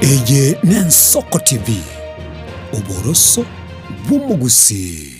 Eye n'Ensoko TV, oboroso bw'omogusii.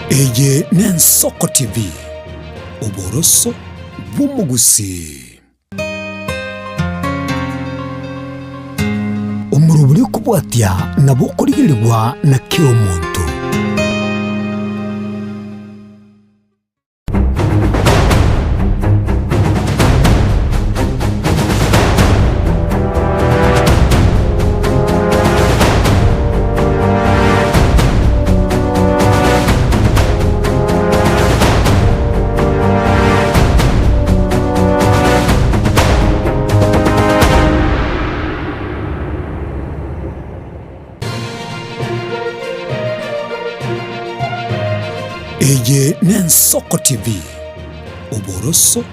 Eye n'Ensoko TV, oboroso bw'omogusii. Omorobori okobwatia nabo okorigerigwa na kera omonto. Eye n'Ensoko TV, oboroso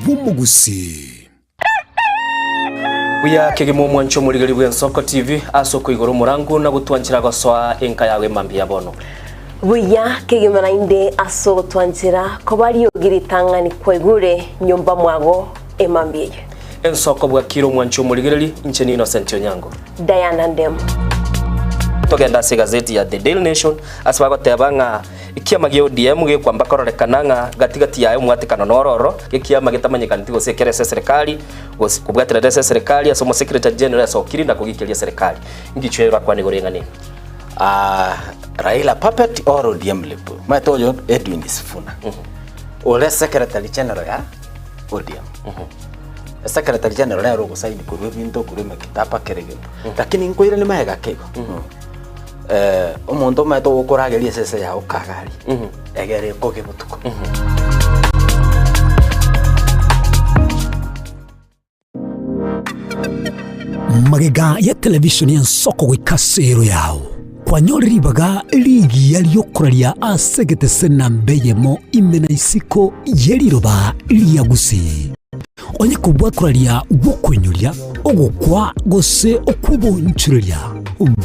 bw'omogusii. Buya kegima omwanche omorigeri bw'Ensoko TV ase okoigora omorango na gotwanchera gosoa enka yago emambia ya bono. Buya kegima naende ase ogotwanchera koba riogi ritang'ani kwaigure nyomba mwago emambia eye. Ensoko bwakire omwanche omorigereri, inche ni Innocent Onyango. Diana Ndemo. Togende ase egazeti ya The Daily Nation ase bagoteba ng'a ekiama gia ODM gekwamba kororekana ng'a gati gati yaye omwatekano noro ororo, ekiama getamanyekaneti gose ekere ase eserekari gose kobwaterera ase eserekari ase omosecretary general asokiri na kogikeria eserekari. Ngichwe orakwane igoro y'eng'ana eye? Ah, Raila puppet or ODM lip. Omanyete oyo Edwin Sifuna. Ore secretary general ya ODM. Secretary general nere ogosaini korwa ebinto korwa emekitaba kera egento. Lakini nkoiranie magega ake igo. Omonto omanyete ogokorageria esese yago kagari, egere ekoge botuko. Magega ya television y'ensoko goika ase ero yao, kwanyore ribaga rigiya riokoraria ase egetese namba eyemo ime na isiko ye riroba ria Gusii. Onye kobua koraria gw'okoinyoria, ogokwa, gose okw'oboonchoreria,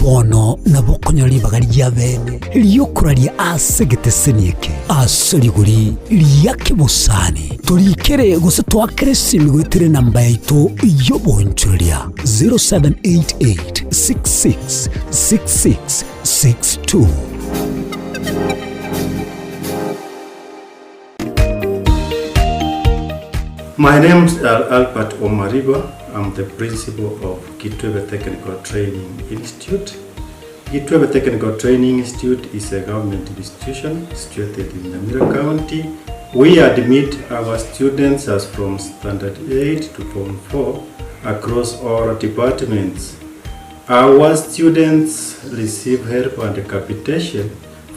bono nabo okonyora ribaga ria bene ri'okoraria ase egeteseni eke ase rigori ria kebosani. Torikere gose toakere esimi goetera enamba yaito y'oboonchoreria 0788 66 66 62. My name is Albert Omariba. I'm the principal of Kitwebe Technical Training Institute. Kitwebe Technical Training Institute is a government institution situated in Nyamira County. We admit our students as from Standard 8 to Form 4 across all departments. Our students receive help and capitation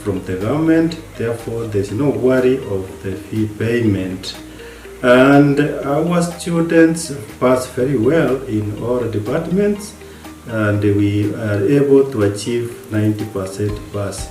from the government, therefore there's no worry of the fee payment. And our students pass very well in all departments and we are able to achieve 90% pass.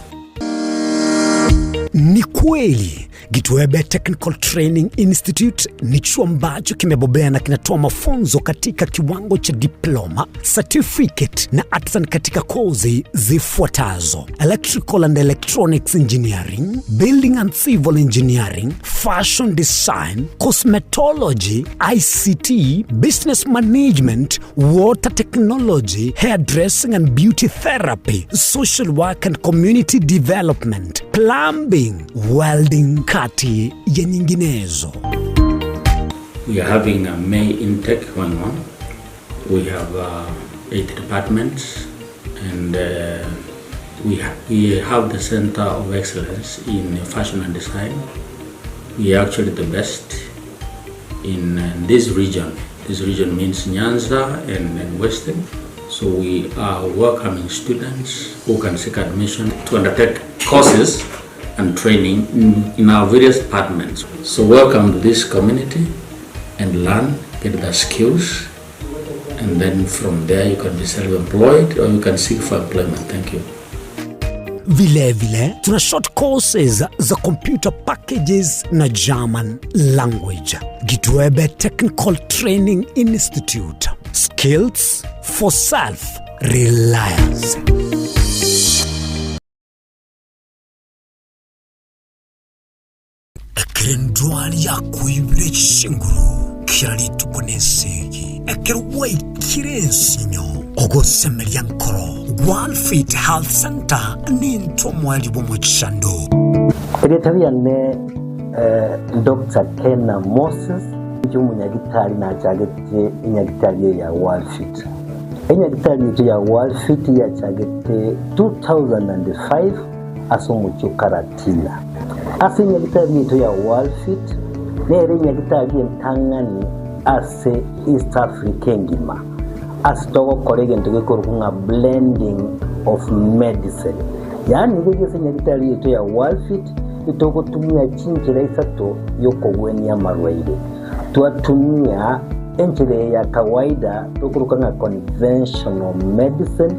Ni kweli Gitwebe Technical Training Institute ni chuo ambacho kimebobea na kinatoa mafunzo katika kiwango cha diploma, certificate na artisan katika kozi zifuatazo: electrical and electronics engineering, building and civil engineering, fashion design, cosmetology, ICT, business management, water technology, hairdressing and beauty therapy, social work and community development, plumbing, welding, kati ya nyinginezo. We are having a May intake going on. We have 8 departments and we, ha we have the Center of Excellence in Fashion and Design. We are actually the best in this region. This region means Nyanza and, and Western. So we are welcoming students who can seek admission to undertake courses and training in, in our various departments. So welcome to this community and learn, get the skills, and then from there you can be self-employed or you can seek for employment. Thank you. Vile vile tuna short courses za computer packages na German language. Gitwebe Technical Training Institute. Skills for self reliance. Ekero endwari yakoibire chinguru kera rituko nesegi, ekero gwaikire ensinyo ogosemeria nkoro, Walfit Health Centre nintwe omoerio bw'omochando. Erieta riane Doctor Kena Moses, inche omonyagitari nachagete enyagitari eye ya Walfit. Enyagitari yaito ya Walfit yachagete 2005 ase omochie o Karatina. Ase enyagitari yaito ya Walfit nere enyagitari entang'ani ase East Africa engima ase togokora egento gekorokwa ng'a blending of medicine. Yaani riria ase enyagitari yaito ya Walfit itogotumia chinchera isato y'okogwenia amarwaire. Twatumia enchera eye ya kawaida tokoroka ng'a conventional medicine,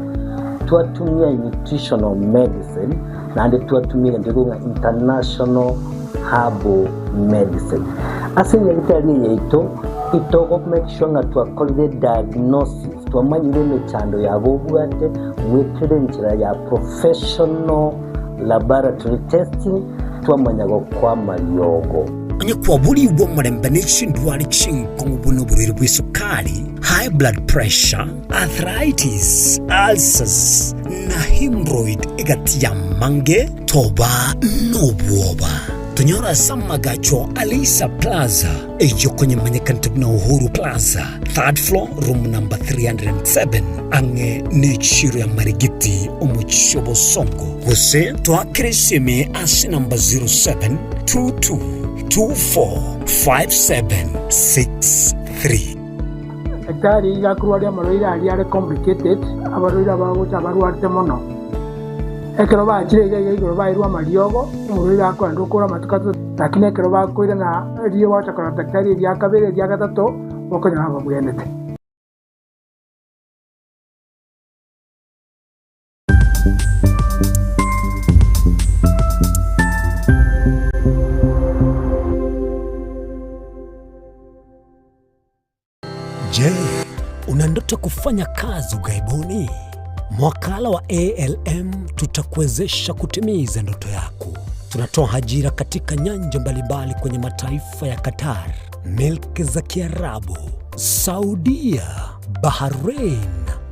twatumia nutritional medicine, naende twatumia egento gekorokwa ng'a international herbal medicine. Ase enyagitari eye yaito, itogo make sure ng'a twakorire diagnosis, twamanyire emechando yabo obwate goetera enchera ya professional laboratory testing, twamanya gokoa amariogo. Onye kwaborigwe omorembe ne chindwari chinkong'u buna oborwaire bw'esukari, high blood pressure, arthritis, ulcers, na hemorrhoid egati y'amange, toba nobwoba. Tonyore ase amagacho a Leisa Plaza, eyio konyemanyekanete buna Uhuru Plaza, third floor, room number 307, ang'e n'echiro ya Marigiti, omochie o Bosongo. Gose toakere esimi ase namba 0722245763. Daktari iga akorwaria amarwaire aria are complicated, abarwaire abagocha abarwarete mono. Ekero bachire iga iga igoro bairwe amariogo, omorwaire akoenda okora amatuko atato, lakini ekero bakoirana riria gwacha korora daktari eria kabere eria gatato, bokonyora babwenerete. Je, una ndoto kufanya kazi ughaibuni? Mwakala wa ALM tutakuwezesha kutimiza ndoto yako. Tunatoa ajira katika nyanja mbalimbali kwenye mataifa ya Qatar, milki za Kiarabu, Saudia, Bahrain,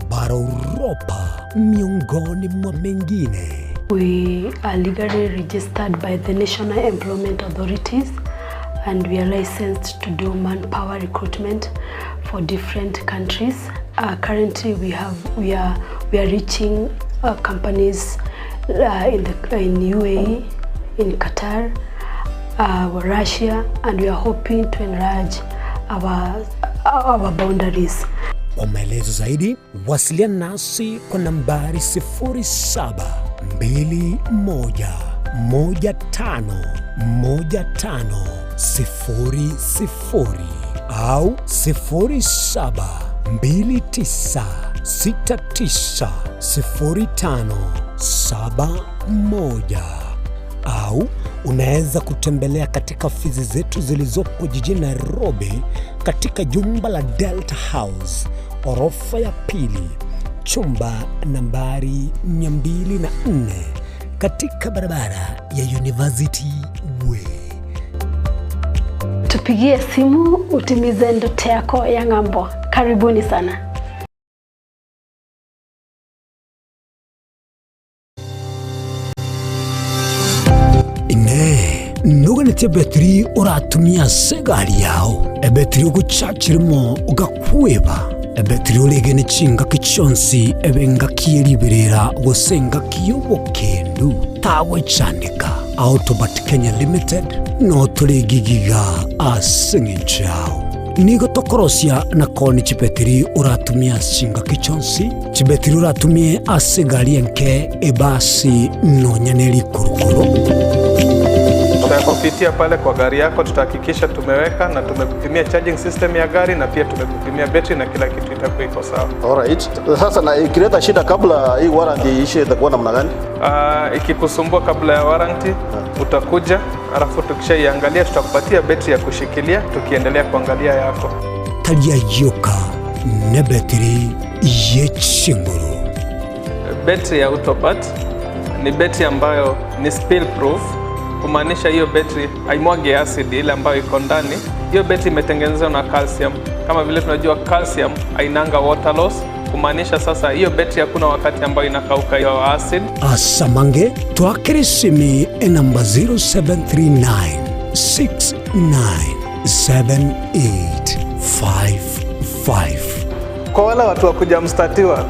bara Uropa, miongoni mwa mengine. We are legally registered by the National Employment Authorities and we are licensed to do manpower recruitment for different countries. Uh, currently we have we are we are reaching uh, companies uh, in the in UAE, in Qatar, uh, Russia and we are hoping to enlarge our our boundaries. Kwa maelezo zaidi wasiliana nasi kwa nambari 0721151500 au 0729690571 au unaweza kutembelea katika ofisi zetu zilizopo jijini Nairobi katika jumba la Delta House orofa ya pili chumba nambari 204 katika barabara ya University Way. Tupigie simu utimize ndoto yako ya ng'ambo. Karibuni sana. Inee! Noganetie ebetiri oratumie ase egari yao, ebetiri ogochachirimo ogakweba, ebetiri oregene chingaki chionsi ebe engaki ye riberera gose engaki y'obokendu? Tagwechandeka. Autobat Kenya Limited no tore gigiga ase eng'encho yao. Nigo tokorosia na koonia chibetiri oratumie ase chingaki chionsi, chibetiri oratumie ase egari enke, ebasi, nonya ne rikurukuru. Tutakupitia pale kwa gari yako, tutahakikisha tumeweka na tumekupimia charging system ya gari na pia tumekupimia betri na kila kitu itakuwa iko sawa. Alright. Sasa na ikileta shida kabla hii warranty iishe itakuwa namna gani? Uh, ikikusumbua kabla ya warranty utakuja, alafu tukishaiangalia tutakupatia betri ya kushikilia tukiendelea kuangalia yako. Tari ayio ka nebetiri ye chinguru. Betri ya Autobat ni betri ambayo ni spill proof, kumaanisha hiyo betri haimwagi acid ile ambayo iko ndani. Hiyo betri imetengenezwa na calcium. Kama vile tunajua calcium hainanga water loss, kumaanisha sasa hiyo betri hakuna wakati ambayo inakauka hiyo acid. Asamange twakere esimi enamba 0739 697855. Kwa wale watu wa kujamstatiwa,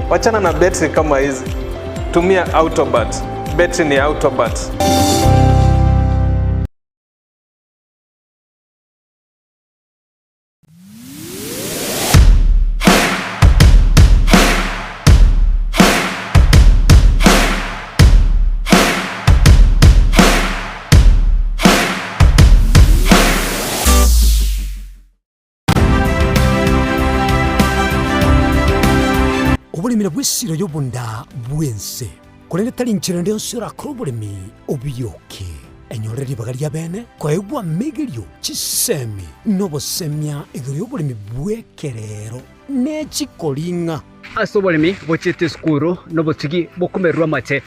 wachana na betri kama hizi, tumia Autobat. Betri ni Autobat. Oboremi nabwo esiro y'obonda bw'ense, korende tari nchera ende yonsi orakore oboremi obiyoke. Enyore ribaga ri'abeene koegwa amegerio, chisemi, na obosemia igoro y'oboremi bw'ekerero ne chikoring'a. Ase oboremi bochiete esukuru nobotugi bokomererwa amache.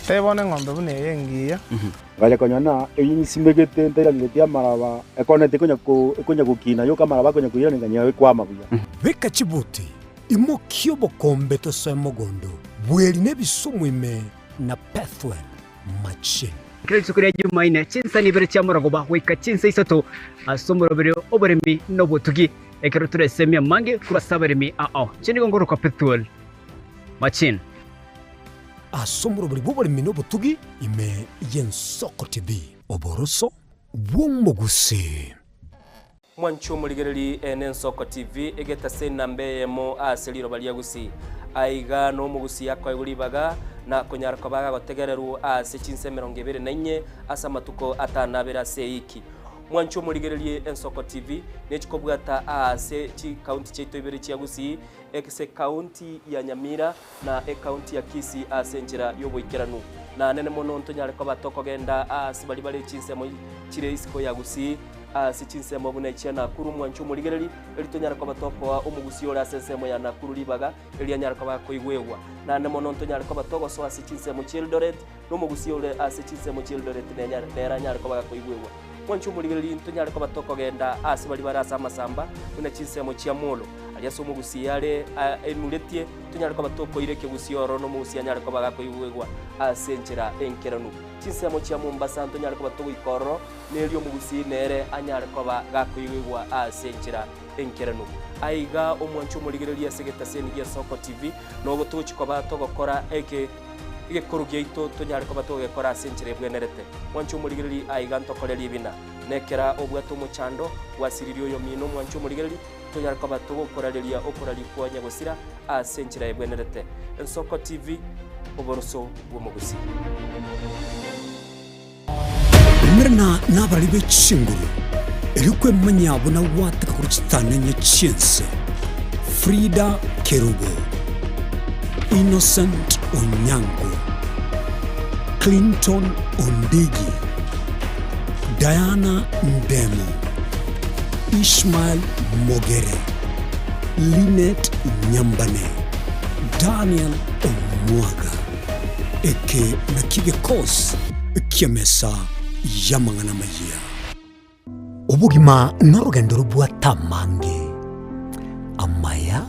Tebia bono eng'ombe buna eye engiya. Ngacha konyora ng'a eyio nsimegete ntairaneretie amaraba, ekoneti ekonya ko ekonya gokina yoka amaraba akonya koirana ng'a ekwama buya. Beka chibuti, imokia obokombe tosoe mogondo, bweri na ebisumu ime na Pethuel machine. Kera rituko ria Jumaine, chinsa nibere chia morogoba goika chinsa isato ase omoroberi oboremi na obotugi, ekero toresemie amange korwa ase abaremi ao. Inche nigo ngorokwa Pethuel Machine. Ase omoroberi bw'oboremi na obotugi ime y'Ensoko TV, oboroso bw'omogusii. Mwanche omorigereri ene Ensoko TV egetase enamba eyemo ase riroba ria Gusii. Aiga nomogusii akoegwa ribaga na konyara koba agagotegererwa ase chinsa 24 ase amatuko atanabere ase eiki. Mwanche omorigererie Ensoko TV nechikobwata aase chikaunti chiaito ibere chia Gusii ase ekaunti ya Nyamira na ekaunti ya Kisii ase enchera y'oboikeranu. Na nene mono ntonyare koba tokogenda aase baria bare chinsemo chire isiko ya Gusii, ase chinsemo buna echia Nakuru mwanche omorigereri, erio tonyare koba tokoa omogusii ore ase ensemo ya Nakuru ribaga, erio anyare koba akoigwegwa. Naende mono ntonyare koba togosoa ase chinsemo chi'Eldoret, na omogusii ore ase chinsemo chi'Eldoret nere anyare koba gakoigwegwa. Mwanche omorigereria ntonyare koba tokogenda aase baria bare ase amasamba, buna chinsemo chia Molo, aria ase omogusii are enuretie, tonyare koba tokoira ekegusii ororo na omogusii anyare koba gakoigwegwa ase enchera enkeranu. Chinsemo chia Mombasa ntonyare koba togoika ororo, na erio omogusii nere anyare koba gakoigwegwa ase enchera enkeranu. Aiga omwanche omorigereria ase egetaseni gi'Esoko TV, nobo togochia koba togokora eke. Egekoro giaito tonyare koba togekora ase enchera ebwenerete. Mwanche omorigereria aiga ntokore ribina. Nekera obwate omochando, gwasiririe oyomino omwanche omorigereria, tonyare koba togokorareria okoraria kwa nyagosira ase enchera ebwenerete. Ensoko TV, oboroso bw'omogusii. Umerana nabarari be chinguru, erio kwemanyia buna gwateka korwa chitanenye chi'ense. Frida Kerubo, Innocent Onyango, Clinton Ondigi, Diana Ndemo, Ishmael Mogere, Linet Nyambane, Daniel Omwaga. Eke nakio gekosi ki'emesa y'amang'ana amayia. Obogima norogendo robwate amange, amaya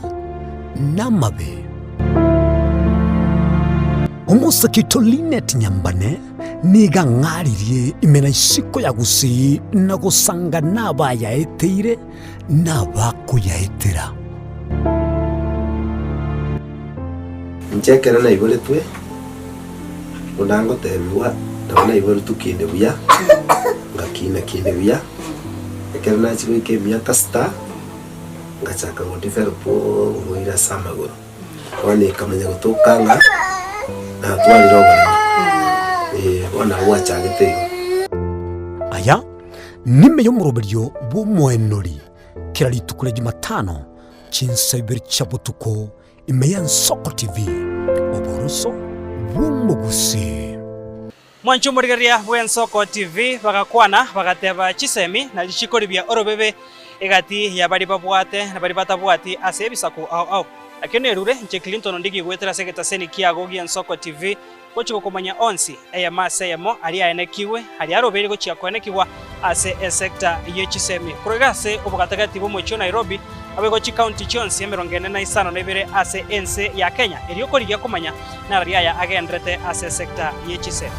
na amabe. Omosake oito Linet Nyambane nigo ang'aririe ime na isiko ya Gusii na gosanga nabayaeteire na abakoyaetera. Inche ekero naiboretwe, buna ngotebigwa, Nabo naiboretwe kinde buya, ngakina kinde buya, ekero nachia goika emiaka sita, ngachaka go develop oborwaire ase amagoro. Bono ekamanya gotoka ng'a natwarire oboremo, eh, bono nabo bwachagete igo. Aya nime y'omoroberio bw'omoenori kera rituko ria Jumatano chinsa ibere chia botuko ime y'Ensoko TV, oboroso bw'omogusii. Mwanche omorigereria bw'Ensoko TV bagakwana bagateba chisemi na richiko ribia orobebe egati ya baria babwate na baria batabwati ase ebisaku ao ao. Nakio nerure inche Clinton Ondigi goetera ase egetaseni kiago gi'Ensoko TV gochia gokomanya onsi eyemo ase eyemo aria aenekigwe aria arobeire gochia koenekigwa ase esecta ye chisemi korwa iga ase obogatagati bw'omochie o Nairobi naboigo chikaunti chionsi 45 ase ense ya Kenya erio korigia komanya narari aya agenderete ase esecta ye chisemi.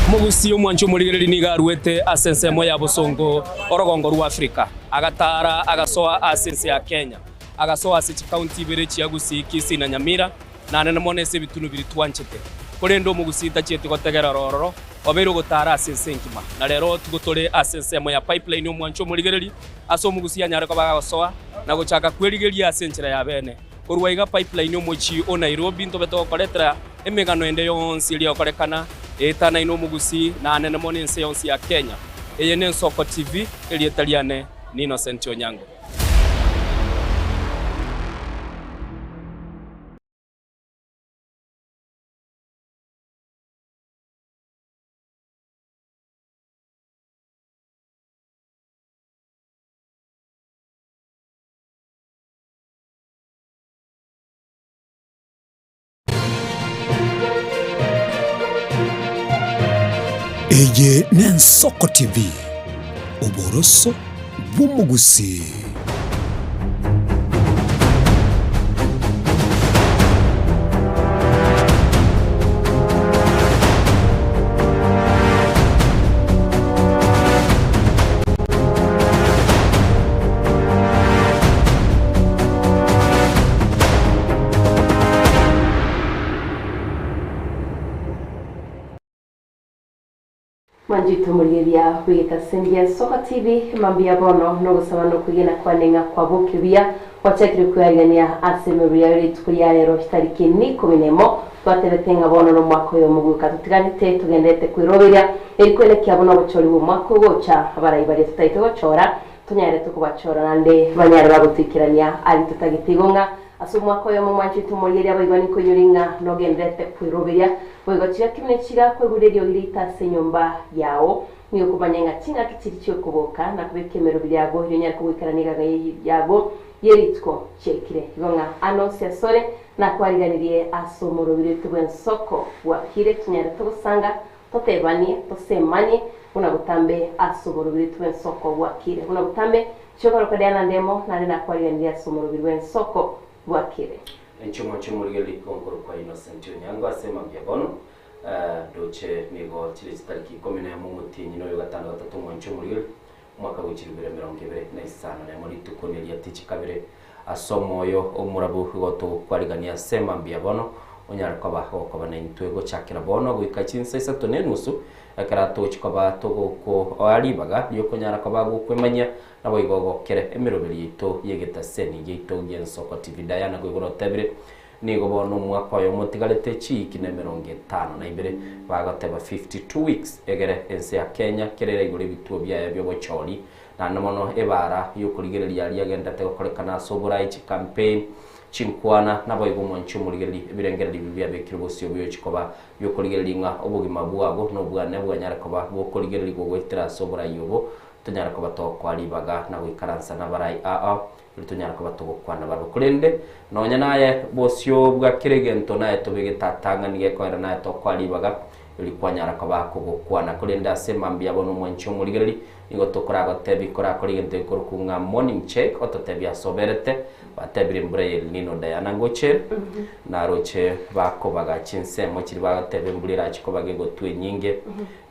Omogusii omwanchi omorigereria nigo aruete ase ensemo ya bosongo orogongo rwa Afrika, agataara agasoa ase ense ya Kenya, agasoa ase chikaunti ibere chia Gusii, Kisii na Nyamira, na nene mono ase ebitunu biria twanchete. Korende omogusii tachieti gotegerera ororo, obeire ogotaara ase ense engima. Na rero tigo tore ase ensemo ya Pipeline omwanchi omorigereria, ase omogusii anyare koba gagosoa na gochaka kwerigeria ase enchera ya bene. Korwa iga Pipeline omochie o Nairobi ntobe togokoretera emegano ende yonsi eria egokorekana eetanaine omogusii na anene mono ense yonsi ya Kenya. Eye n'Ensoko TV, erieta riane ni Innocent Onyango. Eye n'Ensoko TV, oboroso bw'omogusii. Mwanchete omorigereria bw'egetasengia Soka TV, mambia bono nogosaba na okwegena kwane ng'a kwaboke buya, gwachakire kwearigania ase emerero yayo rituko ria rero chitariki nikomi nemo, twatebete ng'a bono nomwaka oyomo goika totiganete togenderete kweroberia eri kwenekia buna obochori bw'omwaka ogocha abarai baria totaete gochora tonyarete kobachora naende banyare bagotoikerania aria totagete igo ng'a Ase omwaka oyomo mwanchete omorigereria abaigwani nkoinyore ng'a nogendererete kweroberia, boigo chigaki buna echi chigakoigure eriogi riaito ase enyomba yao. Nigo okomanya ng'a chingaki chiri chi'okoboka na kobeka emeroberi yago erio onyare kogoikerania egaga yago ye rituko chiaikire. Igo ng'a ande onsi asore nakwariganirie ase omoroberi oito bw'ensoko bwakire tonyare togosanga Totebanie, tosemanie, buna botambe ase omorobiri bw'ensoko bwakire. Buna botambe chiokoroka Diana ndemo, naende nakwariganirie ase omorobiri bw'ensoko bwakire. Inche omwanche omorigereria ikonkorokwa Innocent Onyango ase mambia bono ndoche nigo chire chitariki ikomi nemo omotienyi noyo gatano gatato omwanche omorigereria Omwaka bwe chilifu ibere emerongo ebere na isano nemo rituko neria tichi kabere ase omoyo omorabu igo togokwarigania ase mambia bono onyare koba gokoba naintwe gochakera bono goika chinsa isato na enusu ekero togochi koba togokoa ribaga riokonyara koba gokwemanyia naboigo ogokere emeroberi yaito yegetaseni giaito giensoko TV Diana koigoro otebire Nigo bono omwaka oyomo otigarete chiiki na 52, bagoteba 52 weeks, egere ense ya Kenya kera eraigore ebituo biaye biobochori, naende mono ebaara yokorigereria aria agenderete gokorekana ase oborai, chicampaign, chinkwana, naboigo omwanchi omorigereri ebirengererio ebi biabekirwe bosio biochi koba biokorigereria ng'a obogima bwago nobwane bwanyare koba bokorigererigwa goetera ase oborai obo tonyare koba togokoa ribaga na goikaransa nabarai ao. Erio tonyare koba togokwana barabwo. Korende nonya naye bosio bwa kera egento naye tobe egetatang'ani gekoera naye tokoa ribaga erio kwanyara koba kogokwana. Korende ase mambia bono omwanchi omorigereri, nigo tokoragotebi korakore egento gekorokwa ng'a morning check, ototebie ase oberete, batebire embura ya El Nino Diana ngoche ere, naroche bakobaga chinsemo chiria bagoteba embura erache kobaga egotwa enyinge,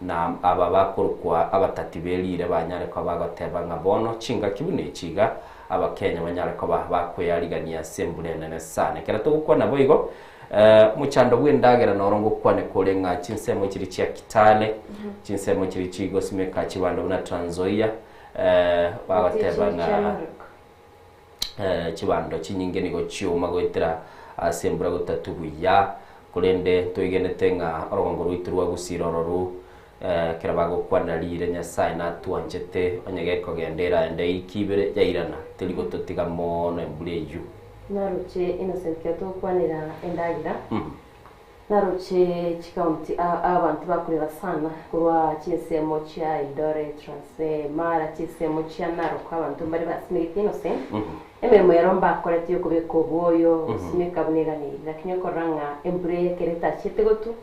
Na aba bakorokwa abatati be riire banyare koba bagoteba ng'a bono chingaki buna echi iga, Abakenya banyare koba bakwearigania ase embura enene sana. Ekero togokwana boigo, Omochando bw'endagera noro ngokwane kore ng'a chinsemo chiria chia Kitale, chinsemo chiria chigosimeka chibando buna Trans Nzoia, bagoteba ng'a chibando chinyinge nigo chioma goetera ase embura gotatu buya, korende ntoigenete ng'a orogongo rwaito rwa Gusii rororu ekero bagokwana riire Nyasae natwanchete onye gekogenda eraende eiki ibere yairana teri gototiga mono embura eyio. Naroche Innocent kero togokwanera endagera, naroche chicounty abanto bakorera sana korwa chinsemo chia Eldoret, Transnzoia, Mara, chinsemo chia Narok abanto mbare basimegete Innocent, emeremo ero mbakorete yokobeka obwoyo, gosimeka buna eganeirie lakini okorora ng'a embura eye ekero etachete gotwa,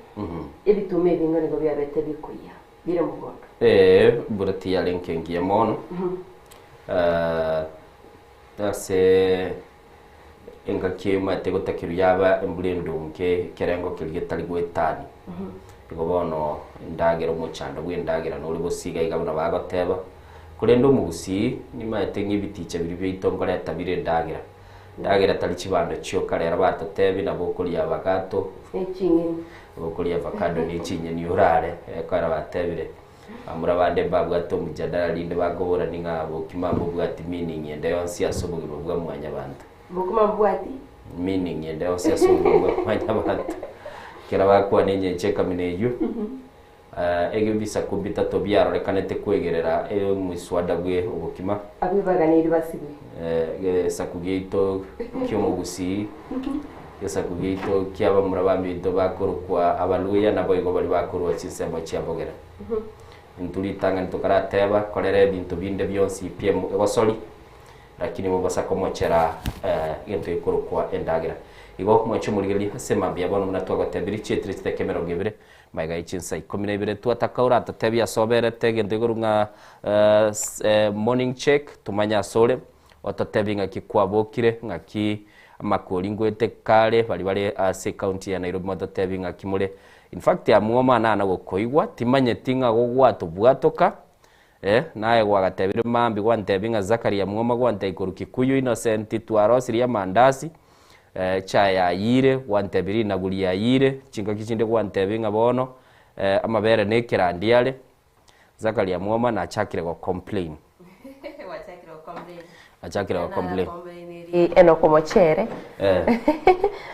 ebituma ebingo nigo biabete bikoyia bire mogondo. Ee, embura tiyarenge engiya mono. Ase engaki eyomanyete gotakerwa yaba embura endonge ekerengo keria getari goetania. Igo bono endagera omochando bw'endagera nore bosa iga iga buna bagoteba, korende omogusii nimanyete ng'a ebiticha biria biaito nkoreta bire endagera. Endagera tari chibando chioka rero batotebia nabo okoria avakato, Neching'eni. nabo okoria avacado ne chinyeni orare, ekero batebire. Bamura bande mbabwate omojadala rinde bakoborani ng'a bokima mbobwati meaning ende yonsi ase obogima bwa mwanyabanto. Bokima mbobwati? Meaning ende yonsi ase obogima bwa mwanyabanto. Ekero bakwana engencho ekamina eyio, ebisaku bitato biarorekanete kwegerera omoswada bwe obokima. Abwo baganeirie basibwe. Egesaku giaito ki'omogusii, egesaku giaito ki'abamura baminto bakorokwa Abaluya, naboigo baria bakorua chinsemo chia bogere. Intwe ritang'ani tokarateba, korera ebinto binde bionsi pi egosori, lakini mobasa komochera egento gekorokwa endagera. Igo mwanche omorigereria ase mambia bono buna twagotebirie, chietire chidakika emerongo ebere, Magega ye chinsa ikomi na ibere twataka oratotebie ase oberete egento igoro ng'a morning check tomanye ase ore, ototebie ng'aki kwabokire, ng'aki amakori ngoete kare baria bare ase ecounty ya Nairobi mototebie ng'aki more. In fact amwo omwana nana gokoigwa timanyeti ng'a gogwatobwatoka eh, naye gwagatebire mambia gwantebia ng'a Zachary Amwoma gwantebia korwa Kikuyu Innocent twarosirie amandasi, Echae yayire, gwantebia rinagu riayire, chingaki chinde gwantebia ng'a bono amabere na ekerandi are. Zakaria Mwoma nachakire go complain. Achakire go complain. Enock omochere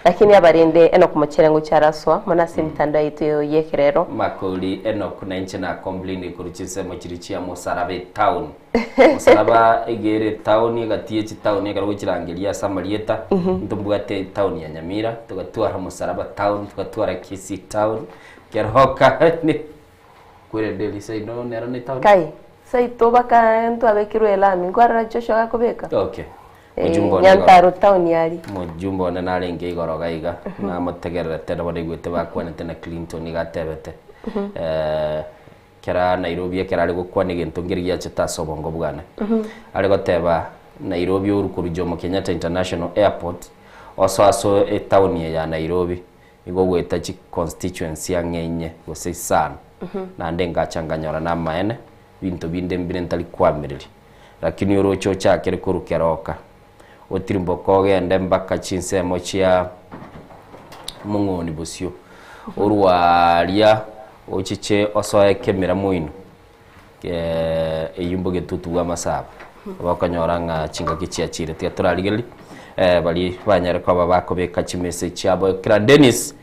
lakini abarende Enock omochere ngochia araswa mono ase emitandao yaito y'ekerero. Makori Enock na inche na complain korwa chinsemo chiria chia Mosaraba etown. Mosaraba iga ere etown egati ye chitown ekero ogochirangeria ase amarieta, ntombwate etown ya Nyamira, togatwara Mosaraba town, togatwara Kisii town, Keroka kwerende eria seino nero ne town. Kai, seito baka ntwabekirwe elami, nkwarora Joshua gakobeka? Okay. Eh, Mojumbe one igoro- Nyantaro town aria. Mojumbe one narenge igoro iga iga, namotegererete nabo naigwete bakwanete na Clinton iga atebete. Eh, Kera Nairobi ekero are gokwana egento nkeri giachete ase obongo bwane. Are goteba Nairobi oru korwa Jomo Kenyatta International Airport osoe ase etown eye ya Nairobi igo ogoeta chi constituency ang'e inye gose isano. Naende ngacha nkanyora namaene binto binde mbire ntari koamereria. Lakini oroche ochakere korwa Keroka otirimboke ogende mpaka chinsemo chia mong'oni bosio, orwaria ochiche osoe kemira moino eyio mbogetutu bwa amasabo, okonyora ng'a chingaki chiachire. Tiga torarigererie baria banyare koba bakobeka chimessage chiabo. Kera Dennis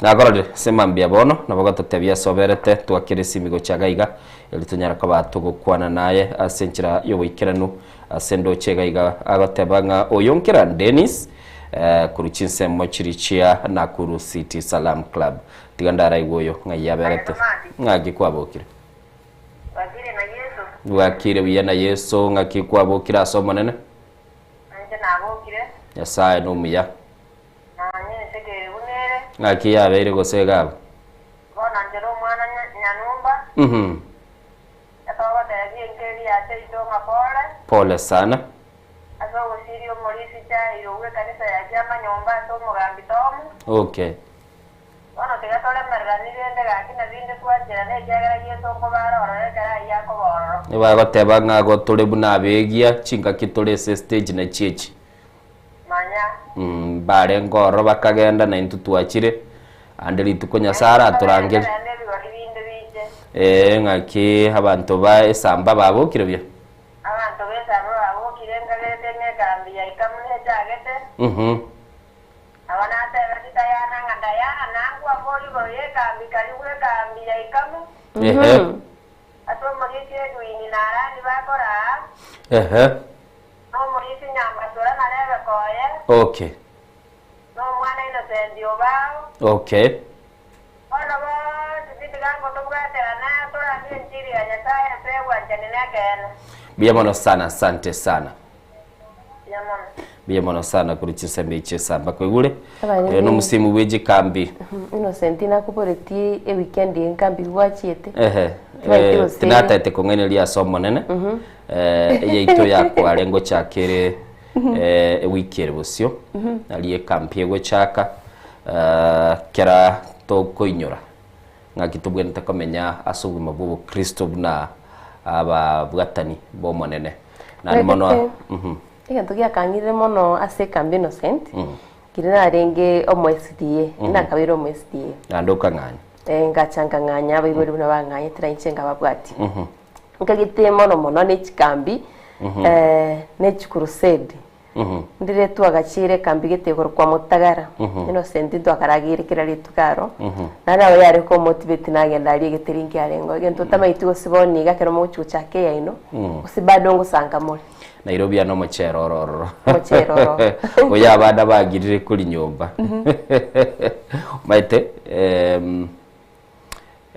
nakororire ase mambia bono, nabo ogototebia ase oberete, twakere esimi gocha iga iga, erio tonyare koba togokwana naye ase enchera y'oboikeranu. Ase ndoche iga iga agoteba ng'a oyo nkera Dennis korwa chinsemo chiria chia Nakuru City Salam Club. Tiga ndaraigwe oyo ng'ai aberete. Ng'aki kwabokire? Bwakire na Yeso. Bwakire buya na Yeso ng'aki kwabokire ase Omonene? Nainche nabokire. Nyasae nomuya. Nonye ense kere buna ere. Ng'aki yabeire gose iga abwo? Bono inche nomwana nyanumba. Etogotebia enka eria ya seito ng'a pole. Pole sana. Ase ogosiria omorisia Jairo bw'ekanisa ya Kiamanyomba ase omogambi Tomu. Okay. Bono tiga toremereranie rende gaki na binde twancherane ekiagera Yeso nkobare ororo ekero ayio akoba ororo. Nibagoteba ng'a igo tore buna abegia chingaki tore ase estage nachi echi. Manya. Mbarenge ororo bakagenda na intwe twachire, ande rituko Nyasae aratorangerie. Ee, ng'aki abanto ba esamba babokire buya? Abanto b'esamba babokire nkagerete ng'a ekambi yaika buna echagete. Nabo natebetie Dayana ng'a Dayana, nkwambore igoro y'ekambi karibu ekambi yaikamu. Ase omorisia Edwini na Arani bakoraa, na omorisia Nyambasura na Rebeka oye, na omwana Innocent Obao. Bono bonsi titiga ngotobwaterana torandie enchiri ya Nyasae ase obwanchani na ekeene. Mbuya mono sana, asante sana. Mbuya mono. Mbuya mono sana korwa chinsemo echi chi'esamba kwaigure. Abanyene- Oyo nomosimbu bwe chikambi. Innocent nakoboretie eweekend eye nkambi gwachiete. Ehe. Tibaeti Eh, gose- tinataete kong'aineria ase omonene. Eh, eyaito yakware ngochakere eh, ewiki ere bosio. Nari ekampi egochaka. Eh, kera tokoinyora ng'aki tobwenerete komenya ase obogima bwa obokristo buna ababwatani b'Omonene. Naende mono Omanyete, egento giakang'irire mono ase ekambi Innocent, riria narenge omo SDA, nakabeire omo SDA. Naende okang'anya. Eh, ngacha nkang'anya abaibori buna bang'anyete na inche nkababwatia. Nkagete mono mono ne chikambi, ne chikurusedi. Ndire twagachiire ekambi gete igoro kwa Motagara, Innocent ntwakarageire kera rituko aro, naende nabo yare komotivate nagenda aria egeteri nkiarengeo. Egento otamaeti gose bono iga ekero mogochia gochaka eyaino, gose bado ngosanka more. Nairobi ano omochere oro ororo. Omochere oro ororo. Oyo abana bagirire kori nyomba. Omanyete em,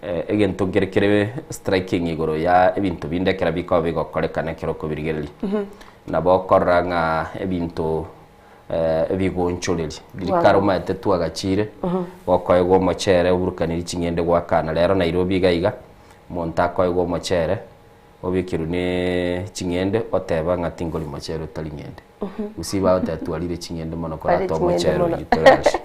eh, egento nkere kere striking igoro ya ebinto binde ekero bikoba bigokorekana ekero okobirigereria. Nabo okorora ng'a ebinto eh, ebigonchoreria. Riria kare omanyete twagachire, gokoegwa omochere oburukanirie ching'ende gwakana. Rero Nairobi iga iga, omonto akoegwa omochere, obekerwe ne ching'ende oteba ng'a tingori mochere otari ng'ende. Gusii bagoteba twarire ching'ende mono Twarire korata ching'ende omochere mono. oyio torashe.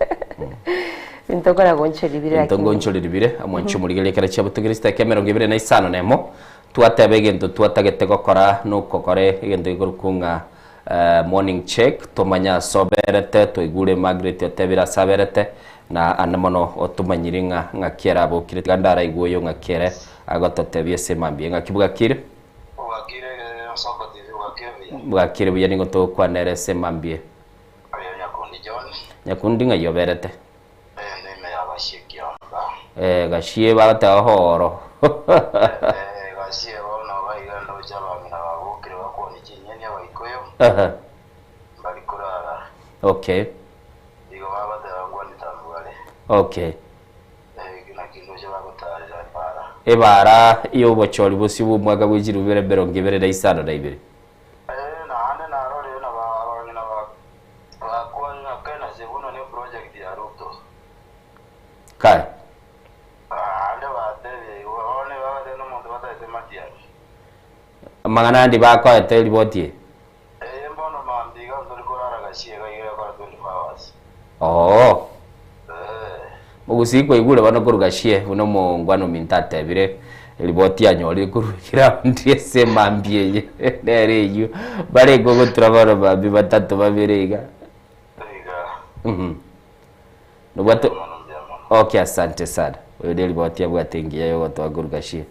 Ebinto nkoragonchoria bire Ebinto lakini. ngonchoreria bire, omwanchi omorigereria ekero chiabutokeire chidakika emerongo ebere na isano na emo, twateba egento twatagete gokora nokokora egento gekorokwa ng'a eh, morning check, tomanye ase oberete, twaigure Margaret otebire ase aberete, na ande mono otomanyiri ng'a ng'aki ere abokire, tiga ndaraigwe oyo ng'aki ere Agototebia ase mambia ng'aki bwakire? Bwakire Nsoko TV bwakire buya. Bwakire buya nigo togokwana ere ase mambia. Oyo Nyakundi John. Nyakundi ng'ai oberete? Eh nime ya Gachie Kiomba. Eh Gachie bagoteba hooro. Eh Gachie bono gaiga ndoche abang'ina babokire bakwoni chinyeni abaikoyo. Ehe. Mbari korara. Okay. Igo bagoteba nkwani tambware. Okay. Ebaara y'obochori bosio bw'omwaka bwe chilifu bibere emerongo ebere na isano na ibere. Kae. Amang'ana andi bakoete eriboti eye. Oo. Mogusii kwaigure bono korwa Gachie buna omongwana ominto atebire eriboti anyorire korwa eground ase emambia eye nere eyio barenge ogotura bono mambia batato babere iga. Mhm. Nobwate Okay asante sana. Oyo neriboti abwate engiya yogotoa korwa Gachie.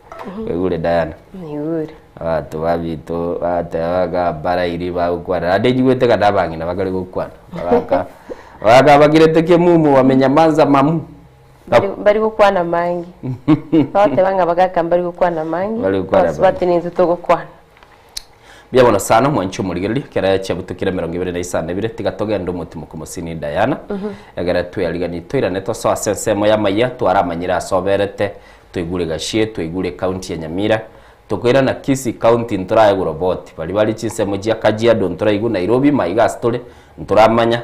Kwaigure Diana? Naigure. Abanto baminto bagateba ng'a mbarairi bagokwana, naende nyigwete ng'a nabang'ina bakare gokwana, bagaka bagaka bakirete kemumu wamenyamanza mamu. Mbari mbari gokwana mangi. Bagoteba ng'a bagaka mbari gokwana mangi, Mbari gokwana bonsi bati nintwe togokwana. Mbuya mono sana omwanchi omorigereria, ekero chiabutukire emerongo ebere na isano na ibere, tiga togende omotimoku mosini Diana, egere tweariganie toirane tosoe ase ensemo y'amayia, twaramanyire ase oberete, toigure Gachie, toigure ecounty ya Nyamira, Tokoirana Kisii county ntoraegwe roboti, baria bare chinsemo chia Kajiado ntoraigwe Nairobi maiga ase tore ntoramanya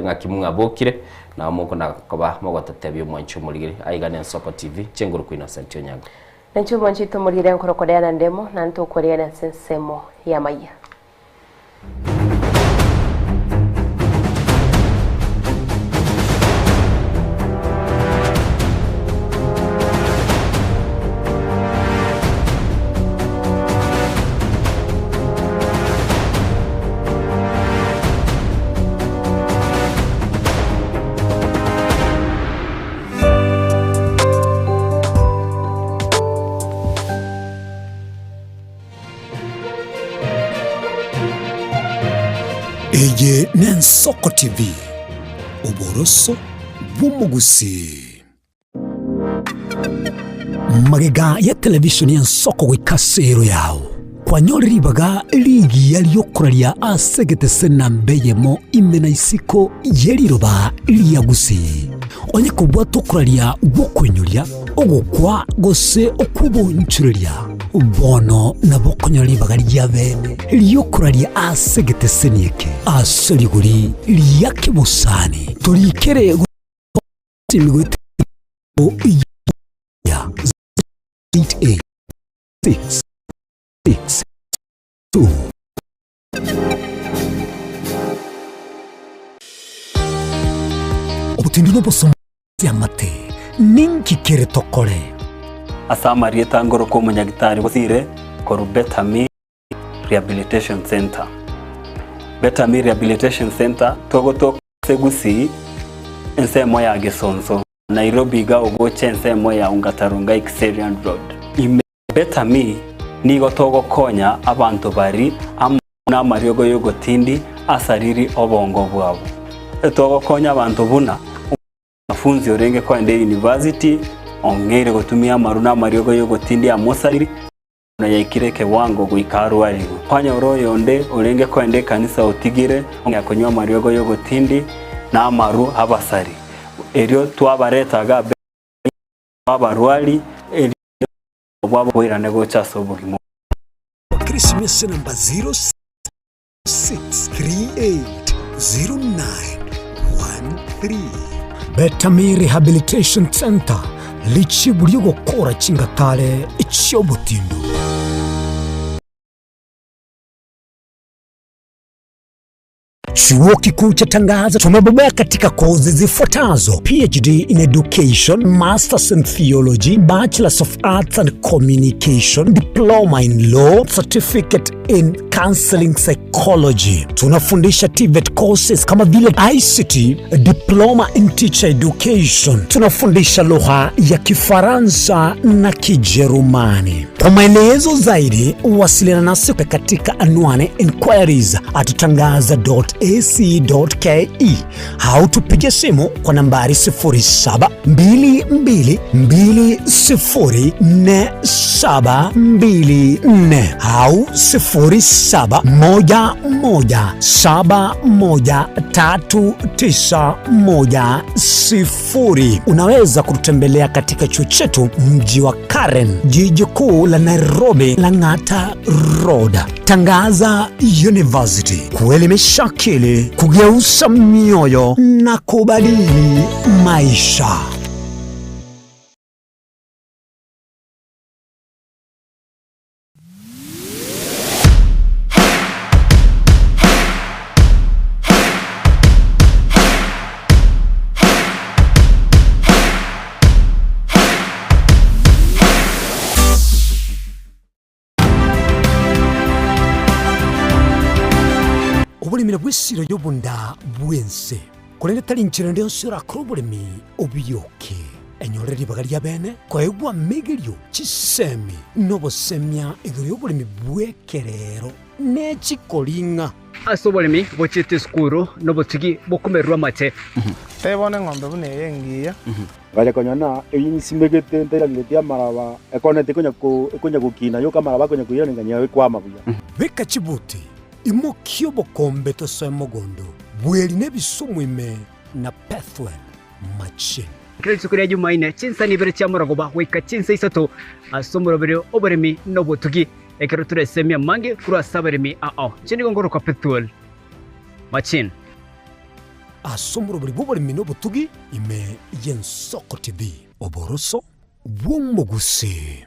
ng'aki mwabokire nao mokona koba mogototebia omwanchi omorigeri aiga ne Nsoko TV inche ngorokwa Innocent Onyango. Nainche omwanchi oito omorigeri nkorokwa Diana Ndemo, naende tokoregana ase ensemo y'amayia. Eye n'Ensoko TV, oboroso bw'omogusii. Magega ya televisheni y'Ensoko goika ase ero yao, kwanyore ribaga rigiya ri'okoraria ase egetese namba eyemo ime na isiko ye riroba ria Gusii. Onye kobwata okoraria gw'okoinyoria, ogokwa gose okw'obonchoreria, bono nabo okonyora ribaga ria bene ri'okoraria ase egeteseni eke ase rigori ria kebosani. Torikere goetera ya 8 6 6 2. Obotendu nobosomba amate, ninki kere tokore? Ase amarieta ngoroka omonyagitari bosire korwa Betami Rehabilitation Centre. Betami Rehabilitation Centre togotoka ase Gusii ensemo ya Gesonso, Nairobi iga ogocha ensemo ya Ongata Rongai Kiserian Road. Ime Betami nigo togokonya abanto bari amo namariogo y'ogotindi asariri obongo bwabo. Togokonya abanto buna omwanafunzi orenge koenda eyunivasiti ong'eire gotumia amaru namariogo y'ogotindi amosariri na yaikire ekewango goika arwarigwe. Kwanyora oyonde orenge koenda ekanisa otigire ong'ea konywa amariogo y'ogotindi na amaru abasari. Erio twabareta iga abarwari erio bwabo boirane gocha ase obogima. Krisimesi namba 06380913. Betami Rehabilitation Centre, richibu ri'ogokora chingatare chi'obotindu. Chuo Kikuu cha Tangaza tumebobea katika kozi zifuatazo: PhD in Education, Masters in Theology, Bachelors of Arts and Communication, Diploma in Law, Certificate in Counseling Psychology. Tunafundisha TVET courses kama vile ICT, Diploma in Teacher Education. Tunafundisha lugha ya Kifaransa na Kijerumani. Kwa maelezo zaidi wasiliana nasi katika anwani inquiries at tangaza.ac.ke au tupige simu kwa nambari 0722204724 au 0711713910. Unaweza kututembelea katika chuo chetu mji wa Karen, jiji kuu la Nairobi, Lang'ata Road. Tangaza University, kuelimisha akili, kugeuza mioyo na kubadili maisha. Oboremi nabwo esiro y'obonda bw'ense, korende tari nchera ende yonsi orakore oboremi obioke. Enyore ribaga ri'abeene koegwa amegerio, chisemi, na obosemia igoro y'oboremi bw'ekerero ne chikoring'a. Ase oboremi bochiete esukuru nobotugi bokomererwa amate. Tebia bono eng'ombe buna eye engiya. Ngacha konyora na eyio nsimegete ntairangeretie amaraba, ekoneti ekonya ko ekonya gokina yoka amaraba akonya koirana nganyora ekwama buya. Beka chibuti, imokia obokombe tosoe mogondo, bweri nebisumu ime na Pethuel machine. Kera rituko ria Jumaine, chinsa nibere chiamorogoba goika chinsa isato ase omoroberi oboremi na obotugi, ekero toresemie amange korwa ase abaremi ao. Inche nigo ngorokwa Pethuel Machine. Ase omoroberi bw'oboremi na obotugi ime y'Ensoko TV, oboroso bw'omogusii.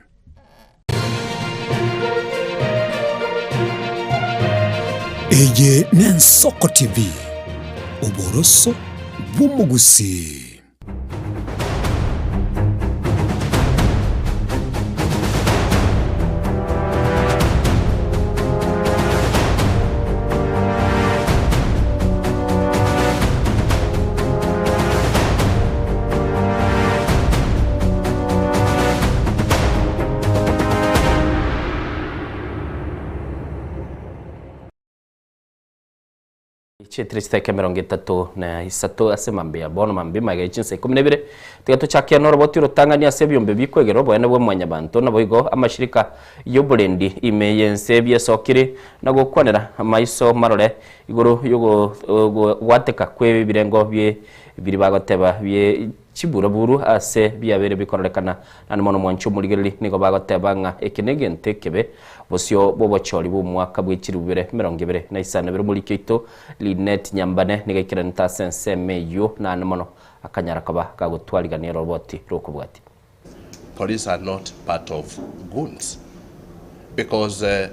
Eye n'Ensoko TV, oboroso bw'omogusii. Chietire chidakika 36 ase mambia bono mambia magega ye chinsa 12. Tiga tochake noroboti orotang'ani ase ebiombe bikwegera oboene bwa mwanyabanto naboigo amashirika y'oborendi ime y'ense biesokire na gokwanera amaiso marore igoro y'ogwateka kw'ebirengo bie biria bagoteba bie chiburaburu ase biabeire bikororekana. Naende mono mwanche omorigereria nigo bagoteba ng'a eke negento ekebe bosio bw'obochori bw'omwaka bwe chilifu bibere 25 bere omoriki oito Linet Nyambane nigo aikeranete ase ensemo eyio naende mono akanyara koba gagotwarigania oroboti rw'okobwatia. Police are not part of goons because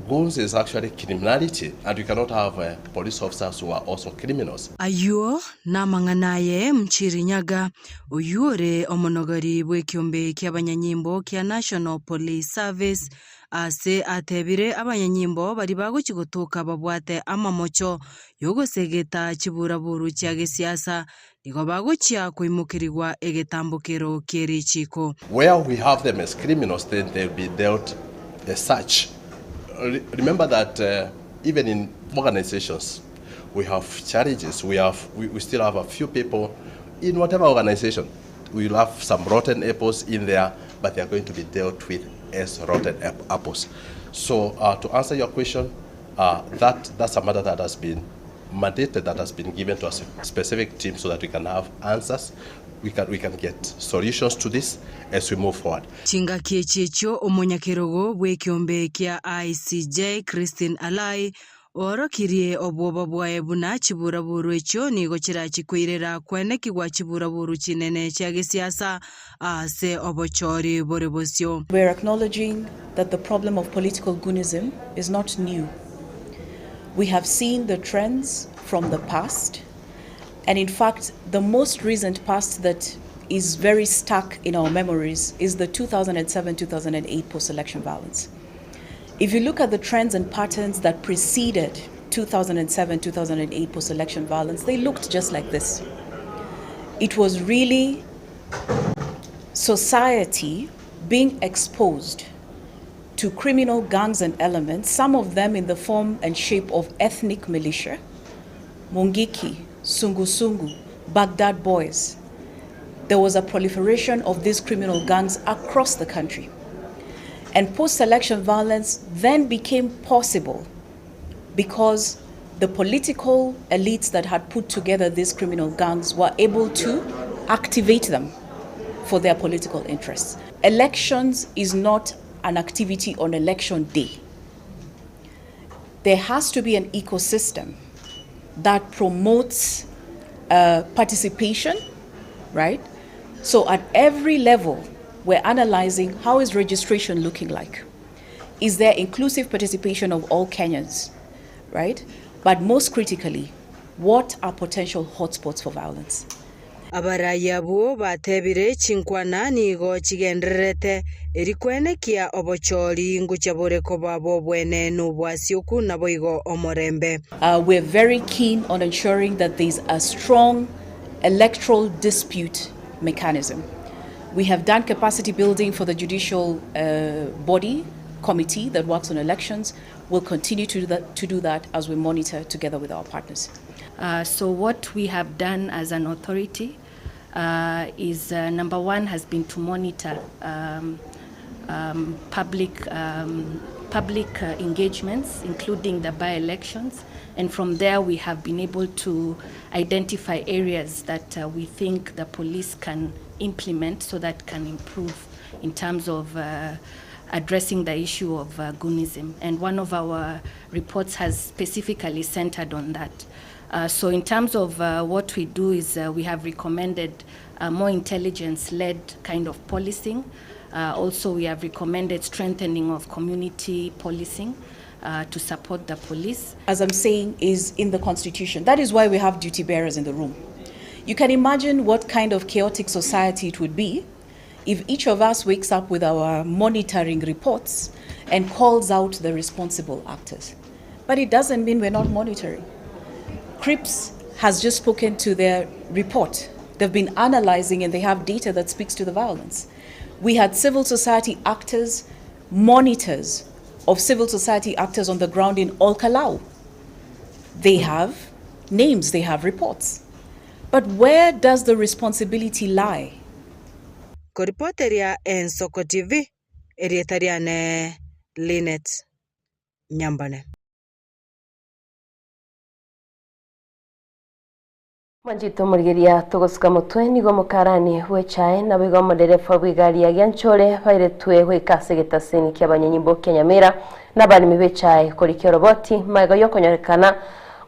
goons is actually criminality and you cannot have police officers who are also criminals. Ayio namang'ana aye Mchirinyaga, oyio ore omonogori bw'ekiombe ki'abanyanyimbo kia National Police Service, ase atebire abanyanyimbo baria bagochia gotoka babwate amamocho y'ogosegeta chiburaburu chia gesiasa nigo bagochia koimokerigwa egetambokero kie richiiko. Where we have them as criminals then they'll be dealt as such. Remember that even in organizations we have challenges, we have, we, we still have a few people in whatever organization, we will have some rotten apples in there, but they are going to be dealt with as rotten apples. So uh, to answer your question, uh, that, that's a matter that has been mandated, that has been given to a specific team so that we can have answers, we can, we can get solutions to this as we move forward. Chingaki echi echio omonyakerogo bw'ekiombe kia ICJ Christine Alai oorokirie obwoba bwaye buna chiburaburu echio nigo chirachi koirera kwenekigwa chiburaburu chinene chia gesiasa ase obochori bore bosio. We are acknowledging that the problem of political goonism is not new. We have seen the trends from the past, and in fact, the most recent past that is very stuck in our memories is the 2007-2008 post-election violence. If you look at the trends and patterns that preceded 2007-2008 post-election violence, they looked just like this. It was really society being exposed to criminal gangs and elements, some of them in the form and shape of ethnic militia, Mungiki, Sungusungu, Baghdad Boys. There was a proliferation of these criminal gangs across the country. And post-election violence then became possible because the political elites that had put together these criminal gangs were able to activate them for their political interests. Elections is not an activity on election day. There has to be an ecosystem that promotes participation, right? So at every level, we're analyzing how is registration looking like? Is there inclusive participation of all Kenyans, right? But most critically, what are potential hotspots for violence? Abarai abwo batebire, Chinkwana nigo chigendererete, eri kwenekia obochori ngochia bore koba bw'obwenenu bwasioku naboigo omorembe. We're very keen on ensuring that there's a strong electoral dispute mechanism. We have done capacity building for the judicial body committee that works on elections. We'll continue to do that, to do that as we monitor together with our partners. So what we have done as an authority is number one has been to monitor public engagements, including the by-elections. And from there, we have been able to identify areas that we think the police can implement so that can improve in terms of addressing the issue of goonism. And one of our reports has specifically centered on that. So in terms of what we do is we have recommended more intelligence-led kind of policing. Also, we have recommended strengthening of community policing to support the police. As I'm saying, is in the Constitution. That is why we have duty bearers in the room. You can imagine what kind of chaotic society it would be if each of us wakes up with our monitoring reports and calls out the responsible actors. But it doesn't mean we're not monitoring. CRIPS has just spoken to their report. They've been analyzing and they have data that speaks to the violence. We had civil society actors, monitors of civil society actors on the ground in Olkalou. They have names, they have reports. But where does the responsibility lie? Koripoteria Ensoko TV, erieta riane Linet Nyambane. Mwanchete omorigeria togosuka motwe nigo omokarani bw'echae naboigo omoderefa bw'egari ya Gianchore bairetwe goika ase egetaseni ki'abanyanyimbo kia Nyamira n'abaremi b'echae korikia oroboti magega y'okonyorekana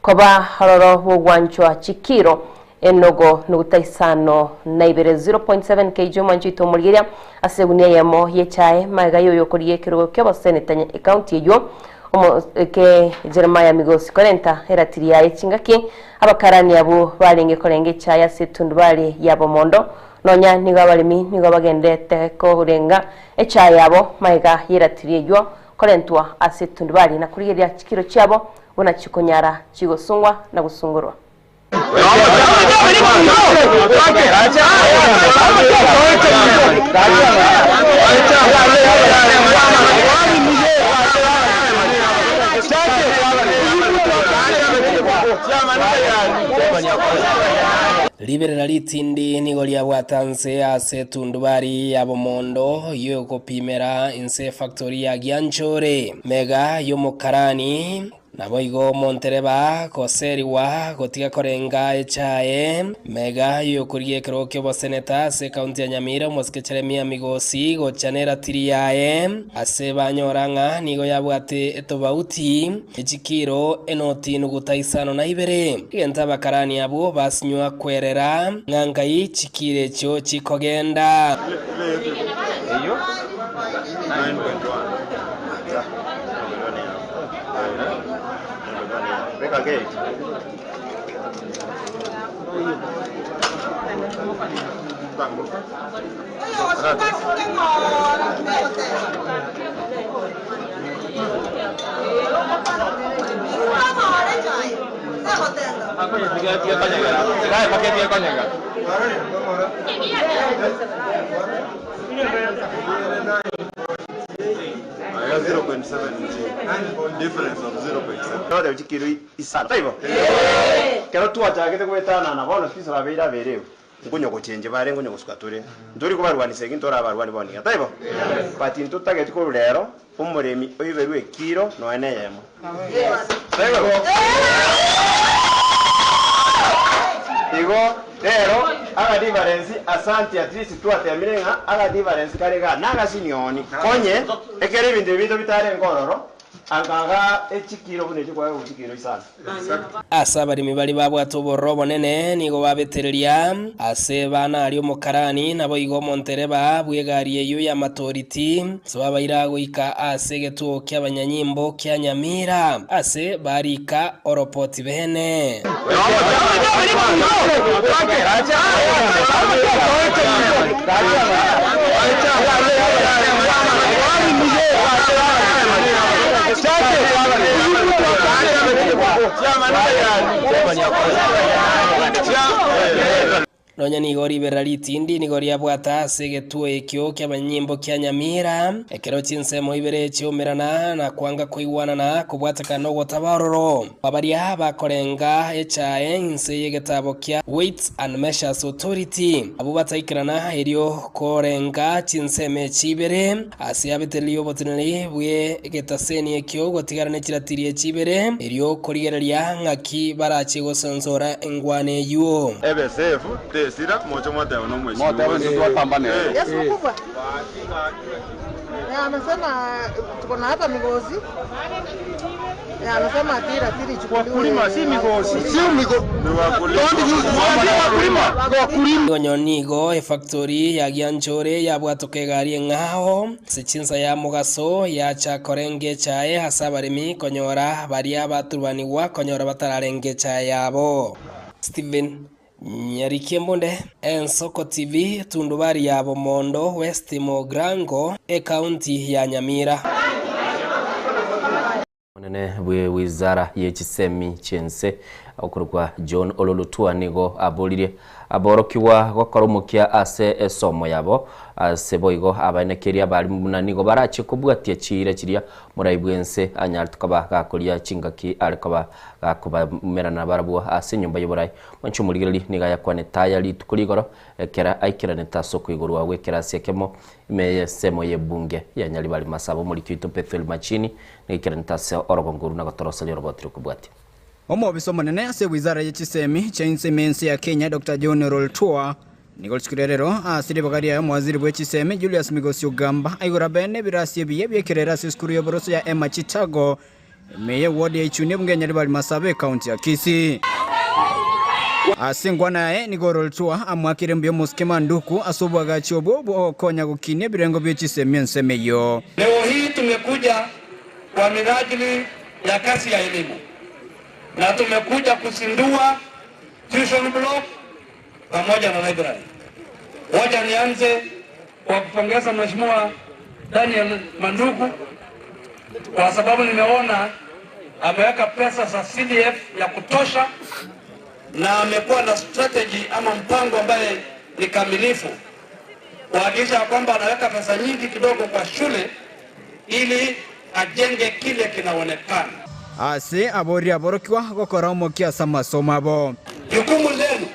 koba aroro bw'ogwanchwa chikiro enogo nuguta isano na ibere, 0.7 kg, Omwanchete omorigeria ase egunia eyemo y'echae magega y'oyokorigia ekerogo ki'oboseneta ekaunti eyio Omoke Jeremiah Migosi korenta eratiri yaye chingaki abakarani abwo barenge korenga echaye ase etundubari ya bomondo, nonya nigo abaremi nigo bagenderete korenga echaye yabo magega y'eratiri eyio korentwa ase etundubari na korigereria chikiro chiabo buna chikonyara chigosungwa na gosungorwa. Riberera ritindi nigo riabwata nse ase etundubari ya bomondo y'ogopimera inse efactory ya Gianchore, mega y'omokarani. Naboigo omontereba goserigwa gotiga korenga echaye mega y'okorigia ekerogo ki'oboseneta ase ekaunti ya Nyamira omosike Jeremia Migosi gocha neratiri yaye ase banyora ng'a nigo yabwate etobauti echikiro enoti nuguta isano na ibere. Egento abakarani abwo basinywa kwerera ng'a ngai chikiro echio chikogenda. Ekero twachagete goetanana bono Kristo abeire abereo, nkonya gochenchia bare nkonya gosuka tore. Ntori kobarwanisa eki ntore abarwani bono iga, taibo? But ntotageti korwa rero omoremi oiberwe ekiro nonya neyemo. Taibo? Igo rero aga difference asante at least twatemire ng'a aga difference kare igaa nagasinioni konye ekero ebinto ebi binto bitarenge ororo angaga echikiro buna echi kwagwa chikiro isano. Ase abaremi baria babwate obororo obonene nigo babetereria ase bana aria omokarani, naboigo omontereba bw'egari eyio y'amatoriti, ase babaira goika ase egetuo ki'abanyanyimbo kia Nyamira, ase barika oropoti bene. Nonya nigo riberera ritindi nigo riabwata ase egetuo ekio ki'abanyimbo kia Nyamira, ekero chinsemo ibere chiaumerana na kwanga koigwanana kobwatekana nogotaba ororo kwa baria bakorenga echae inse y'egetabo kia Weights and Measures Authority, abwo bataikerana erio korenga chinsemo echi ibere. Ase abetereria oboteneneri bw'egetaseni ekio gotigara ne chiratiri echi ibere, erio korigereria ng'aki barache gosonsora engwana eyio. Ebe safe, tesira, moche mwateba nomweshimiwa Motebe gose. intwe twapambana ere. Yes, mkubwa. Eh, amesema tuko na hapa Migosi. Eh, amesema ati ratili ichukuliwe. Wakulima si Migosi. Sio Migosi. Ni wakulima. Wakulima. Onye nigo efactori ya Gianchore yabwatoka egari eng'ao ase chinsa ya mogaso yacha korenga echae ase abaremi konyora baria baturubanigwa konyora batararenga echae yabo. Stephen Nyarikie Mbunde, Ensoko TV, Tundubari ya Bomondo, West Mogrango, Ekaunti ya Nyamira. Omonene bwe wizara ye chisemi chi'ense Okorokwa John Ololutua nigo aboririe aborokigwa gokora omokia ase esomo yabo, ase boigo abaenekeria abarimu buna nigo barache kobwatia chiira chiria morai bw'ense anyarete koba gakoria chingaki are koba gakobaumerana barabwo ase enyomba y'oborai. Mwanche omorigereria nigo ayakwanete aya rituko rigoro ekero aikeranete ase okoigorwa gw'ekerasi ekemo ime y'ensemo y'ebunge ya Nyaribari Masaba. Omoriki oito Bethuel Machini nigo aikeranete ase orogongo orwo na gotoroseria oroboti rokobwatia. Omobisa omonene ase wizara ye chisemi chia inse ime ense ya Kenya Doctor John Ololtua nigo rituko ria rero ase ribaga riaye omowaziri bwe chisemi Julius Migosi Ogamba aigora bene ebirasi ebiya biekerero ase esukuru y'oboroso ya Emma Chitago ime ye ward ya Ichuni ebunge ya Nyaribari Masaba ekaunti ya Kisii. Ase enkwana yaye nigo Ololtua amoakire mbuya omosike Manduku ase oboagachi obwo bw'ogokonya gokinia ebirengo bie chisemi ensemo eyio. Leo hii tumekuja kwa minajili ya kazi ya elimu na tumekuja kuzindua tuition block pamoja na library. Wacha nianze kwa kupongeza Mheshimiwa Daniel Manduku kwa sababu nimeona ameweka pesa za CDF ya kutosha na amekuwa na strategy ama mpango ambaye ni kamilifu kuhakikisha kwamba anaweka pesa nyingi kidogo kwa shule ili ajenge kile kinaonekana. Ase aboria aborokigwa gokora omokia ase amasomo abo. Jukumu lenu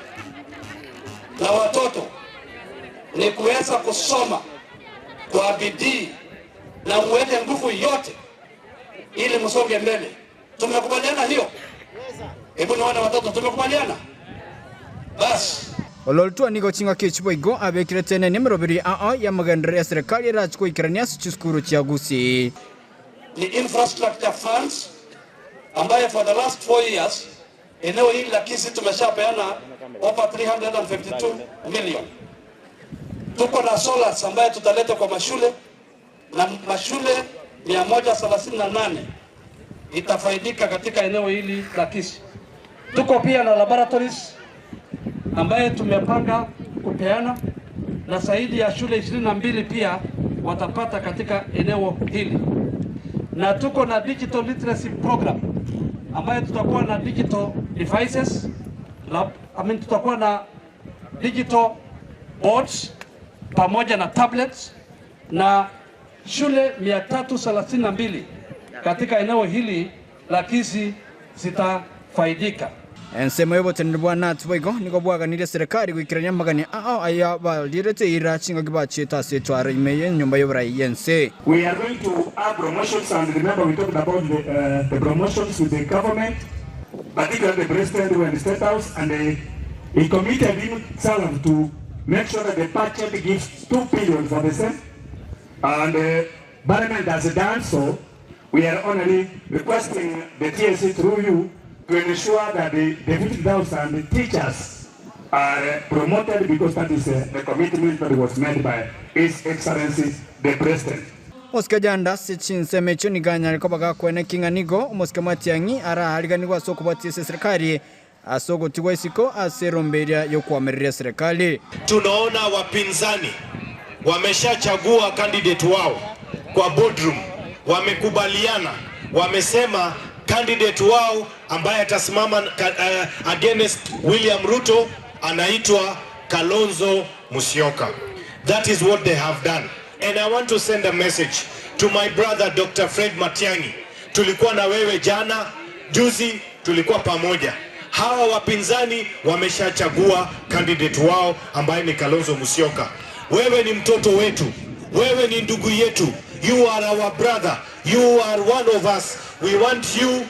la watoto ni kuweza kusoma kwa bidii na muweke nguvu yote ili msonge mbele. Tumekubaliana hiyo? Hebu nione watoto, tumekubaliana? Basi. Ololtua nigo ching'aki echi boigo abekire tenene emeroberi ao y'amagenderero ya serikali erache goikerania ase chisukuru chia Gusii. Ni infrastructure funds ambaye for the last 4 years eneo hili la Kisii tumeshapeana over 352 million. Tuko na solars ambaye tutaleta kwa mashule na mashule 138 itafaidika katika eneo hili la Kisii. Tuko pia na laboratories ambaye tumepanga kupeana na zaidi ya shule 22 pia watapata katika eneo hili, na tuko na digital literacy program ambaye tutakuwa na digital devices lab, I mean, tutakuwa na digital boards pamoja na tablets na shule 332 katika eneo hili la Kisii zitafaidika. Ensemo y'oboteneneri bwa Nats boigo nigo bwaganirie serikali goikerania amagani ao aya barierete eira chingaki bachiete ase etwaro ime y'enyomba y'oborai y'ense. We are going to have promotions, and remember we talked about the, uh, the promotions with the government, particularly the president when the State House, and uh, he committed himself to make sure that the budget gives 2 billion for the same. And uh, Parliament has done so. We are only requesting the TSC through you to ensure that the, the 50,000 teachers are uh, promoted because that is uh, the commitment that was made by His Excellency the President. Omosike Janda ase chinsemo echio nigo anyare koba gakweneki ng'a nigo omosike Matiang'i araariganigwe ase okobwatia ase eserekari ase ogotigwa isiko ase erombe eria y'okoamereria eserekari. Tunaona wapinzani wameshachagua candidate wao kwa boardroom, wamekubaliana, wamesema candidate wao ambaye atasimama uh, against William Ruto anaitwa Kalonzo Musyoka. That is what they have done. And I want to send a message to my brother Dr. Fred Matiang'i. Tulikuwa na wewe jana, juzi tulikuwa pamoja. Hawa wapinzani wameshachagua candidate wao ambaye ni Kalonzo Musyoka. Wewe ni mtoto wetu, wewe ni ndugu yetu. You are our brother, you are one of us. We want you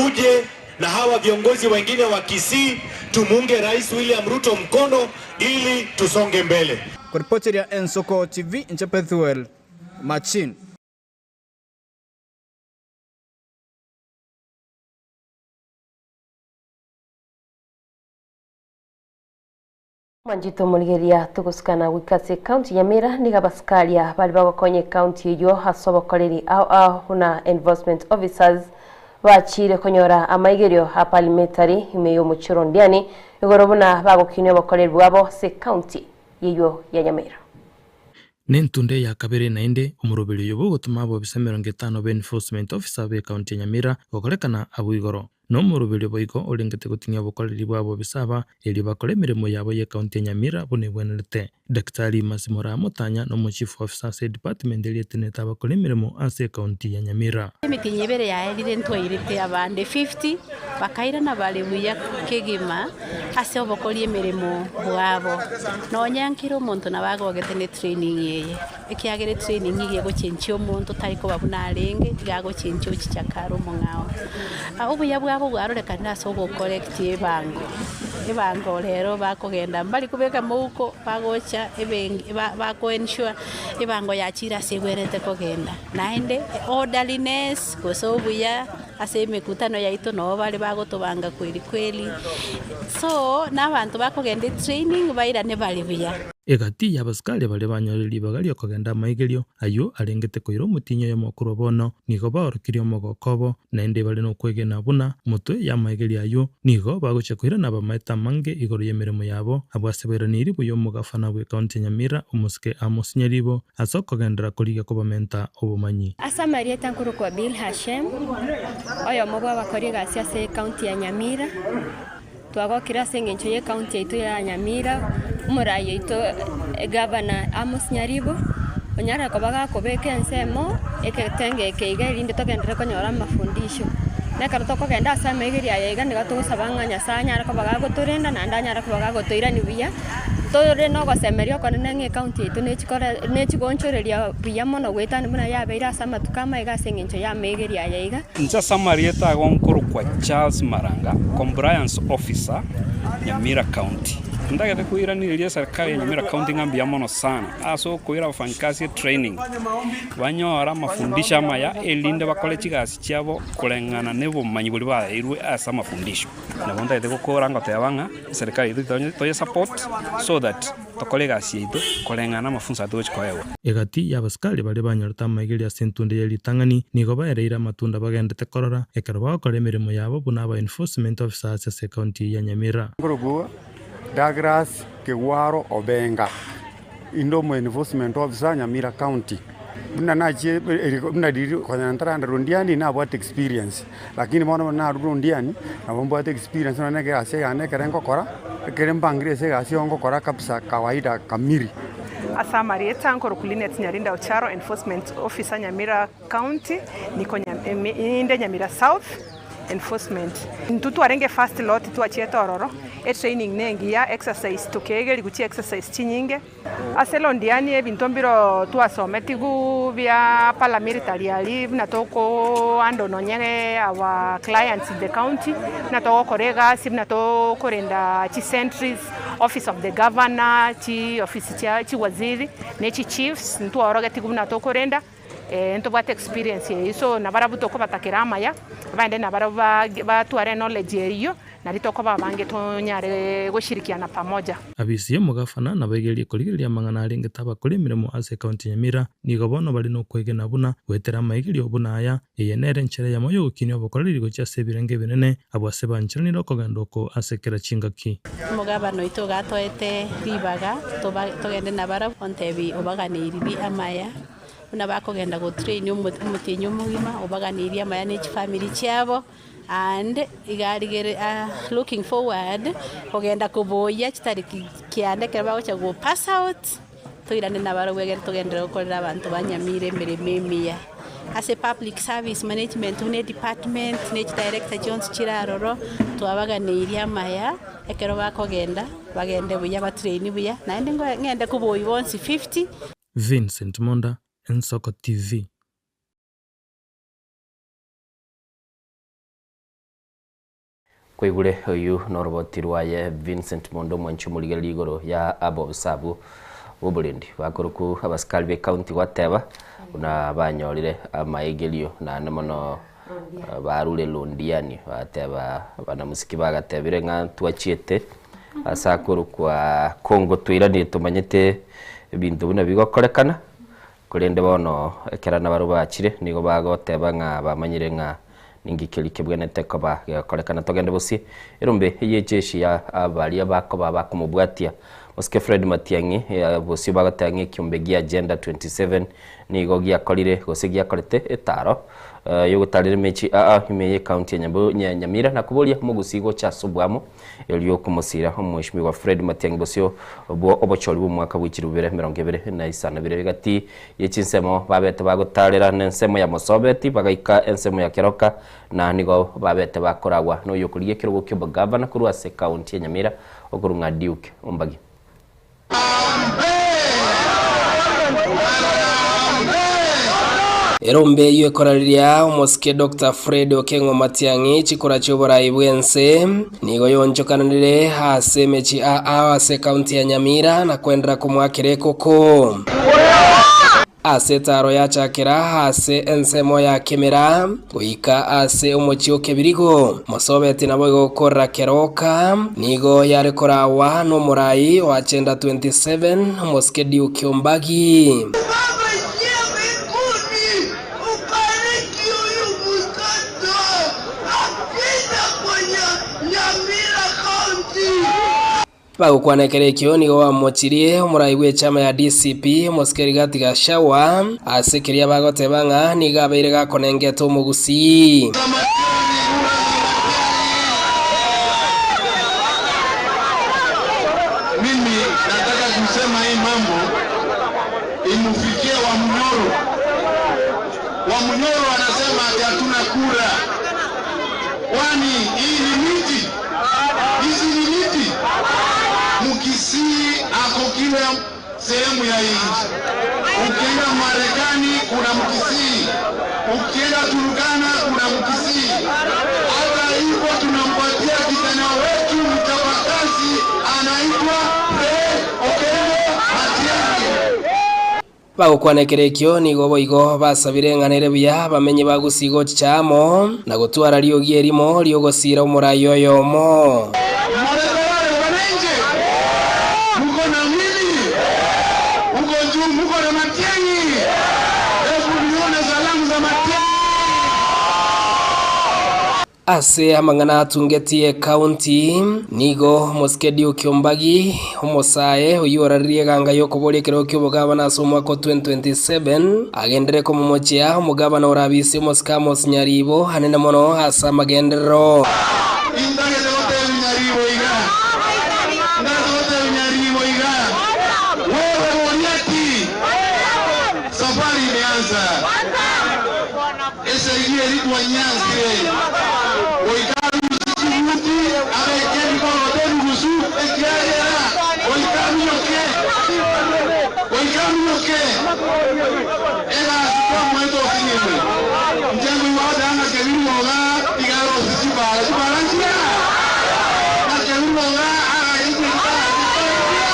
uje na hawa viongozi wengine wa Kisii tumuunge Rais William Ruto mkono ili tusonge mbele. Koripoteria Ensoko TV, inche Pethuel Machin. Mwanchete omorigereria togosukana goika ase ekaunti ya Nyamira nigo abasikari baria bagokonya ekaunti eyio ase obokoreri ao ao buna enforcement officers bachire konyora amaigerio a parliamentary ime y'omochie Londiani igoro buna bagokinia obokoreri bwabo ase ekaunti eyio ya Nyamira. Nentunde ya kabere naende, omoroberi oyo bogotoma abobisa 50 b'enforcement officer b'ecounty ya Nyamira gokorekana abwo igoro. Nomoroberio boigo orengete goting'ia obokoreri bw'abobisa aba, erio bakore emeremo yabo y'ecounty ya Nyamira buna ebwenerete. Daktari Mercy Moraa Motanya nomochief officer ase edepartment eria etenenete abakora emeremo ase ecounty ya Nyamira. Emetienyi ebere yaerire ntwairete abande 50, bakairana bare buya kegima ase obokoria emeremo bwabo. Nonya nkere omonto nabo agogete ne training eye, ekiagera etraining iga egochenchia omonto tari koba buna arenge, iga agochenchia ochichaka are omong'ao. Obuya bwabo bwarorekanire ase ogocorrect ebango, ebango rero bakogenda mbari kobeka mouko bagocha ebenki bako ensure ebango yachire ase ebwenerete kogenda. Naende orderliness gose obuya ase emekutano yaito nabo bare bagotobanga kweri kweri, so na abanto bakogenda etraining bairane bare buya. Egati y'abasikari baria banyorire ribaga ri'okogenda amaigerio ayio arengete koira omotienyi oyomo korwa bono, nigo baorokirie omogoko obo, naende bare nokwegena buna motwe y'amaigerio ayio nigo bagochia koirana abamaete amange igoro y'emeremo yabo. Abwo ase bairaneirie buya omogafana bw'ekaunti ya Nyamira, omosike Amos Nyaribo, ase okogenderera korigia kobamenta obomanyi. Ase amarieta nkorokwa Bilha Shem, oyomo bw'abakori egasi ase ecounty ya Nyamira. Twagokire ase engencho y'ecounty yaito ya Nyamira, omorai oito egavana Amos Nyaribo, onyare koba gakobeka ensemo egetenge eke iga erinde togenderere konyora amafundisho. Na ekero tokogenda ase amaigerio aya iga nigo togosaba ng'a Nyasaye anyare koba gagotorenda naende anyare koba gagotoirania buya. Tore nogosemeria okonene ng'a ecounty yaito nechikore nechigoonchoreria buya mono goetania buna yabeire ase amatuko amaiga ase eng'encho y'amaigerio aya iga. Inche ase amarieta ago nkorokwa Charles Maranga, Compliance Officer, Nyamira County. Ntagete koiraneria eserikari ya Nyamira County ng'a mbuya mono sana ase okoira abafanyikazi etraining, banyore amafundisho amaya erinde bakore chigasi chiabo koreng'ana na obomanyi boria baeirwe ase amafundisho. Nabo ntagete gokora ngoteba ng'a eserikari yaito toye support so that tokore egasi yaito koreng'ana na amafunso aya togochi koegwa. Egati y'abasikari baria banyorete amaigerio ase entunde ye ritang'ani nigo baereire amatunda bagendete korora ekero bagokora emeremo yabo buna aba enforcement officers ase ecounty eye ya Nyamira. Nkorokwa Douglas Kegwaro Obenga, inde omo enforcement officer Nyamira county. Buna nachie buna riria konya ntaranda Londiani nabwate experience, lakini bono buna narure Londiani nabo mbwate experience nonye na egasi eyane ekere ngokora, ekere mbangire ase egasi eyo ngokora kabisa kawaida kamiri. Ase amarieta nkorokwa Linet Nyarinda Ocharo, Enforcement Officer Nyamira County, niko inde Nyamira South Enforcement. Intwe twarenge first lot twachiete ororo, etraining nengiya, exercise tokeegerigwa chi exercise chinyinge. Ase Londiani ebinto mbiro twasometigwe bia paramilitary aria buna toko handle nonye our clients in the county, buna togokora egasi, buna tokorenda chi sentries, office of the governor, chiofisi chia chiwaziri ne chichiefs ntwaorogetigwe buna tokorenda. Ntobwate experience eyio so nabarabwo tokobatakera amaya, abande nabarabwo batware knowledge eyio, nario tokoba abange tonyare goshirikiana pamoja. Abisi y'omogafana nabaigererie korigereria amang'ana arengete abakori emeremo ase ekaunti ya Nyamira, nigo bono bare nokwegena buna goetera amaigerio buna aya, eye nere enchera eyemo y'ogokinia obokoreri gochia ase ebirengo ebinene, abwo ase bancheranire okogenda oko ase kera chingaki. Omogabana oito iga atoete ribaga togende nabarabwo, ontebi obaganeirie amaya. Buna bakogenda go train omotienyi omogima, obaganeirie amaya ne chifamiri chiabo, and iga arigere looking forward kogenda koboyia chitariki kianda ekero bagocha go pass out, toirane nabarobwo egere togenderere gokorera abanto ba Nyamira emeremo emiya. Ase public service management buna edepartment ne chidirector chionsi chire aroro, twabaganeirie amaya ekero bakogenda, bagende buya batraini buya, naende ngende koboyia bonsi 50. Vincent Monda, Ensoko TV. Kwaigure oyio noroboti rwaye Vincent Monda omwanchi omorigereria igoro ya abobisa abwo boborendi bakoroku abasikari be county gwateba buna banyorire amaegerio naende mono barure Londiani bateba banamusiki bagatebire ng'a twachiete Ase akorokwa Congo twairanire tomanyete ebinto buna bigokorekana, korende bono ekero nabarabwo bachire nigo bagoteba ng'a bamanyire ng'a ninki keria kebwenerete koba gegokorekana. Togende bosie erombe ye ejeshi ya baria bakoba bakomobwatia Osike Fred Matiang'i bosio bagoteba ng'a ekiombe gia Agenda 27 nigo giakorire gose giakorete etaro yogotarera emechi aa ime ye county ya Nyamira na koboria omogusii gocha ase obwamo erio komosira omweshimiwa Fred Matiang'i bosio bwo obochori bw'omwaka bwe chilifu bibere emerongo ebere na isano bire egati ye chinsemo babete bagotarera nensemo ya Mosobeti bagaika ensemo ya Keroka na nigo babete bakoragwa noyokorigia ekerogo ki'obogavana korwa ase county ya Nyamira okorwa ng'a Duke Ombagi. Erombe eyio ekorareria omosike Doctor Fred Okeng'o Matiang'i chikura chi'oborai bw'ense nigo yonchokananire ase emechie aa ase ekaunti ya Nyamira na kwenderera komoakera ekoko. Ase etaaro yachakera ase ensemo ya Kemera goika ase omochie o Kebirigo. Mosobeti naboigo gokorera keroka nigo yare korawa nomorai o Agenda 27 omosike Duke Ombagi. Bagokwana ekero ekio nigo bamochirie omorai bw'echama ya DCP, omosike Rigathi Gachagua, ase keria bagoteba ng'a nigo abeire gakonengete omogusii. Mimi nataka kusema hii mambo imufikie Wamunyoro. Wamunyoro anasema ati hatuna kura, kwani hii ni miti? Hizi ni miti? Mkisii ako kila sehemu ya nchi. Ukienda Marekani kuna Mkisii, ukienda Turkana kuna Mkisii. Hata hivyo tunampatia kijana wetu mchapakazi anaitwa Fred Okengo Matiang'i. Bagokwana ekero ekio nigo boigo basabire eng'ana ere buya bamenye bagusii gochicha amo, na gotwara riogi erimo ri'ogosiira omorai oyomo. Muko na mimi huko juu, muko na Matiang'i. Hebu nione salamu za Matiang'i. Ase amang'ana atungetie ekaunti, nigo Mosike Duke Ombagi, omosae oyio oraririe eganga y'okoboria ekerogo ki'obogabana ase omwaka o 2027, agenderere komomochia omogabana orabise Omosike Amos Nyaribo anene mono ase amagenderero. Intagete gotebia Nyaribo iga, Ntagete gotebia Nyaribo iga, wewe Goliati, safari imeanza. Esegi eria twanyansire, goika arusie chibuti, abeke ebikoroto ebigusu, ekiagera goika aminyoke, goika aminyoke, egasi twamoete osinyirwe. Inche nkoigwa goteba ng'a Kebirigo iga iga arosie chibara, chibara nchiya, ng'a Kebirigo iga agache chibara, chibara nchiya,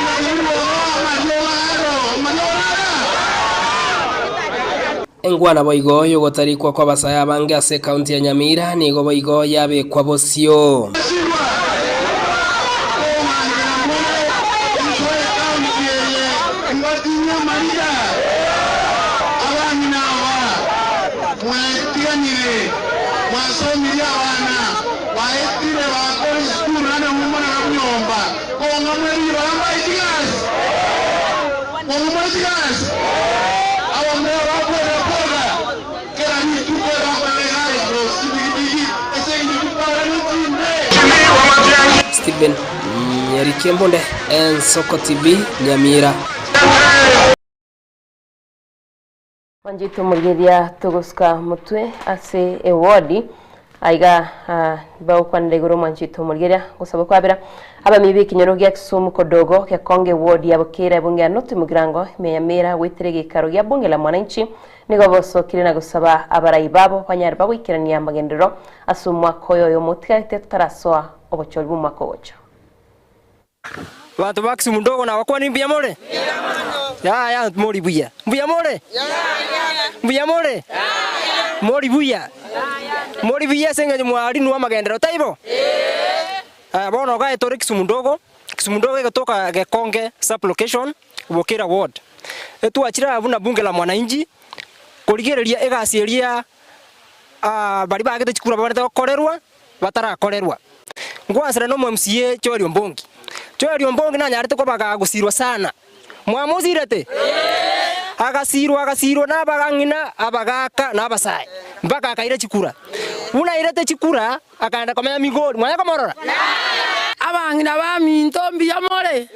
ng'a Kebirigo iga amariogo aro, amariogo nara. Engwana boigo y'ogotarikwa kw'abasae abange ase ekaunti ya Nyamira nigo boigo yabekwa bosio. Abamura ba boda-boda kera rituko bakorera egasi chipigipigi ase engencho chitwara nechinde. Stephen Nyarikembunde, Ensoko TV, Nyamira. Mwanchete omorigereria togosuka motwe ase ewodi aiga bagokwanera igoro mwanchete omorigereria gosaba kwabera abamii b'ekenyoro gia Kisumu Kodogo Gekonge ewodi ya Bukira ebunge ya North Mugirango ime ya Mira goetera egeikaro gia bunge la mwananchi nigo bosokire na gosaba abarai babo banyare bagoikerania amagenderero ase omwaka oyo oyomo otigarete totarasoa obochori bw'omwaka ogocha. Abanto ba Kisumu ndogo nabakwanie mbuya more? Yaya mori buya. Mbuya more? Mbuya more? Mori buya? Mori buya ase eng'encho mwarinwe amagenderero, taibo? Aya bono iga tore Kisumu ndogo, Kisumu ndogo egotoka Gekonge sub location, Bokera ward. Etwachire aa buna bunge la mwananchi, korigereria egasi eria baria baagete chikura babarete gokorerwa, batarakorerwa. Ngwansera na omo MCA Joel Ombongi. Joel Ombongi nanyarete koba gagosirwa sana. Mwamosirete? Agasirwa agasirwa na abang'ina, abagaaka, na abasae, mpaka akaira chikura. Buna airete chikura, akaenda komenya Migori. Mwanya komorora? Abang'ina baminto, mbuya more?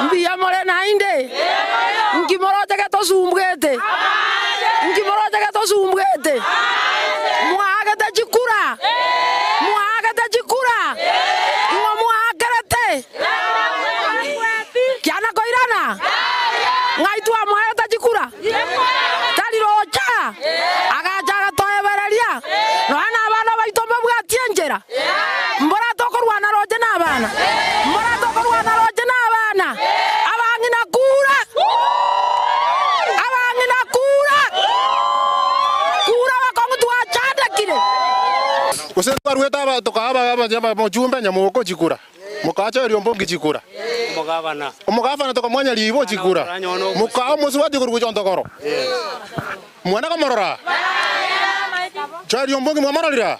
Mbuya more naende? Nki moroche getosumbwete? Nki moroche getosumbwete? Mwaagete chikura? Mwaagete chikura? Ing'o mwaakerete? Kiana koirana? Ng'ai twamoete chikura? Tari rocha? Agacha agatoebereria, Nonya nabana baito mbabwatie enchera. Mbora tokorwana roche nabana? Mbora tokorwana roche nabana? Abang'ina kura! Abang'ina kura! Kura abakong'u twachandekire! Gose twaruete aba tokaa omochumbe nyamoko chikura. Mokacha eriomba onki chikura. Omogavana tokamwanya riibo chikura. Mokaa omosubati korwa gochia ontogoro. Mwana komorora? Cha eriomba onki mwamororire?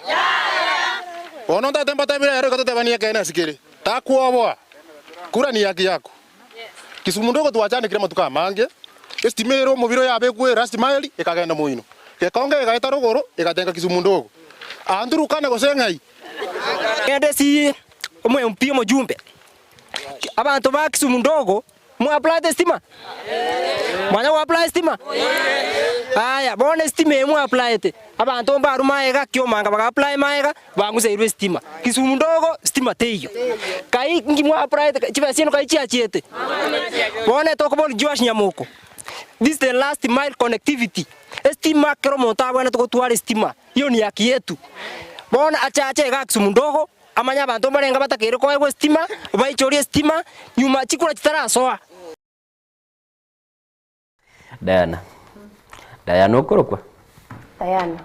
Bono ntate mbatebire ero igo totebanie ekeene ase kere. Takwoboa. Kura ni haki yako. Kisumu ndogo twachandekire amatuko amange, estima ere omobere yabekwa last mile ekagenda moino. Gekonge egaeta rogoro egatenga Kisumu ndogo. Aa nturukane gose ng'ai? Ngende ase omo-MP omojumbe, abanto ba Kisumu ndogo mwa-applyete estima? Mwanya go-apply estima? Aya, bono estima eye mwa-applyete, abanto mbarwe magega, kiomanga baga-apply magega, bang'useirwe estima. Kisumu ndogo, stima teiyo. Kai nki mwa-applyete chibesa chiaino kai chiachiete? Bono etokobori Joash Nyamoko, this is the last mile connectivity, estima kera omonto abwenerete gotwara estima. Iyo ni haki yetu. Bono achache iga Kisumu ndogo, amanye abanto mbarenge batakeire koegwa esitima, baichorie esitima, nyuma chikura chitarasoa. Diana. Diana okorokwa? Diana.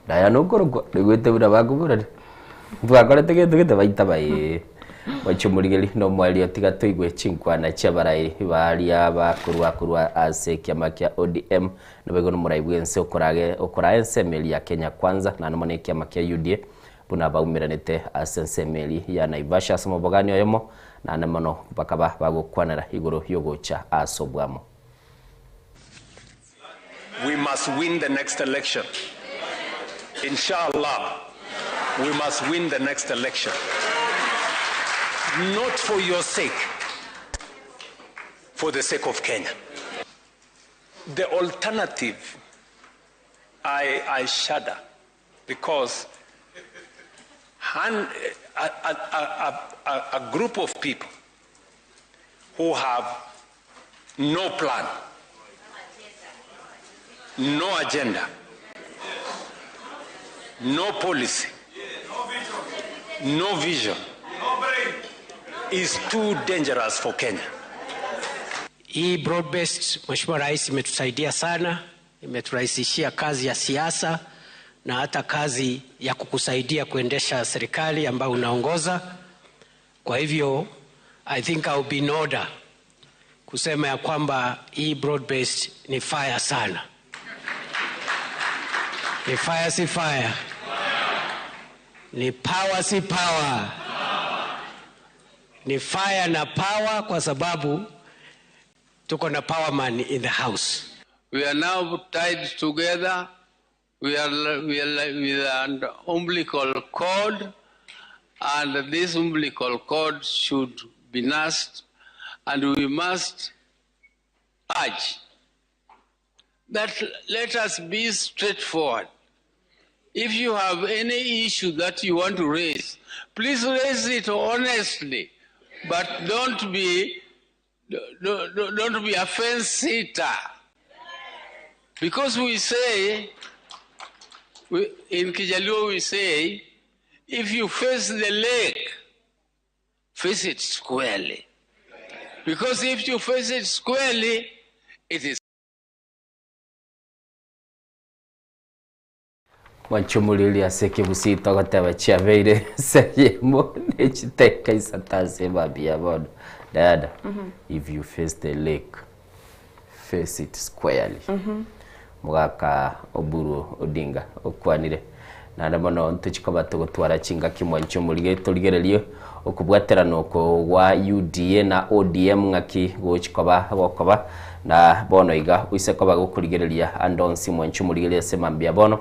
Diana okorokwa? Noigwete buna bakoborania? Twakorete gento gete baitaba ee. Mochie omorigeri na omoerio tiga toigwe chinkwana chi'abarai baria bakorwa korwa ase ekiama kia ODM Naboigo nomorai bw'ense okorage okoraa ensemo eria ya Kenya Kwanza, naende mono ekiama kia UDA, buna baumeranete ase ensemo eria ya Naivasha ase omobogani oyomo, naende mono bakaba bagokwanera igoro y'ogocha ase obwamo. We must win the next election. Inshallah, we must win the next election. Not for your sake, for the sake of Kenya. The alternative, I, I shudder because a, a, a, a, a group of people who have no plan, no agenda, no policy, no vision, is too dangerous for Kenya. Hii broad based, Mheshimiwa Rais, imetusaidia sana, imeturahisishia kazi ya siasa na hata kazi ya kukusaidia kuendesha serikali ambayo unaongoza. Kwa hivyo I think I'll be in order kusema ya kwamba hii broad based ni fire sana. Ni fire si fire, ni power si power, ni fire na power, kwa sababu tuko na power man in the house. We are now tied together. We are, we are with an umbilical cord, and this umbilical cord should be nursed, and we must urge that let us be straightforward. If you have any issue that you want to raise, please raise it honestly, but don't be don't, don't be a fence sitter. Because we say, we, in Kijaluo we say, if you face the lake, face it squarely. Because if you face it squarely, it is Mwanchomoreri ase ekegusii togoteba chiabeire ase eyemo ne chiteka isato ase emambia bono. Diana, if you face the lake, face it squarely. Mogaka Oburu Odinga okwanire. Naende mono ntochie koba togotwara chingaki mwanche omorige torigererie okobwaterana oko gwa UDA na ODM ng'aki gochi koba gokoba na bono iga oise koba gokorigereria ande onsi mwanche omorigereria ase mambia bono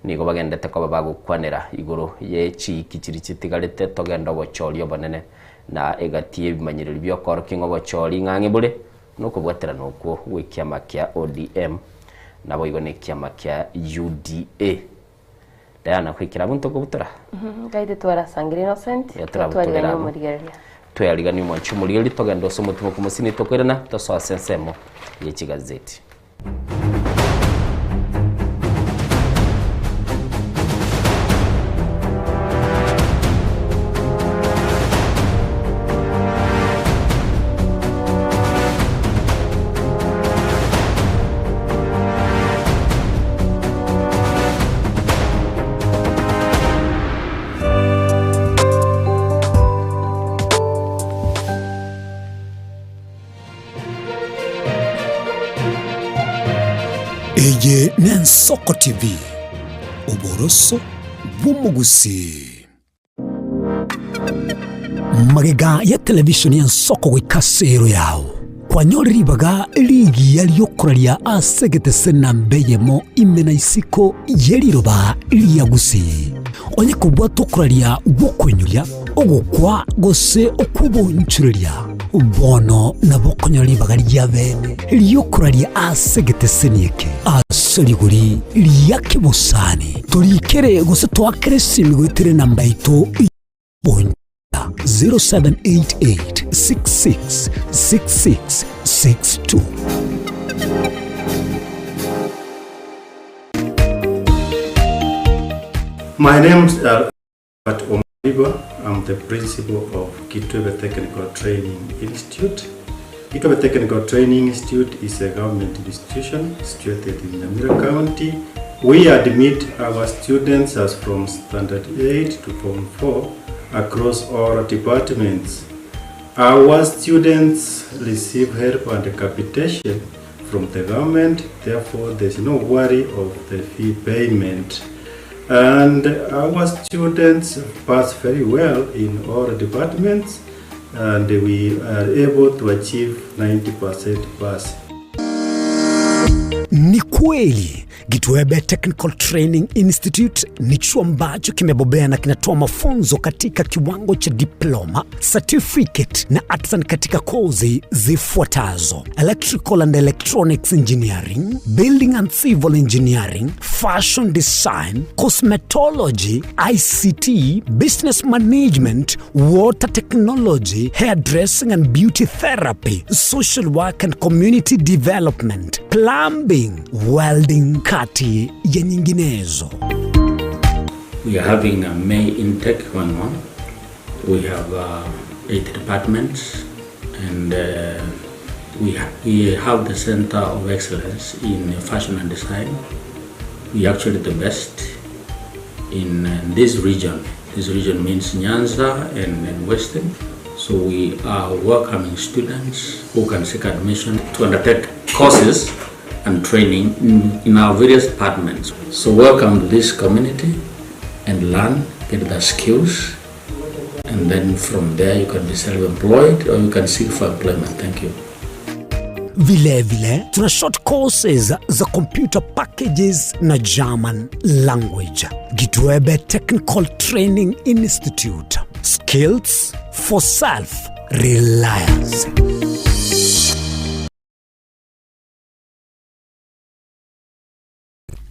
nigo bagendete koba bagokwanera igoro ye chiiki chiria chitigarete togende obochori obonene na egati y'ebimanyereri biokorokia ng'a obochori ng'ang'e bore nokobwaterana okwo gwekiama kia ODM naboigo nekiama kia UDA. Diana, goikera abwo ntokobutora. Ngai titwarasangire Innocent, Ya, turabutorera twatwarigania abwo. omorigereria. Tweariganie omwanchi omorigereria togende ase omotimo komosini tokoirana tosoe ase ensemo ye chigazeti. Eye n'Ensoko TV, oboroso bw'omogusii. Magega ya televisheni y'ensoko goika ase ero yao, kwanyore ribaga rigiya ri'okoraria ase egetese namba eyemo ime na isiko ye riroba ria Gusii. Onye kobwata okoraria gw'okoinyoria, ogokwa gose okw'obonchureria, bono nabo okonyora ribaga ria bene ri'okoraria ase egeteseni eke ase rigori ria kebosani. Torikere gose toakere esimi goetera enamba yaito y'obonchureria 0788666662. My name's Albert Omariba. I'm the principal of Kitwebe Technical Training Institute. Kitwebe Technical Training Institute is a government institution situated in Nyamira County. We admit our students as from Standard 8 to Form 4 across all departments. Our students receive help and capitation from the government, therefore there's no worry of the fee payment. And our students pass very well in all departments and we are able to achieve 90% pass. Ni kweli Gitwebe Technical Training Institute ni chuo ambacho kimebobea na kinatoa mafunzo katika kiwango cha diploma, certificate na artisan katika kozi zifuatazo: electrical and electronics engineering, building and civil engineering, fashion design, cosmetology, ICT, business management, water technology, hairdressing and beauty therapy, social work and community development, plumbing, welding, kati ya nyinginezo. We are having a May intake going on. We have 8 departments and we, ha we have the Center of Excellence in Fashion and Design. We are actually the best in this region. This region means Nyanza and, and Western. So we are welcoming students who can seek admission to undertake courses and training in, in our various departments. So welcome to this community and learn, get the skills, and then from there you can be self-employed or you can seek for employment. Thank you. Vilevile tuna short courses za computer packages na German language. Gitwebe Technical Training Institute. Skills for self reliance.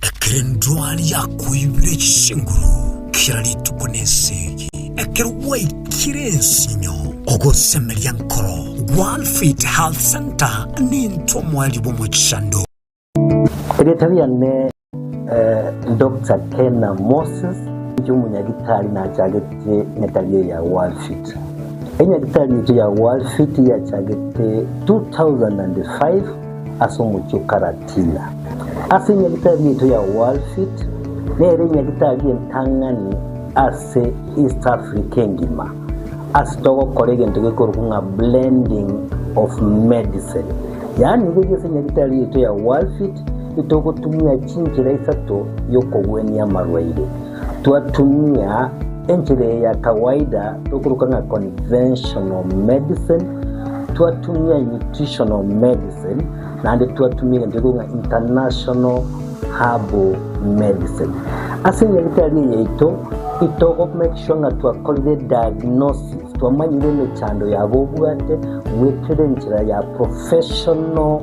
Ekero endwari yakoibire chinguru kera rituko nesegi, ekero gwaikire ensinyo, ogosemeria nkoro, Gwalfit Health Center nintwe omoerio bw'omochando. Erieta riane Doctor Kena Moses, inche omonyagitari nachagete nyagitari eye ya Worldfit. Enyagitari yaito ya Worldfit yachagete 2005 ase omochie o Karatina. Ase enyagitari yaito ya Worldfit nere enyagitari entang'ani ase East Africa engima ase togokora egento gekorokwa ng'a blending of medicine. Yaani iga ase enyagitari yaito ya Worldfit Titogotumia chinchera isato y'okogwenia amarwaire. Twatumia enchera eye ya kawaida tokoroka ng'a conventional medicine, twatumia nutritional medicine, naende twatumia egento gekorokwa ng'a international herbal medicine. Ase enyagitari eye yaito, itogo make sure ng'a twakorire diagnosis, twamanyire emechando yabo obwate goetera enchera ya professional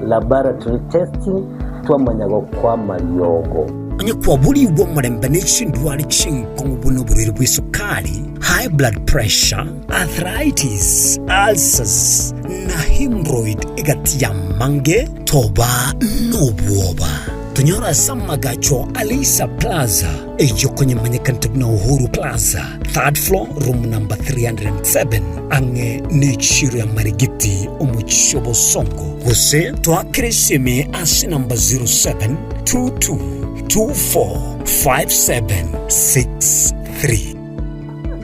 laboratory testing, twamanya gokoa amariogo. Onye kwaborigwe omorembe ne chindwari chinkong'u buna oborwaire bw'esukari, high blood pressure, arthritis, ulcers, na hemorrhoid egati y'amange, toba nobwoba. Tonyore ase amagacho a Leisa Plaza, eyio konyemanyekanete buna Uhuru Plaza, third floor, room number 307, ang'e n'echiro ya Marigiti, omochie o Bosongo. Gose toakere esimi ase namba 0722245763.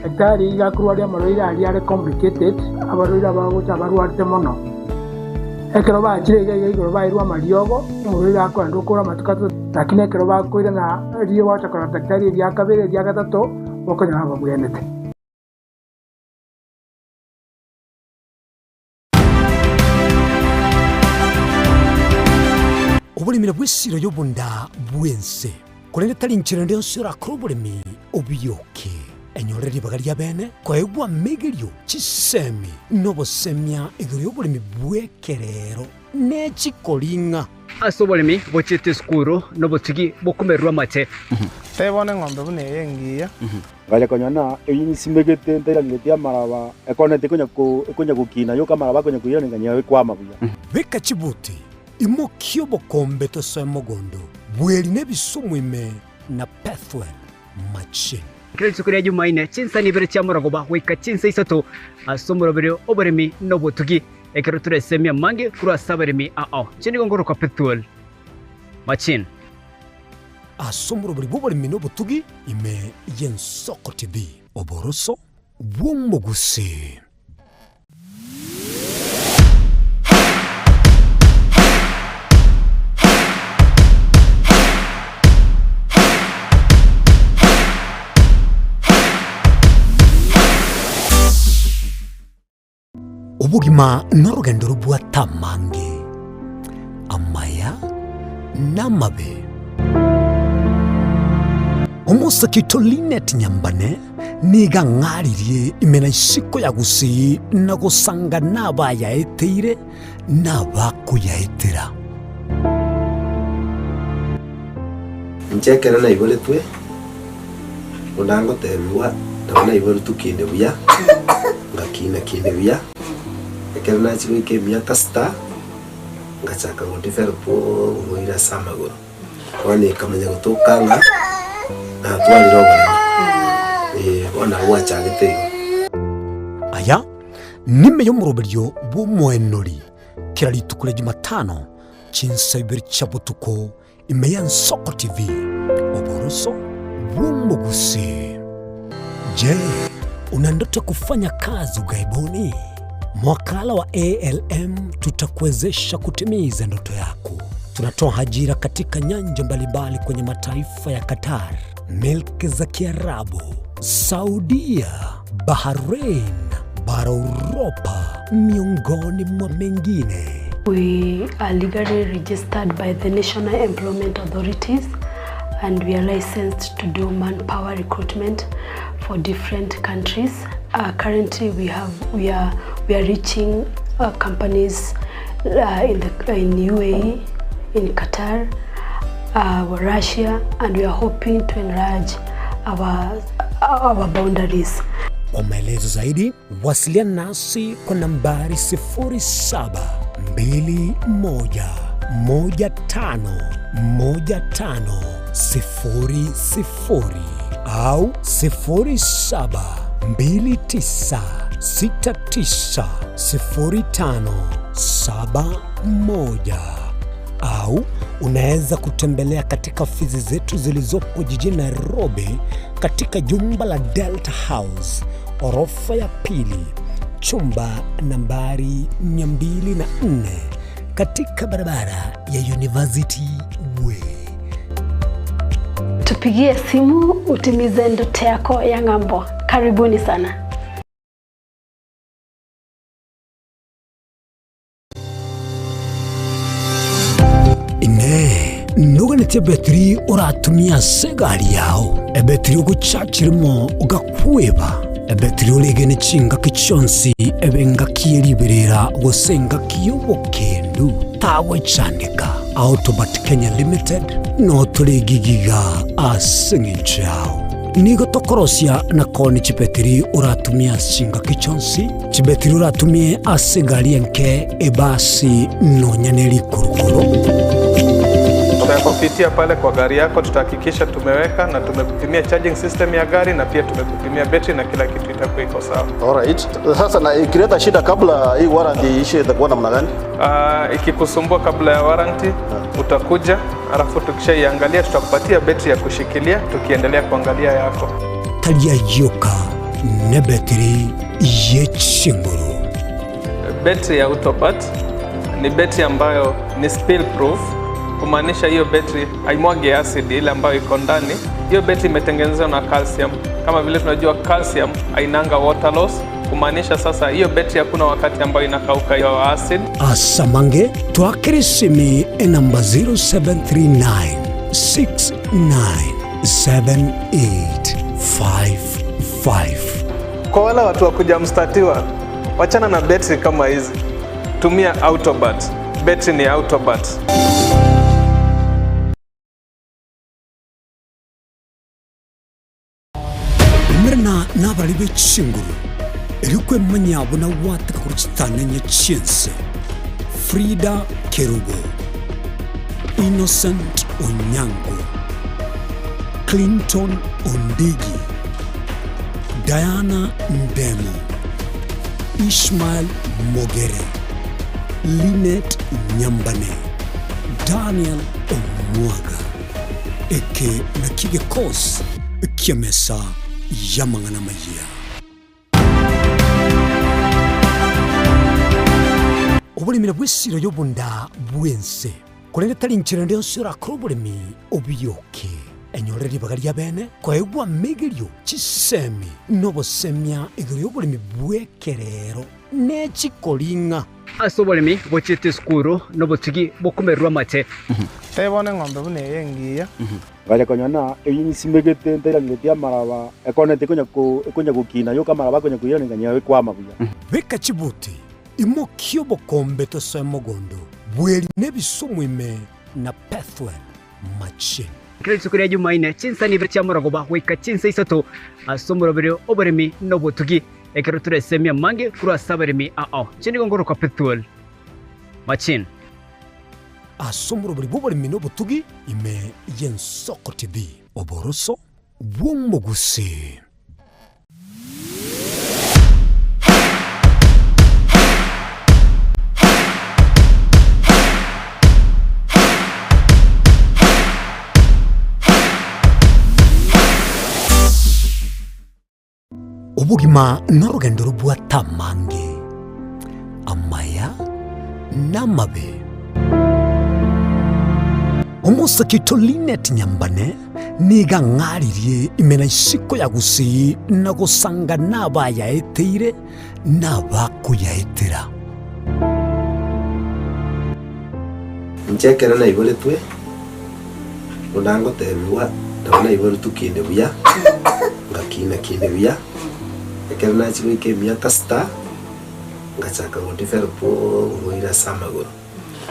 Daktari iga akorwaria amarwaire aria are complicated, abarwaire abagocha abarwarete mono. Ekero bachire iga iga igoro bairwe amariogo, omorwaire akoenda okore amatuko atato, lakini ekero bakoirana riria gwacha korora daktari eria kabere eria gatato, bokonyora babwenerete. Oboremi nabwo esiro y'obonda bw'ense, korende tari nchera ende yonsi orakore oboremi obiyoke. Enyore ribaga ri'abeene koegwa amegerio, chisemi, na obosemia igoro y'oboremi bw'ekerero ne chikoring'a. Ase oboremi bochiete esukuru nobotugi bokomererwa amate. Tebia bono eng'ombe buna eye engiya. Ngacha konyora ng'a eyio nsimegete ntairanereti amaraba, ekoneti ekonya ko ekonya gokina yoka amaraba akonya koirana ng'a ekwama buya. Beka chibuti, imokia obokombe tosoe mogondo, bweri na ebisumu ime na Pethuel machine. Kera rituko ria Jumaine, chinsa nibere chia morogoba goika chinsa isato ase omoroberi oboremi na obotugi, ekero toresemie amange korwa ase abaremi ao. Inche nigo nkorokwa Pethuel Machine. Ase omoroberi bw'oboremi na obotugi ime y'Ensoko TV. Oboroso bw'omogusii. Obogima norogendo robwate amange, amaya na amabe. Omosake oito Linet Nyambane nigo ang'aririe ime na isiko ya Gusii na gosanga nabayaeteire na abakoyaetera. Inche ekero naiboretwe, buna ngotebigwa, nabo naiboretwe kinde buya, ngakina kinde buya, ekero nachia goika emiaka sita, ngachaka go develop oborwaire ase amagoro. Bono ekamanya gotoka ng'a natwarire oboremo, eh, bono nabo gwachagete igo. Aya nime y'omoroberio bw'omoenori kera rituko ria Jumatano chinsa ibere chia botuko ime y'Ensoko TV, oboroso bw'omogusii. Je, una ndoto ya kufanya kazi ughaibuni? Mwakala wa ALM tutakuwezesha kutimiza ndoto yako. Tunatoa ajira katika nyanja mbalimbali kwenye mataifa ya Qatar, milki za Kiarabu, Saudia, Bahrain, bara Uropa, miongoni mwa mengine. We are legally registered by the National Employment Authorities and we are licensed to do manpower recruitment for different countries. Uh, currently we have we are we are reaching uh, companies uh, in the in UAE, in Qatar, uh, Russia and we are hoping to enlarge our our boundaries. Kwa maelezo zaidi wasiliana nasi kwa nambari 0721151500 au 0729690571 au unaweza kutembelea katika ofisi zetu zilizopo jijini Nairobi katika jumba la Delta House orofa ya pili chumba nambari 204 katika barabara ya University Way. Tupigie simu utimize ndoto yako ya ng'ambo. Karibuni sana. Inee! Noganetie ebetiri oratumie ase egari yao, ebetiri ogochachirimo ogakweba, ebetiri oregene chingaki chionsi, ebe engaki ye riberera gose engaki y'obokendu? Tagwechandeka. Autobat Kenya Limited notore egigiga ase eng'encho yao. Nigo tokorosia na koonia chibetiri oratumie ase chingaki chionsi, chibetiri oratumie ase egari enke, ebasi, nonya ne rikurukuru. Tutakupitia pale kwa gari yako, tutahakikisha tumeweka na tumekupimia charging system ya gari na pia tumekupimia betri na kila kitu itakuwa iko sawa. Alright. Sasa na ikileta shida kabla hii warranty iishe itakuwa namna gani? Ikikusumbua kabla ya warranty utakuja, alafu tukishaiangalia tutakupatia betri ya kushikilia tukiendelea kuangalia yako. Tari ayio ka nebetiri ye chinguru. Betri ya Autopat ni betri ambayo ni spill proof, kumaanisha hiyo betri haimwagi acid ile ambayo iko ndani. Hiyo betri imetengenezwa na calcium. Kama vile tunajua calcium hainanga water loss, kumaanisha sasa hiyo betri hakuna wakati ambayo inakauka hiyo acid. Asamange twakere esimi enamba 0739 697855. Kwa wale watu wa kujamstatiwa, wachana na betri kama hizi, tumia Autobat. Betri ni Autobat. Umerana nabarari be chinguru, erio kwemanya buna gwateka korwa chitanenye chi'ense. Frida Kerubo, Innocent Onyango, Clinton Ondigi, Diana Ndemo, Ishmael Mogere, Linet Nyambane, Daniel Omwaga. Eke nakio gekosi ki'emesa y'amang'ana amayia. Oboremi nabwo esiro y'obonda bw'ense, korende tari nchera ende yonsi orakore oboremi obioke. Enyore ribaga ri'abeene koegwa amegerio, chisemi, na obosemia igoro y'oboremi bw'ekerero ne chikoring'a. Ase oboremi bochiete esukuru nobotugi bokomererwa amate. Tebia bono eng'ombe buna eye engiya. Ngacha konyora ng'a eyio nsimegete ntairaneretie amaraba, ekoneti ekonya ko ekonya gokina yoka amaraba akonya koiraneria ng'a ekwama buya. Beka chibuti, imokia obokombe tosoe mogondo, bweri nebisumu ime na Pethuel machine. Kera rituko ria Jumaine, chinsa nibere chia morogoba goika chinsa isato ase omoroberi oboremi na obotugi, ekero toresemie amange korwa ase abaremi ao. Inche nigo nkorokwa Pethuel Machine. Ase omoroberi bw'oboremi na obotugi ime y'Ensoko TV. Oboroso bw'omogusii. Obogima norogendo robwate amange, amaya na amabe. Omosake oito Linet Nyambane nigo ang'aririe ime na isiko ya Gusii na gosanga nabayaeteire na abakoyaetera. Inche ekero naiboretwe, buna ngotebigwa, nabo naiboretwe kinde buya, ngakina kinde buya, ekero nachia goika emiaka sita, ngachaka go develop oborwaire ase amagoro.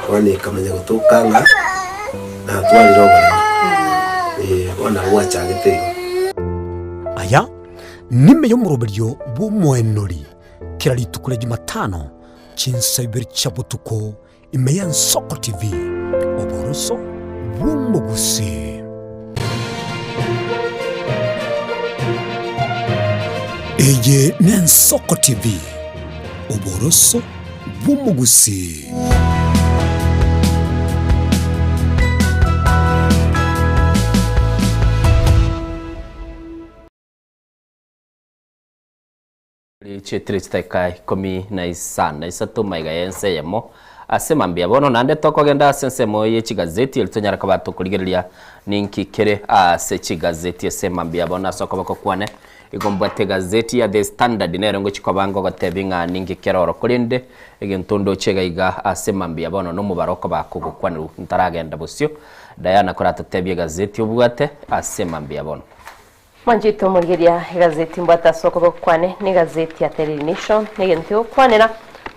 Bono ekamanya gotoka ng'a natwarire oboremo, eh, bono nabo gwachagete igo. Aya nime y'omoroberio bw'omoenori kera rituko ria Jumatano chinsa ibere chia botuko Ime y'Ensoko TV, oboroso bw'omogusii. Eye n'Ensoko TV, oboroso bw'omogusii. Chietire chidakika ikomi na isano na isato maiga y'ense eyemo Ase mambia bono naende tokogenda ase ensemo ye chigazeti erio tonyare koba tokorigereria ninki kere ase chigazeti ase mambia bono ase okoboko kwane. Igo mbwate egazeti ya The Standard nere ngochia koba ngogotebia ng'a ninki kere oro korende egento ndoche iga iga ase mambia bono nomobaro okoba kogokwanerwa ntaragenda bosio. Diana koratotebie egazeti obwate ase mambia bono. Mwanchete omorigeria egazeti mbwate ase okoboko kwane negazeti ya Daily Nation negento egokwanera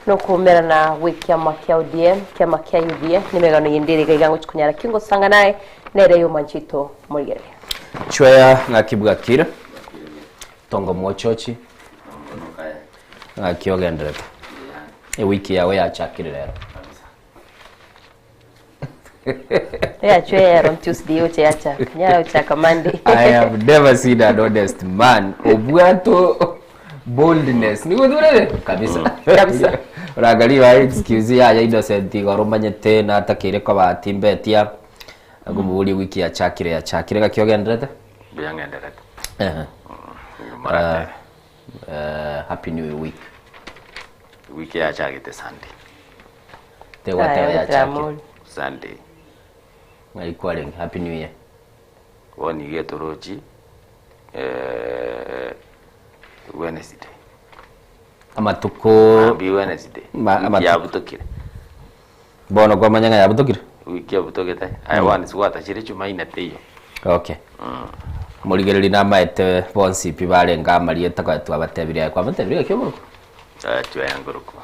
nokoumerana gwekiama kia ODM kiama kia UDA nemegano yende ere iga iga ngochi konyara ki ngosanga naye nere oyo mwanchete omorigereria. Chweya ng'aki bwakire tongo mochochi ng'aki ogenderete ewiki yago yachakire rero. Yachwera on Tuesday oche yachaka. Nyara ochaka Monday. I have never seen an honest man obwato boldness nigo turere kabisa Kabisa. Orangaria ba excuse yaya innocent igoro omanyete natakeire koba timbetia agomoboria wiki yachakire yachakire gaki ogenderete Mbuya ng'enderete. Ehe. Marate. Happy new week. Wiki yachagete Sunday. Tegwateba yachakire. Sunday. Ng'ai kwarenge? Happy new year. Bono iga etorochi eh, Wednesday. Amatuko Mambia Wednesday. Ma- Wiki amatuko. yabutokire. Bono kwamanya ng'a yabutokire? Wiki yabutokete. Aye bono sigwatachire Jumanne teiyo. Okay. Morigereria namaete bonsi pi barenge amarieta konya twabatebirie aye kwabatebirie gaki oboroko? Chweya ngorokwa.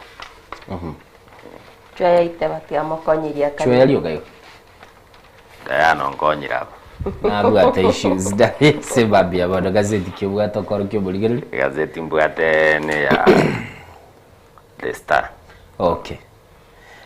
Chweya iteba tiga mokonyeria akare. Chweya rioka igo. Diana onkonyire aba. Nabwate issues ase mambia bono gazeti ki obwate okorokia omorigereria? Egazeti mbwate ne ya The Star. Okay.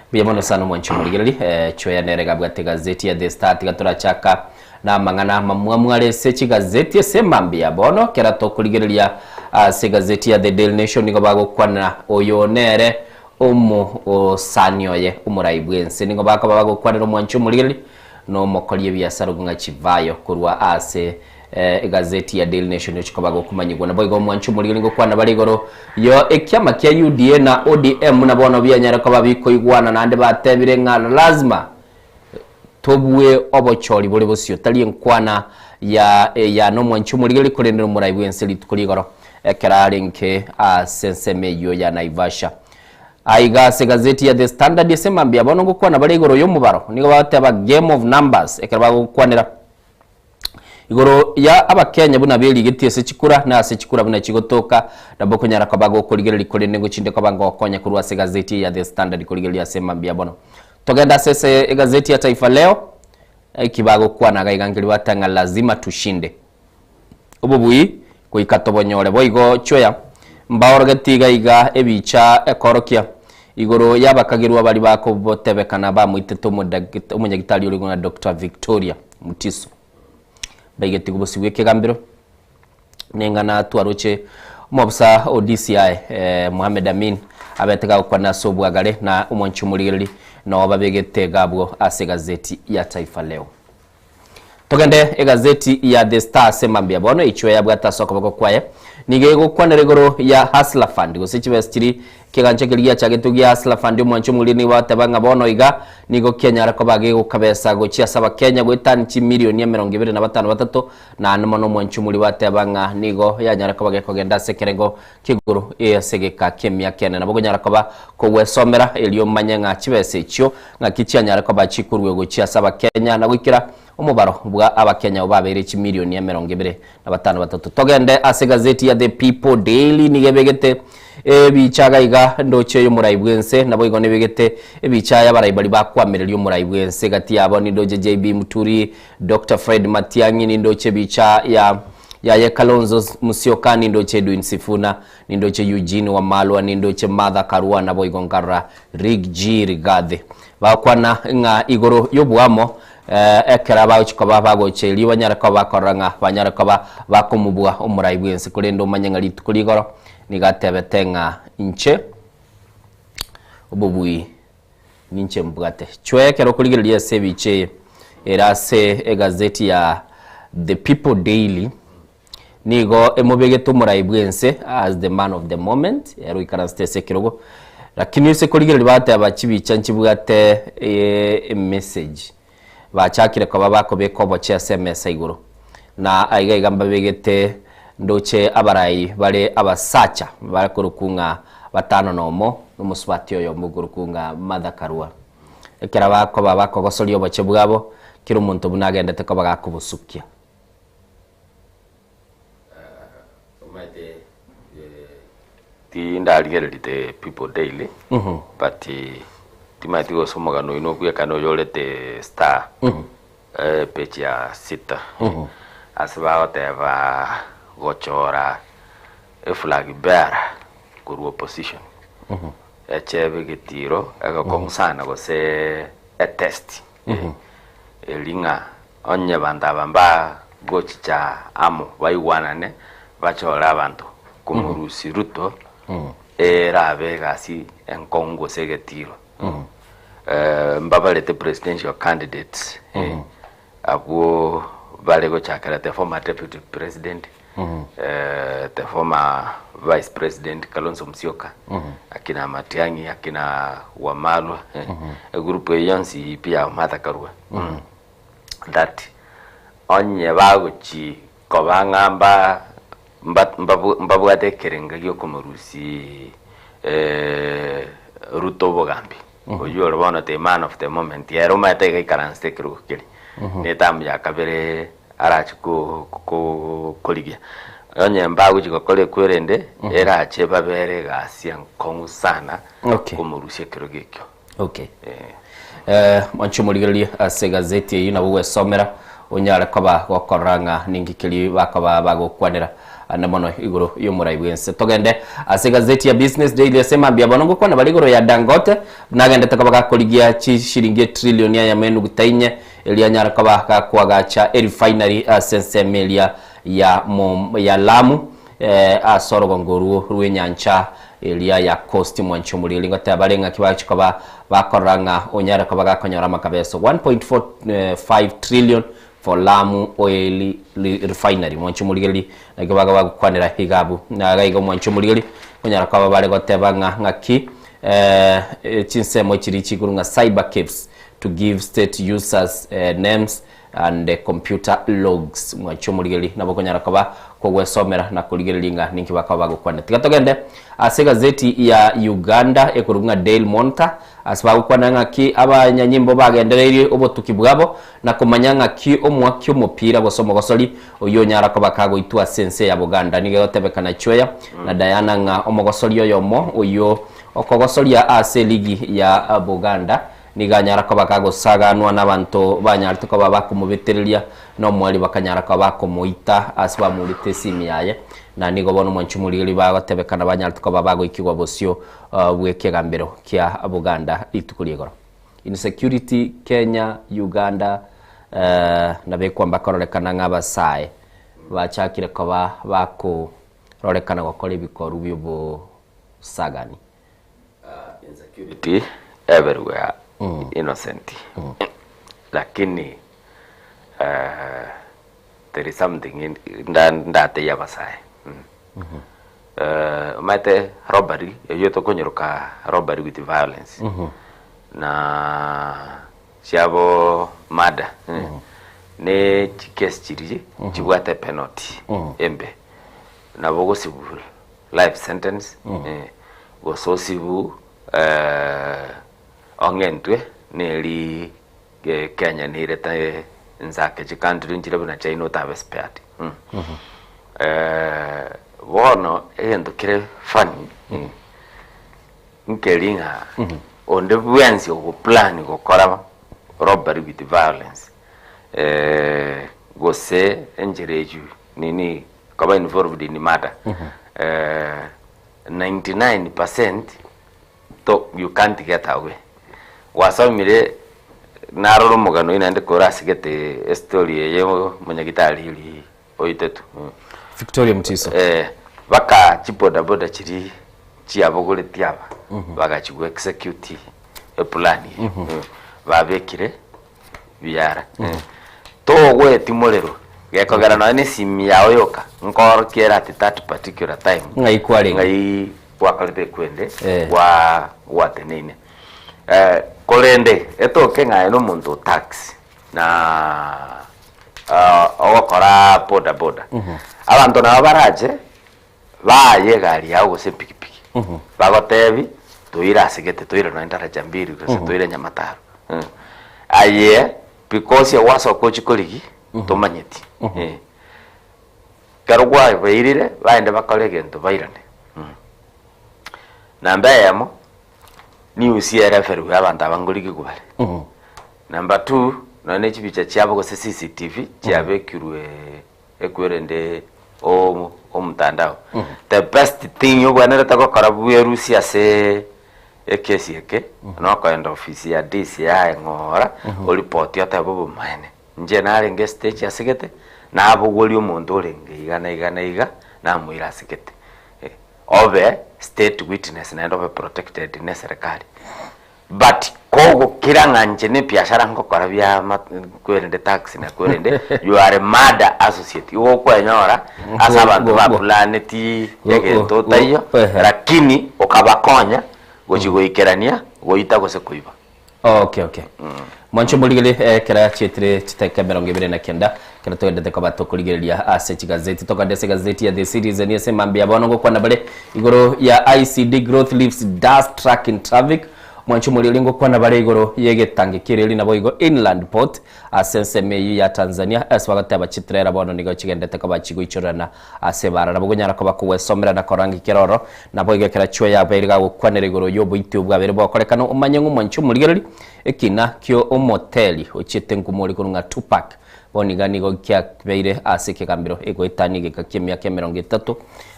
Mbuya mono sana omwanchi omorigereri eh, Chweya nere gabwate egazeti ya The Star tiga torachaka na amang'ana amamwamu are ase chigazeti ase mambia bono kera tokorigereria ase egazeti ya The Daily Nation nigo bagokwana oyo nere omo osani oye omorai bwense nigo bakoba bagokwanera omwanchi omorigereri na omokori ebiasara okong'a Chivayo korwa ase Egazeti ya Daily Nation gochia koba gokomanyigwa. Naboigo omwancho omorigeri ngokwana bare igoro yo ekiama kia UDA na ODM buna bono bianyare koba bikoigwana naende batebire ng'a lazima tobue obochori bore bosio tari enkwana ya ya nomwancho omorigeri korende nomorai bwense rituko rigoro ekero arenge ase ensemo eyio ya Naivasha. Aiga ase egazeti ya The Standard ase mambia bono ngokwana bare igoro yomobaro nigo bagoteba game of numbers ekero bagokwanera Igoro ya Abakenya buna berigetie ase chikura, na ase chikura buna chigotoka, nabo okonyara koba gokorigereria korende ngochinde koba ngokonya korwa ase egazeti eye ya The Standard korigereria ase mambia bono. Togende ase ase egazeti ya Taifa Leo, eki bagokwana iga iga nkeri bateba ng'a lazima tushinde. Obobui goika tobonyore boigo chweya, mbaorogetie iga iga ebicha ekorokia igoro y'abakagerwa baria bakobotebekana bamoitete omonyagitari oria ng'a Doctor Victoria Mutiso. Mbaigetigwe bosio bw'ekegambero neng'ana twaroche omobisa o DCI Mohamed Amin abete gagokwana ase obwagare na omwanchi omorigereri noo babegete gabwo ase egazeti ya Taifa Leo. Togende egazeti ya The Star ase mambia bono echwe yabwate ase okoboko kwaye nigo egokwanera igoro ya Hustler Fund gose chibesa chiria kegancha keria giachagetwe gia Hustler Fund omwancho omoria nigo bateba ng'a bono iga nigo kianyara koba gegokabesa gochia ase abakenya goetania chimilioni 25 batato naende mono omwancho omoria bateba ng'a nigo yanyara koba gekogenda ase ekerengo ki'igoro ase egeka ki'emiaka ene. Nabo okonyara koba kogwesomera erio omanye ng'a chibesa echio ng'aki chianyare koba chikorwe gochia ase abakenya na goikera omobaro bwa abakenya abwo babeire chimilioni 25 batato. Togende ase egazeti ya The People Daily nigo ebegete ebicha iga iga ndoche y'omorai bw'ense naboigo nebegete ebicha y'abarai baria bakoamereria omorai bw'ense gati yabo nindoche JB Muturi, Doctor Fred Matiang'i nindoche ebicha ya Yaye Kalonzo Musyoka, nindoche Edwin Sifuna, nindoche Eugene Wamalwa, nindoche Martha Karua naboigo nkarora Rigg G Rigathi. Bagokwana ng'a igoro y'oboamo ekero abagochia koba bagocha erio banyare koba bakorora ng'a banyare koba bakomobua omorai bw'ense korende omanye ng'a rituko rigoro nigo atebete ng'a inche obobui ninche mbwate. Chwee ekero okorigereria ase ebicha eye ere ase egazeti ya The People Daily, nigo emobegete omorai bw'ense as the man of the moment, ere oikaransete ase ekerogo. Lakini ase korigereria bateba chibicha nchibwate emessage, bachakire koba bakobeka oboche ase emesa igoro. Na aiga iga mbabegete ndoche abarai bare abasacha bakorokwa ng'a batano nomo, na omosubati oyomo okorokwa ng'a Martha Karua. Ekero bakoba bakogosoria oboche bwabo, kera omonto buna agendete koba gakobosukia. Omanyete tindarigereria the people daily but timanyeti gose omogano oyio nobwekane oyorete star page ya sita ase bagoteba gochora eflag bearer korwa opposition echebe egetiro egekong'u sana gose etest eri ng'a Onye abanto aba mbagochicha amo baigwanane, bachore abanto komorusia Ruto, erabe egasi enkong'u gose egetiro. Mbabarete presidential candidates abwo bare gochakera the former deputy president, the former vice president Kalonzo Musyoka, akina Matiang'i, akina Wamalwa, egroup eyio yonsi pi ya Martha Karua. That onye bagochi koba ng'a mba mba mbabu mbabwate ekerenga giokomorusia Ruto obogambi, oywo ore bono the man of the moment, ere omanyete iga aikaransete ekerogo keria, na etamu ya kabere arache ko ko korigia. Onye mbagochi gokora ekwerende, erache babere egasi enkong'u sana Okay. komorusia ekerogo ekio. Okay. Eh, mwanche omorigererie ase egazeti eyio nabo gwesomera onyare koba gokorora ng'a ninki keri bakoba bagokwanera ande mono igoro y'omorai bw'ense. Togende ase egazeti ya Business Daily ase mambia bono ngokwana bare igoro ya Dangote nagendete koba gakorigia chishiringi etrillioni eyemo enuguta inye erio anyare koba gakoagacha erefinery ase ensemo eria ya Mom ya Lamu Ase orogongo orwo rw'enyancha eria ya Coast mwanche omoriri ngoteba bare ng'aki bagochia koba bakorora ng'a onyare koba gakonyora amakabeso 1.45 trillion for Lamu Oil Refinery mwanche omorigereria nakio baga bagokwanera iga abwo. Na iga iga omwanche omorigereria onyara koba bare goteba ng'a ng'aki chinsemo chiria chigoro ng'a cyber caves to give state users names and computer logs. Mwanche omorigereria nabo okonyara koba kogwesomera na korigereria ng'a ninki bakaba bagokwana. Tiga togende ase egazeti ya Uganda ekorokwa ng'a Daily Monitor ase bagokwana ng'aki abanyanyimbo bagendereirie obotuki bwabo na komanya ng'aki omoaki omopira gose omogosori oyio onyara koba kagoitwa ase ense ya Buganda. Nigo egotebekana Chweya na Diana ng'a omogosori oyomo oyio okogosoria ase eligi ya Buganda Nigo anyara koba kagosaganwa nabanto banyarete koba bakomobetereria, na omwari bakanyara koba bakomoita ase bamourete esimi yaye. Na nigo bono omwanchi omorigereria bagotebekana banyarete koba bagoikigwa bosio bw'ekegambero kia Buganda rituko ri'igoro. Insecurity Kenya, Uganda nabekwa mbakororekana ng'a abasae bachakire koba bakororekana gokora ebikoru bi'obosagani. Insecurity everywhere innocent lakini there is something ndatebie abasae omanyete robbery eywo tokonyeroka robbery with violence na chiabo murder ne chikesi chiria chibwate penalty embe nabo ogosibwa life sentence gose osibu ong'entwe neri Kenya nirete ensake chicountry nchire buna China otabe spared bono egento kere funny nkeri ng'a onde bwensi ogoplan gokora robbery with violence gose enchera eywo nini koba involved in murder 99% to you can't get away gwasomire narora omogano oyio naende korasigete estory eye omonyagitari oria oitetwe Victoria Mutiso. Baka chibodaboda chiria chiabogoretie aba bagachia go execute eplan eye babekire biara togweti morero gekogera nonya na esimi yao yoka nkoorokia ere at that particular time Ng'ai kwarenge? Ng'ai. Gwakorete ekwende gwa gwateneine. Korende etoke ng'a aye nomonto o taxi na ogokora boda boda, abanto nabo barache baye egari yao gose epikipiki, bagotebi toire ase gete, toire nonye daraja mbili gose toire nyamataro. Aye because gwasoka ochie korigia tomanyeti. Ekero kwabairire, baende bakore egento bairane. Namba eyemo, news ere everywhere abanto aba ngorigigwa bare. Number two, nonye ne chibicha chiabo gose CCTV chiabekirwe ekwerende o omotandao. The best thing obwenerete gokora bwerusie ase ekesi eke, nokoenda ofisi ya DCI ng'ora, oripoti otebe obomaene. Inche narenge estage ase gete, nabogoria omonto orenge iga na iga na iga, namoira ase gete. Obe state witness naende obe protected ne eserekari. But kogokira ng'a inche ne ebiashara ngokora bia ma kwerende tax na kwerende, you are a murder associate. Igo okwenyora ase abanto ba planeti egento otaiyo, lakini okabakonya gochi goikerania goita gose koiba. Okay, okay. Mwanche omorigeri ekero chietire chiteka 29 ekero togendete koba tokorigereria ase chigazeti tokande ase egazeti ya The Citizen ase mambia bono ngokwana bare igoro ya ICD growth leaves dust truck in traffic mwanche omorigeri ngokwana bare igoro yegetange kiereri nabo igo inland port ase ensemo eyio ya Tanzania ase bagoteba chitrela bono nigo chigendete koba chigoichorerana Ase bara nabo gonyara koba kogwesomera na korora ng'aki keroro, naboigo ekero chwe yabeire gagokwanera igoro y'oboiti obwo bwabeire bokorekana, omanye ng'a omwanchi omorigereria ekina kio omoteri ochiete nkumo ore korwa ng'a Tupac bono iga nigo kiabeire ase ekegambero egoetania egeka ki'emiaka 30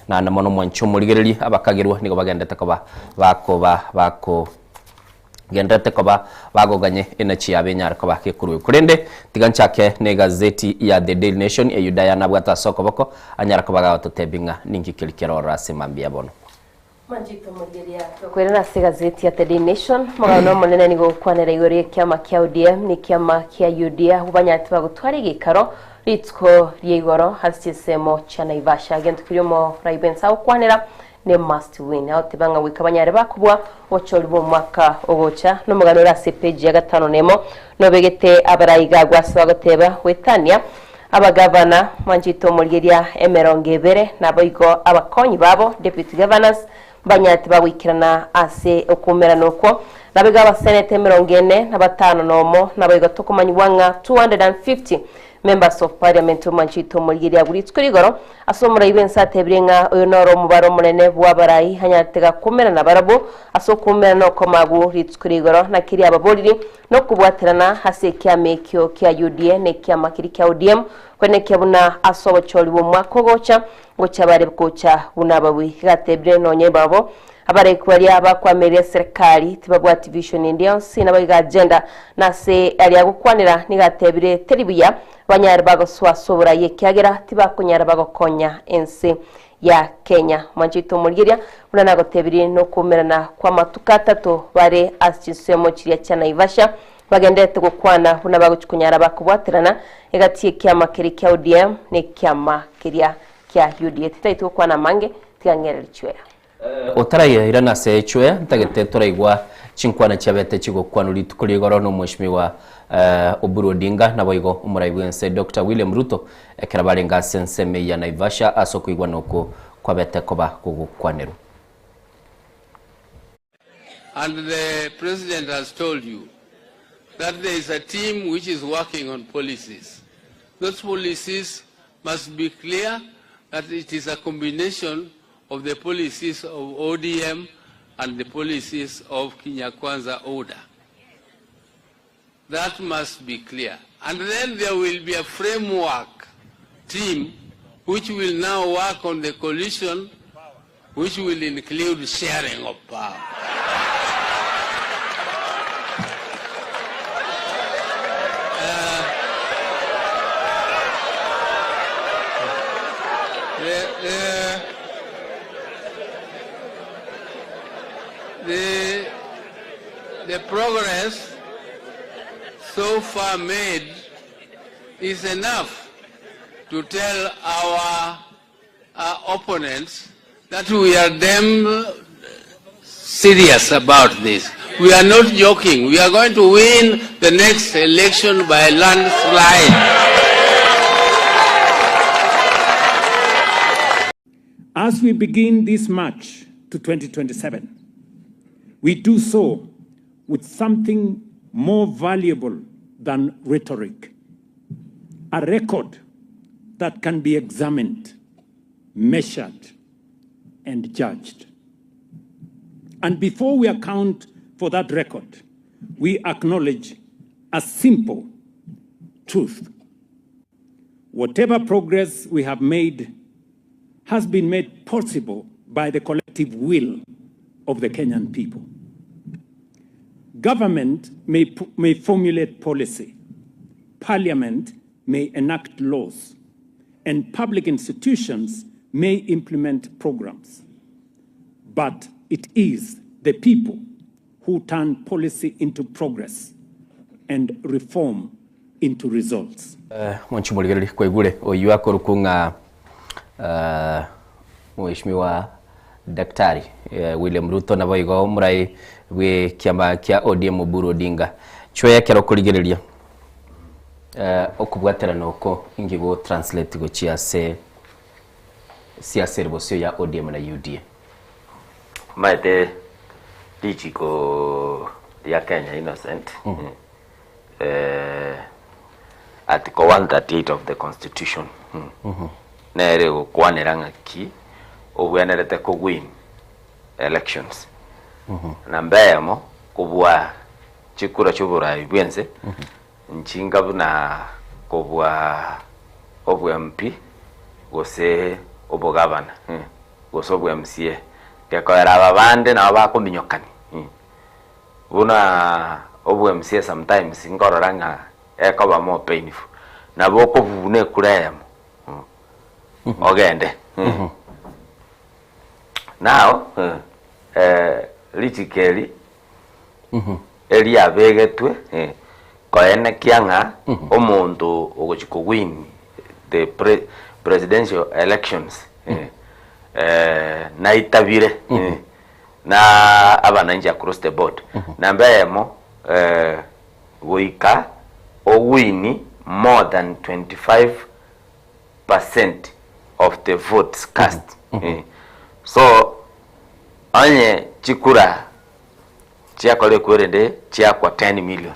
naende mono omwanchi omorigereria abakagerwa nigo bagendete koba bakoba bako Gendererete koba bagoganye enachi yabo enyare koba gekorwegwa. Korende tiga nchake negazeti ya The Daily Nation eyio Diana abwate ase okoboko anyare koba gagototebia ng'a ninki keria kere ororo ase mambia bono. Manchito Morigeria Tokwerera ase egazeti ya The Daily Nation, omogabana omonene nigo ogokwanera igoro y'ekiama kia ODM na ekiama kia UDA abwo banyarete bagotwara egeikaro rituko ria igoro ase chinsemo chia Naivasha. Egento keria omorai bwense agokwanera Ne must win. Agoteba ng'a goika banyare bakobua obochori bw'omwaka ogocha. Nomogano ore ase epeji ya gatano nemo nobegete abarai iga agwo ase bagoteba goetania abagavana mwanchete omorigeria emerongo ebere naboigo abakonyi babo, deputy governors, mbanyarete bagoikerana ase okoumerana okwo. Naboigo abaseneta emerongo ene na batano nomo naboigo tokomanyigwa ng'a 250 Members of Parliament omwanchete omorigeria agwo rituko rigoro Ase omorai bw'ense atebire ng'a oyo noro omobaro omonene bw'abarai anyarete gakumerana nabarabwo ase okoumerana okoma agwo rituko ria igoro, naki riababoriri nokobwaterana ase ekiama ekio kia UDA na ekiama keria kia ODM, kwenekia buna ase obochori bw'omwaka ogocha ngocha bare gocha buna ababui. Igatebire nonye babo abareki baria bakwamereria eserekari tibabwati vision ende yonsi nabo iga agenda nase aria agokwanera nigo atebire teri buya Banyare bagosoa ase oborai ekiagera tibakonyara bagokonya ense ya Kenya. Mwanche oito omorigeria, buna nagotebirie nokoumerana kw'amatuko atato bare ase chinsemo chiria chia Naivasha, bagendererete gokwana buna bagochia konyara bakobwaterana egati y'ekiama keria kia ODM na ekiama keria kia UDA. Titagete gokwana amange, tiga ng'ereri chwera. Otarairana ase echwe, ntagete toraigwa chinkwana chiabete chigokwanwa rituko ria igoro n'omweshimiwa Oburu Odinga naboigo omorai bw'ense Doctor William Ruto ekero barenge ase ensemo eyio ya Naivasha ase okoigwana okwo kwabete koba gogokwanerwa. And the president has told you that there is a team which is working on policies. Those policies must be clear that it is a combination of the policies of ODM and the policies of Kenya Kwanza Order. That must be clear. And then there will be a framework team which will now work on the coalition which will include sharing of power. The, the, the, the progress so far made is enough to tell our, our opponents that we are them, serious about this. We are not joking. We are going to win the next election by a landslide. As we begin this march to 2027, we do so with something more valuable than rhetoric a record that can be examined, measured, and judged. And before we account for that record, we acknowledge a simple truth. Whatever progress we have made has been made possible by the collective will of the Kenyan people. Government may, may formulate policy, parliament may enact laws, and public institutions may implement programs. But it is the people who turn policy into progress and reform into results. Eh, Mwanchi morigereri kwaigure oyio akorokwo ng'a eh, Mheshimiwa Daktari eh, William Ruto nabo igo omorai bw'ekiama kia ODM Oburu Odinga. Chwee ekero okorigereria eh, okobwaterana oko inki go translate gochia ase siasa ere bosio ya ODM na UDA? Omanyete richiko ria Kenya Innocent eh, article 138 of the constitution nere egokwanera ng'aki obwenerete ko win elections. Namba eyemo kobua chikura chia oborai bwense nchinga buna kobua obwa MP gose obogavana gose obwa MCA gekoera aba bande nabo bakominyokani buna obwa MCA sometimes nkorora ng'a ekoba more painful nabo okobuna ekura eyemo ogende now richiko eri eriabegetwe koenekia ng'a omonto ogochi ko win the pre presidential elections naitabire na abananchi across the board. Namba eyemo goika owini more than 25 percent of the votes cast. So onye chikura chiakorire kwerende chiakwa 10 million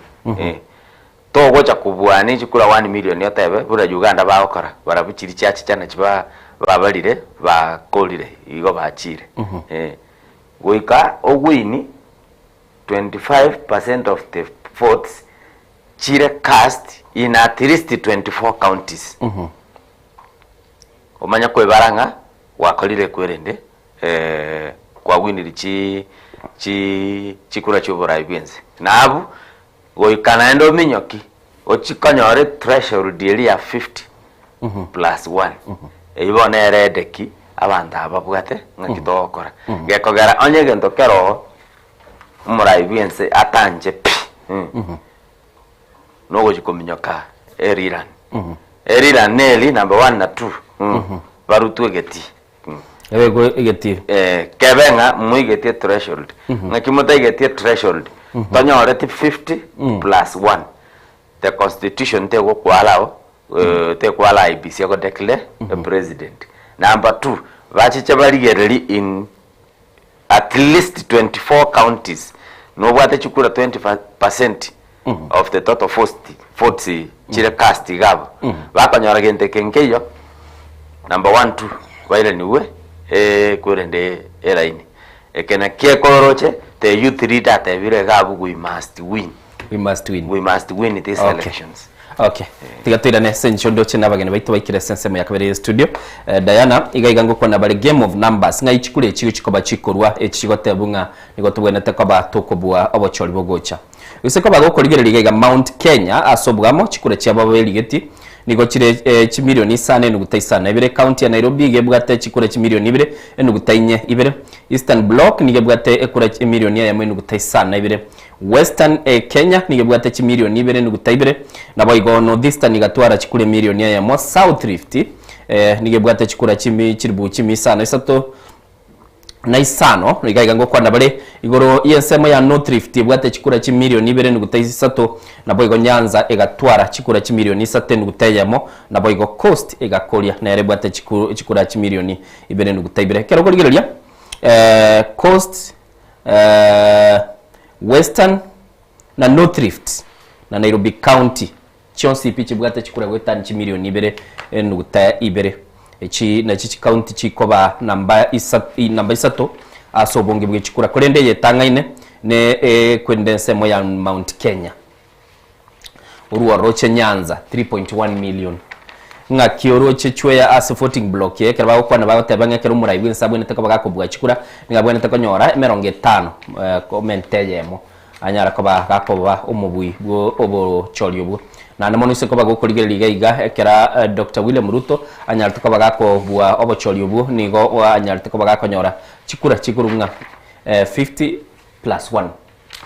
togocha kobua ne chikura 1 million otebe buna Uganda bagokora barabwo chiri chiachicha nachi ba babarire bakorire igo bachire. Goika owini 25 percent of the votes chire cast in at least 24 counties omanye koebara ng'a gwakorire kwerende kwawiniri chi chi chikura chia oborai bwense. Na abwo goika naende ominyoki ochi konyora ethreshold eria ya 50 plus one eywo bono ere edeki abanto aba babwate ng'aki togokora. Gekogera onye egento kero oo omorai bwense atanche pi nogochi kominyoka erirani. Erirani neri number one na two barutwe egetii. Ebekwe egetii. Eh, kebe ng'a moigetie threshold. Ng'aki motaigetie threshold, tonyoreti 50 plus one. The constitution tegokwalao, tekwala IEBC ego declare a president. Number two, bachiche barigererie in at least 24 counties, nobwate chikura 20 percent of the total votes chire cast iga abwo. Bakonyora gento eke nkeiyo, number one two, bairanigwe kwerende eraini. Eke nakio ekoroche the youth leader atebire iga abwo we must win. We must win. We must win these Okay. elections. Okay. Tiga toirane ase enchera ndoche na abageni baito baikire ase ensemo ya kabere ye studio. Eh, Diana, iga iga ngokwana bare game of numbers. Ng'ai chikura echi chikoba chikorwa echi chigotebu ng'a nigo tobwenerete koba tokobua obochori bogocha. Gose koba gokorigereria iga iga Mount Kenya ase obwamo chikura chiabo aberigeti nigo chire eh, chimilioni isano enuguta isano ibere. County ya Nairobi iga ebwate chikura chimilioni ibere enuguta inye ibere. Eastern Bloc nigo ebwate ekura emilioni eyemo enuguta isano ibere. Western Kenya nigo ebwate chimilioni ibere enuguta ibere, naboigo North-Eastern igatwara chikura emilioni eyemo. South Rift nigo ebwate chikura chimi chilibu chimi isano isato. Na isano, iga iga ngokwana bare igoro y'ensemo ya North Rift ebwate chikura chimilioni ibere enuguta isato, naboigo Nyanza egatwara chikura chimilioni isato enuguta eyemo, naboigo Coast egakoria nere ebwate chikura chimilioni ibere enuguta ibere. Ekero okorigereria Coast, Western na North Rift na Nairobi County Chionsi pi chibwate chikura goetania chimilioni ibere enuguta ibere. Echi nachi chikaunti chikoba namba isa namba isato ase obonge bwe chikura. Korende eyetang'aine ne ekwende ensemo ya Mount Kenya. Orworoche Nyanza 3.1 million. Ng'aki oroche chweya ase voting block eye ekero bagokwana bagoteba ng'a ekero omorai bwense abwenerete koba gakobua chikura nigo abwenerete konyora emerongo etano komenta eyemo. Anyare koba gakoba omobui bwo obochori obwo. Naende mono ise koba gokorigereria iga iga ekera Doctor William Ruto anyarete koba gakobua obochori obwo nigo anyarete koba gakonyora chikura chigoro ng'a 50 plus one.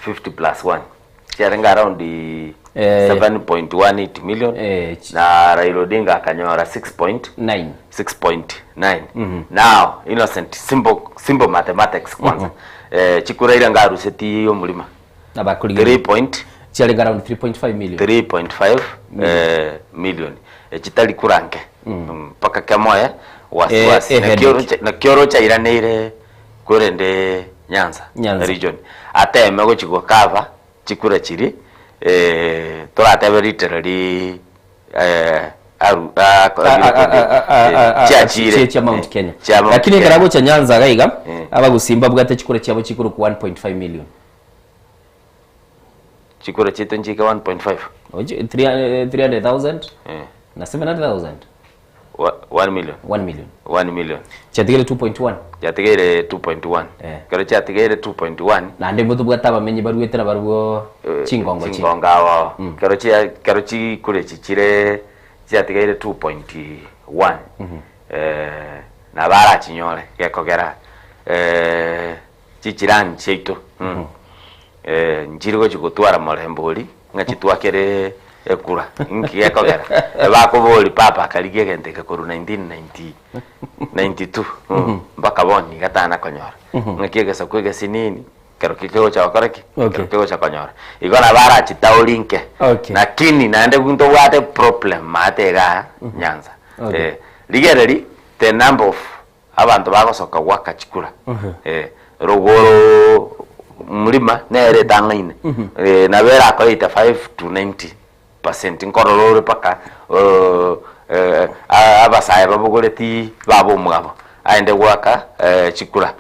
50 plus one chiarenge around 7.18 million na Raila Odinga akanyora 6.9 6.9 Now Innocent simple simple mathematics kwanza eh, chikura iria ngaruseti omorima Abakorigereria. 3 point Chiarenge around 3.5 million. 3.5 eh, million echitari kura nke mpaka kemoe wasiwasi Eh, eh, Nakio headache. rocha- nakio rocha iraneire korende Nyanza, Nyanza. region ateme gochi gokava chikura chiri eh, toratebe literally eh, aru A- a- a- a- a- a- chiachire chia- chia Mount Kenya. chia Mount Lakini Kenya. ekero agocha Nyanza iga iga, abagusimba babwate chikura chiabo chikorokwa 1.5 million. Chikura chiaito nchiike 1.5. Oche, 300,000 na 700,000. 1 million. 1 million. 1 million. Chiatigaire 2.1. Chiatigaire 2.1. Ekero chiatigaire 2.1. Naende mbwe tobwate abamenyi baruete nabarabwo chingongo chinde. Chingongo ao. Ekero chia ekero chikura echi chire chiatigaire 2.1 eh, nabo arachinyore gekogera eh, chichirani chiaito eh, nchiri gochi gotwara morembe oria ng'a chitwakere ekura inki gekogera ebakobori papa akarigia egento eke korwa 1990 92 mpaka bono iga tana konyora ng'aki egesaku egesinini kero ki kegocha gokora ki kero kegocha konyora igo nabo arachitaori nke lakini naende ntobwate problem maate igaa Nyanza eh, rigereri the number of Abanto bagosoka goaka chikura, rogoro mlima nere etang'aine, nabo erakore 85 to 90 percent, nkorora ore mpaka abasae babogoreti baba omwabo aende goaka chikura,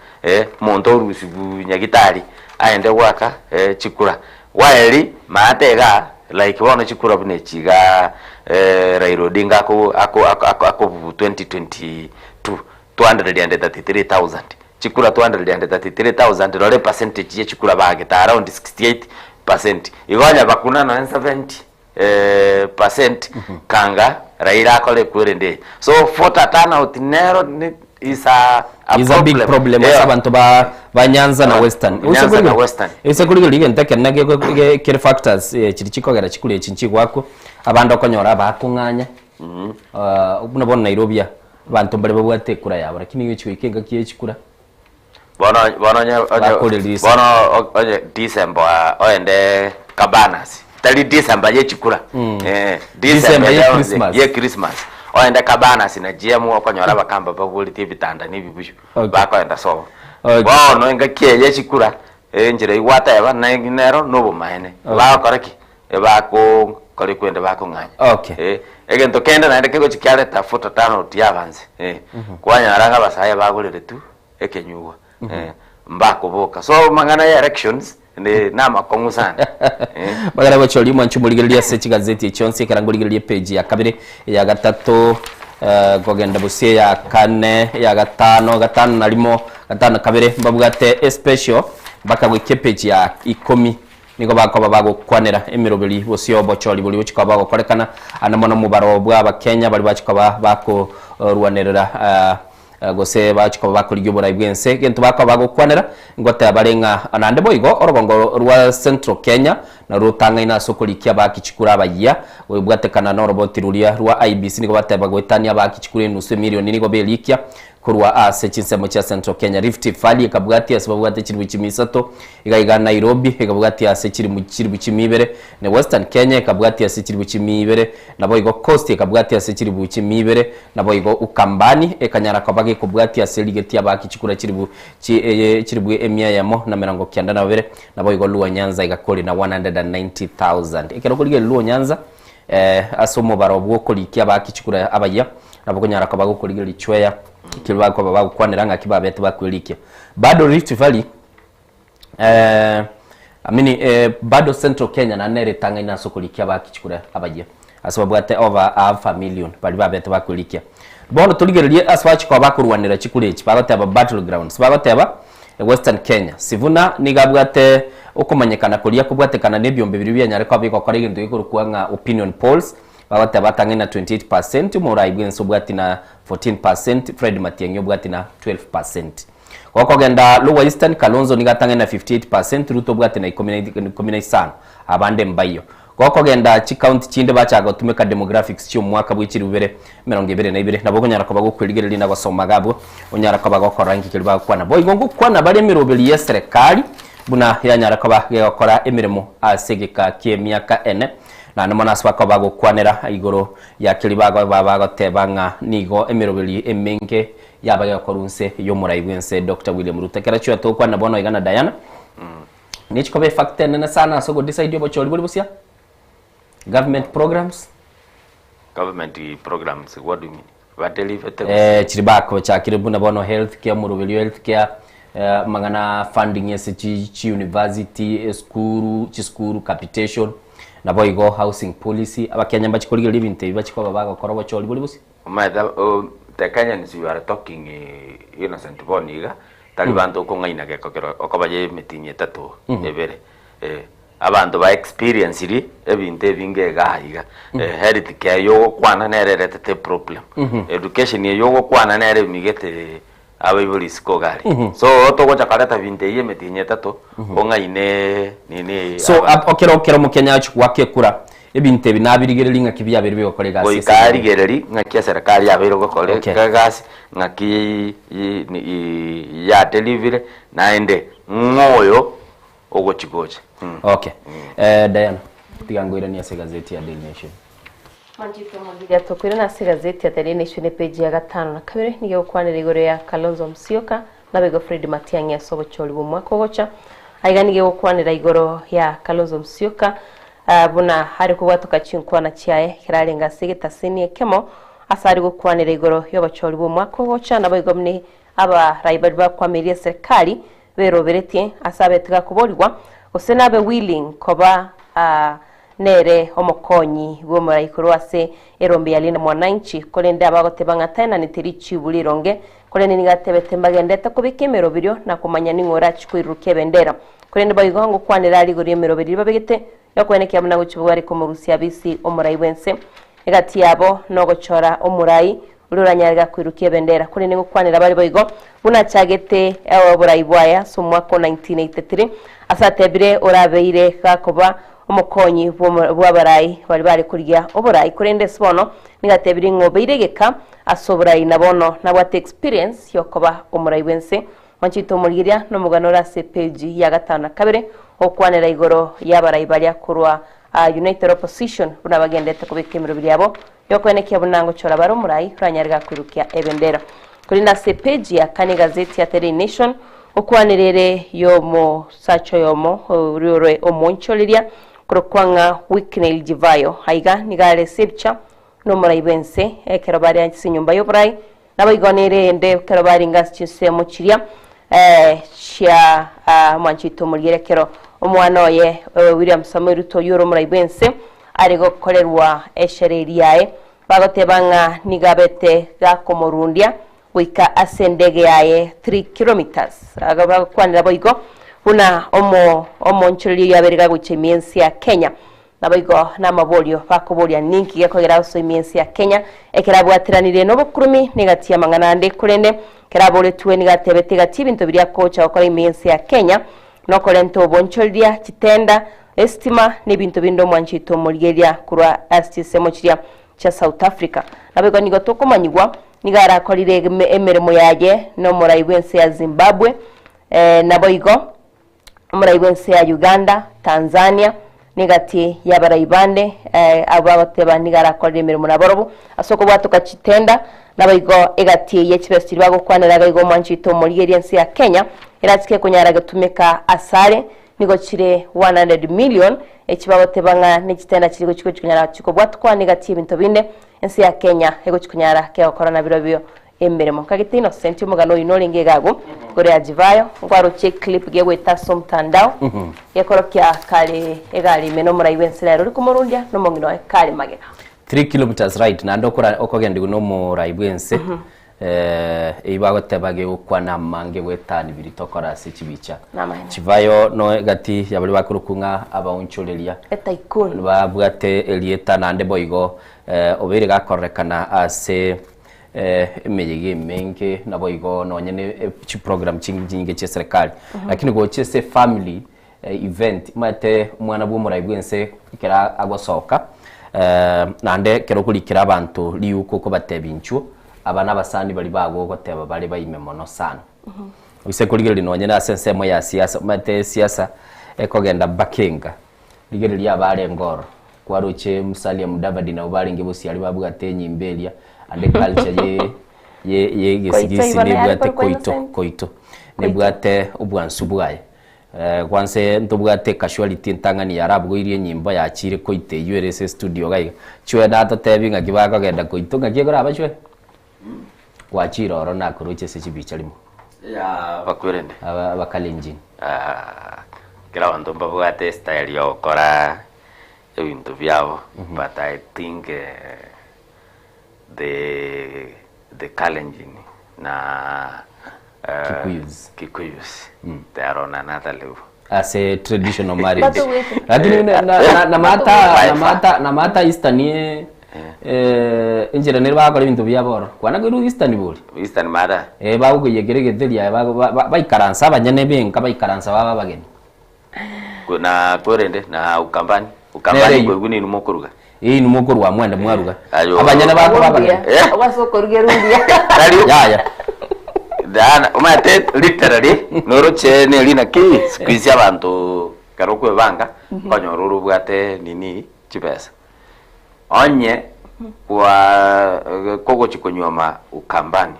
omonto orusiwu nyagitari aende goaka chikura. While maate igaa like bono chikura buna echi igaa Raila Odinga ako ako ako akobu 2022 233,000 chikura 233,000 rora epercentage ye chikura bagete around 68%. Igo onye bakuna nonye 70 percent kanga Raila akore kwerende eye. So voter turnout nero is a a Is a big problem ase abanto ba ba Nyanza na Western. Nyanza na Western. Ase korigereria egento ekenene kere factors chiri chikogera chikura echi nchigwakwa, abande okonyora abakong'anya, buna bono Nairobi aa, abanto mbare babwate ekura yabo lakini gochi goika engaki ye chikura, Bono bono onye onye Bakorerisa. bono o- onye December oende Cabanas tari December ye chikura eh December ye ende- Christmas. ye Christmas oende Cabanas na GM okonyora abakamba baboreti ebitanda na ebibuyu Okay. bakoenda sobo Okay. bono engaki eye ye chikura enchera eywo gwateba ne nero na obomaene Okay. bagokora ki ebako kore kwende bakong'anya Okay. Eh, egento kende naende kegochi kiareta voter turnout yabanse eh, kwanyora ng'a abasae bagoreretwe ekenyugwa eh, mbakoboka so amang'ana ya elections ne namakong'u sana eh. Magana gochoria omwanchi omorigereria ase chigazeti echi chionsi ekero ngorigereria epage ya kabere eya gatato eh, kogenda bosie eya kane eya gatano gatano na rimo gatano na kabere mbabwate especial mpaka goika epage ya ikomi Nigo bakoba bagokwanera emeroberi bosio obochori boria gochia koba bogokorekana, ande mono omobaro bw'Abakenya baria bachia koba bakorwanerera gose bachia koba bakorigia oborai bw'ense. Egento bakoba bagokwanera ngoteba bare ng'a naende boigo orogongo rwa Central Kenya narwo rotang'aine ase okorikia abaaki chikura abayia gobwatekana noroboti roria rwa IEBC nigo bateba goetania abaaki chikura enusu emilioni nigo berikia. Korwa ase chinsemo chia Central Kenya, Rift Valley ekabwatia ase babwate chilifu chimi isato, iga iga Nairobi ekabwatia ase chilimu chilifu chimi ibere, ne Western Kenya ekabwatia ase chilifu chimi ibere, naboigo Coast ekabwatia ase chilifu chimi ibere, naboigo Ukambani ekanyara koba gekobwatia ase rigeti abaaki chikura chilifu chi chilifu emia eyemo na emerongo kianda na babere, naboigo Luo Nyanza igakori na 190,000. Ekero okorigereria Luo Nyanza Ase omobaro bw'okorikia abaaki chikura abayia, nabo okonyara koba gokorigereria chweya ekero bakoba bagokwanera ng'aki babete bakwerikia. Bado Rift Valley eh, I mean, eh, bado Central Kenya naende nere etang'aine ase okorikia abaaki chikura abayia ase babwate over half a million baria babete bakwerikia. Bono torigererie ase bachi koba bakorwanera chikura echi bagoteba battle grounds bagoteba Western Kenya. Sifuna nigo abwate okomanyekana koria kobwatekana nebiombe biria bianyare koba bigokora egento gekorokwa ng'a opinion polls, bagoteba atang'e na 28 per cent, omorai bwense obwati na 14 per cent, Fred Matiang'i obwati na 12 per cent. Gokogenda Lower Eastern, Kalonzo nigo atang'e na 58 per cent, Ruto obwate na ikomi na ikomi na isano, abande mbaiyo. Gokogenda chicounty chinde bachaka gotumeka demographics chi'omwaka bwe chilifu ibere 22 nabo okonyara koba gokwerigereria na gosoma iga abwo, onyara koba gokorora inki keria bagokwana. Boigo ngokwana bare emeroberi y'eserekari buna yanyara koba gegokora emeremo ase egeka ki'emiaka ene, naende mono ase bakoba bagokwanera igoro ya keria bagoba bagoteba ng'a nigo emeroberi emenge yaba gegokorwa inse y'omorai bw'ense Doctor William Ruto. Ekero chio togokwana bono iga na Diana, nechikoba efactor enene sana ase ogodecide obochori bori bosia, government programs. Government programs, what do you mean? Badelivete gose? Eh, chiri bakochakire buna bono health care omoroberi o health care eh, amang'ana funding ase chi chi university esukuru chisukuru capitation naboigo housing policy abakenya mbachi korigereria ebinto ebi bachi koba bagokora obochori bori bosio. Omanyete oh, the Kenyans you are talking eh, innocent bono iga, tari banto okong'aina gekogera okoba ye emitinyi etato ebere eh. Abanto ba experienced ebinto ebinge igaa iga. Health care eywo ogokwana nere eretete eproblem. Education eywo ogokwana nere emigete abaibori isiko iga aria. So togocha koreta binto ebi emetienyi etato, ong'aine nini So abanto. ekero ekero omokenya agochia goaka ekura, ebinto ebi nabirigereria ng'aki biabeire bigokora egasi ase Goika ekenyoro. arigereri ng'aki eserekari yabeire gokora Okay. egasi, ng'aki yadelivire, naende ng'o oyo ogochi gocha. Okay. Eh, Diana, tiga ngoiranie ase egazeti ya Daily Nation. Manchito Mogiria tokoirana ase egazeti ya Daily Nation epeji ya gatano na kabere nigo egokwanera igoro ya Kalonzo Musyoka naboigo Fred Matiang'i ase obochori bw'omwaka ogocha. Aiga nigo egokwanera igoro ya Kalonzo Musyoka ah, buna are kobwatoka chinkwana chiaye ekero arenge ase egetaseni ekemo ase are gokwanera igoro y'obochori bw'omwaka ogocha naboigo buna abarai baria bakwamirie eserikari beroberetie ase abetiga koborigwa, gose nabe willing koba nere omokonyi bw'omorai korwa ase erombe ya Linda Mwananchi, korende abagoteba ng'a taenaneti richibu rironge, korende nigo atebete mbagendete kobeka emeroberio na komanya ning'o orachi koirurukia ebendera. Korende boigo ngokwanera are igoro y'emeroberio eria babegete, yokwenekia buna gochia bare komorusia abisi omorai bw'ense. Egati yabo nogochora omorai oria oranyare gakoirukia ebendera. Korende ngokwanera bare boigo, buna achagete oborai bwaye ase omwaka o 1983, ase atebire orabeire gakoba omokonyi bw'abarai baria bare korigia oborai. Korende ase bono nigo atebirie ng'a obeire egeka ase oborai na bono nabwate experience yokoba omorai bw'ense. Mwanchete omorigereria nomogano ore ase epeji ya gatano na kabere ogokwanera igoro y'abarai baria korwa United Opposition buna bagendete kobeka emeroberi yabo Yokoenekia buna ngochora bare omorai oranyare gakoirukia ebendera. Korende ase epeji ya kane egazeti ya The Daily Nation, okwanera ere y'omosacha oyomo oria ore omoonchoreria korokwa ng'a Wicknell Chivayo. Aiga nigo are ase ebicha nomorai bw'ense ekero bare ase enyomba y'oborai, Naboigo nere ende ekero barenge ase chinsemo chiria chia omwanchete omoriere ekero omwana oye William Samoei Ruto oyio ore omorai bw'ense are gokorerwa eshere eria yaye, bagoteba ng'a nigo abete gakomorundia goika ase endege yaye 3 kilometres. Bagokwanera boigo buna omo omoonchoreria oyio abere gagocha ime y'ense ya Kenya. Naboigo namaborio bakoboria, Ninki gekogera asoe ime ense ya Kenya ekero abwateranire nobokurumi negati y'amang'ana ande? Korende ekero aboretwe nigo atebete egati y'ebinto biria akocha gokora ime y'ense ya Kenya nokorenta obonchoreria, chitenda, esitima na ebinto binde omwanchi oito omorigereria korwa ase chinsemo chiria chia South Africa. Naboigo nigo tokomanyigwa. nigo arakorire emeremo yaye nomorai bw'ense ya Zimbabwe, naboigo omorai bw'ense ya Uganda, Tanzania, negati y'abarai bande abwo bagoteba nigo arakorire emeremo nabarobwo ase okobwatoka chitenda, naboigo egati ye chibesa chiria bagokwanera iga igo omwanchi oito omorigereria ense ya Kenya erachike konyara gotumeka asare Nigo chire 100 million, echi bagoteba ng'a nechitenda chiri gochi gochi konyara chikobwatukwa negati y'ebinto binde ense ya Kenya egochi konyara kegokora nabirobio emeremo. Nkagete Innocent omogano oyio norenge iga agwo igoro ya Jivayo, nkwarochie eclip gegoeta ase omotandao gekorokia kare egari ime nomorai bw'ense rero ori komorundia nomong'ina oye kare magega. 3 kilometers ride naende okora okogendigwa nomorai bw'ense Eyio bagoteba gegokwana amange goetania biria tokora ase chibicha. Namaene. Chivayo no egati ya baria bakorokwa ng'a abaonchoreria. A tycoon. Babwate erieta naende boigo obeire gakororekana ase emeyega emenge naboigo nonye ne chiprogram chinyinge chia eserekari. Lakini gochia ase efamily event omanyete omwana bwa omorai bwense ekero agosoka naende ekero okorikera abanto riuko okobatebia inchuo aba na abasani baria bago ogoteba bare baime mono sana. Gose korigereria nonye na ase ensemo ya siasa omanyete siasa ekogenda mpaka enka rigereria abarenge ororo kwaroche Musalia Mudavadi nabwo barenge bosiari babwate enyimbo eria ande culture ye ye ye Koito egesigisi igo nere nebwate korokwa koito Innocent. koito nebwate obwansu bwaye. Kwanse ntobwate ecasualty entang'ani yarabwoirie enyimbo yachiire koita eywo ere ase estudio iga iga. Chwe natotebi ng'aki bakogenda koitwa ng'aki ekoraba chwe? Gwachiire oro nakoroche ase chibicha rimo. Ya abakwerende. Aba abakalenjin. Ah, kera abanto mbabwate estyle ya gokora ebinto biabo but I think eh, the the Kalenjin na eh, Kikuyus. Kikuyus they are on another level. Ase traditional marriage. Batogwete. Lakini na na na na mata By na far. mata na mata Eastern eh eh enchera nere bagokora ebinto biabo oro. Kwana koirwe Eastern bori. Eastern mara Eh bagokoiyekera egetheri aye bago ba- ba- baikaransa abanyene benka baikaransa baba abageni. Na kwerende na Ukambani, Nere Ukambani eyio. koigwa ninwe mokoruga. Ee inwe mokorwa mwende mwaruga. Ayo. Abanyene bakoba abageni. Eh? Ogwase okoruga erundia. Tari Yaya. Dana, omanyete literally noroche neri naki siku hizi abanto ekero okwebanga okonyora ore obwate nini chibesa. Onye kwa kogochi konyuoma Ukambani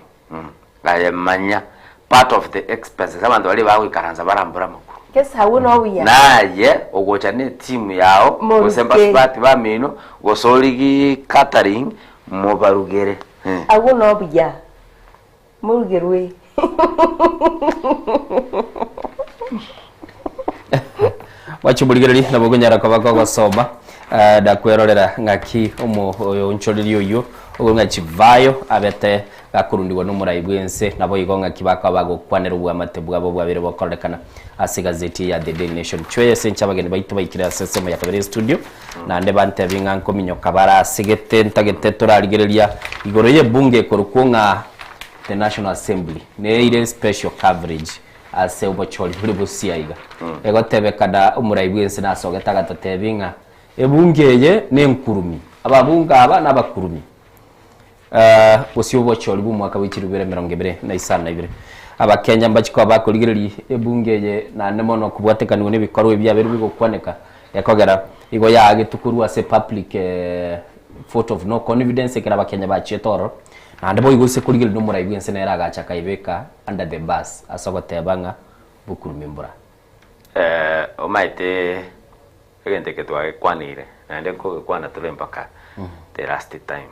Aye manya, part of the expenses, abanto baria bagoikaransa barambore amaguru. Gese agwo nobuya. Naye ogocha ne team yao, Moruge. gose mbasubati bamino, gose origie catering, mobarugere. Eh. Agwo nobuya. Morugerwe. Gwachimorigereria nabo okonyara koba kogosoma eh, na kwerorera ng'aki omo oyo onchoreria oyio ogo ng'a Chivayo abete gakorundigwa nomorai bw'ense naboigo ng'aki bakoba bagokwanera obwamate bwabo bwabere bokorekana ase egazeti ya The Daily Nation. Chweye ase inche abageni baito baikire ase ensemo ya kabere estudio naende bantebi ng'a nkominyoka bare asegete ntagete torarigereria igoro y'ebunge ekorokwo ng'a The National Assembly neire special coverage Ase obochori bore bosio aiga, egotebekana omorai bw'ense nasogete agatotebia ng'a ebunge eye nenkurumi, ababunge aba nabakurumi. Bosio obochori bw'omwaka bwe chilifu ibere emerongo ebere na isano na ibere. Abakenya mbachie koba bakorigereria ebunge eye naende mono kobwatekanigwa nebikorwa ebi biabeire bigokwaneka ekogera igo yaagetwe korwa ase public vote of no confidence ekero abakenya bachiete ororo. Naende boigo ase korigereria nomorai bw'ense nere agacha akaibeka under the bus ase ogoteba ng'a bokurumi mbura. Eh, omaete egento eke twagekwanire naende nkogekwana tore mpaka the last time.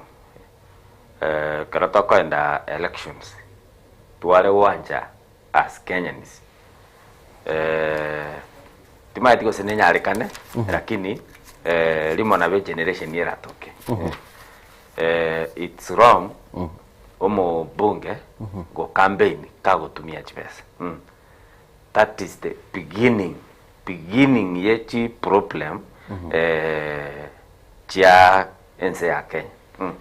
Eh, ekero tokoenda elections tware gwancha as Kenyans eh, timaeti gose nenyarekane lakini eh, rimo nabo egeneration eratoke. Eh, it's wrong omobunge go campaign kagotumia chibesa mm. That is the beginning beginning ye chi problem eh, chia ense ya Kenya mm.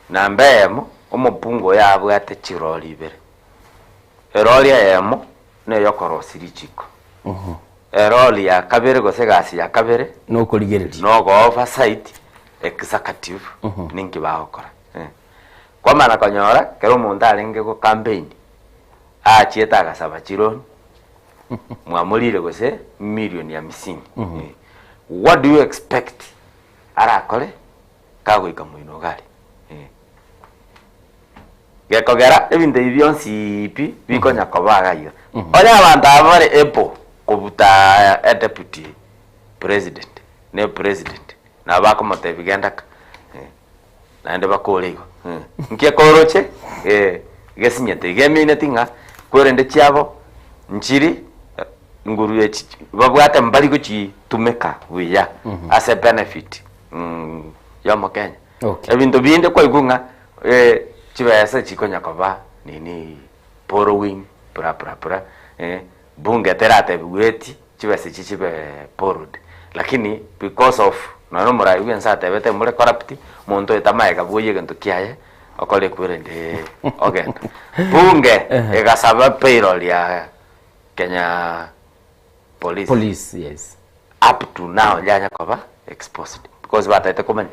Namba eyemo omobunge oyo abwate chirori ibere, erori eyemo neyokorosia richiko, erori ya kabere gose egasi ya kabere Nokorigereria. nogo oversight executive ninki bagokora eh. Kwamana konyora kera omonto arenge go campaign achiete agasaba chiloan mwamorire gose million hamsini what do you expect arakore kagoika moino iga aria eh. Gekogera ebinto ebi bionsi pi bikonya koba iga iga. Onye abanto aba bare able kobuta edeputy president ne president nabo bakomotebia genda ka eh. Naende bakore igo nki ekoroche gesinyete iga emineti ng'a kwerende chiabo nchiri nguru echi babwate mbari gochitumeka buya ase benefit ya omokenya. Ebinto binde kwaigwa ng'a chibesa chikonya koba nini borrowing bra bra bra bunge teratebiwe eti chibesa echi chibe borrowed lakini because of nonya omorai bwe ense atebete more corrupt monto oete amaega bwoyie egento kiaye okore kwerende ogenda. Bunge egasaba payroll ya Kenya police, Police, yes. Up to now yanya koba exposed because batagete komanya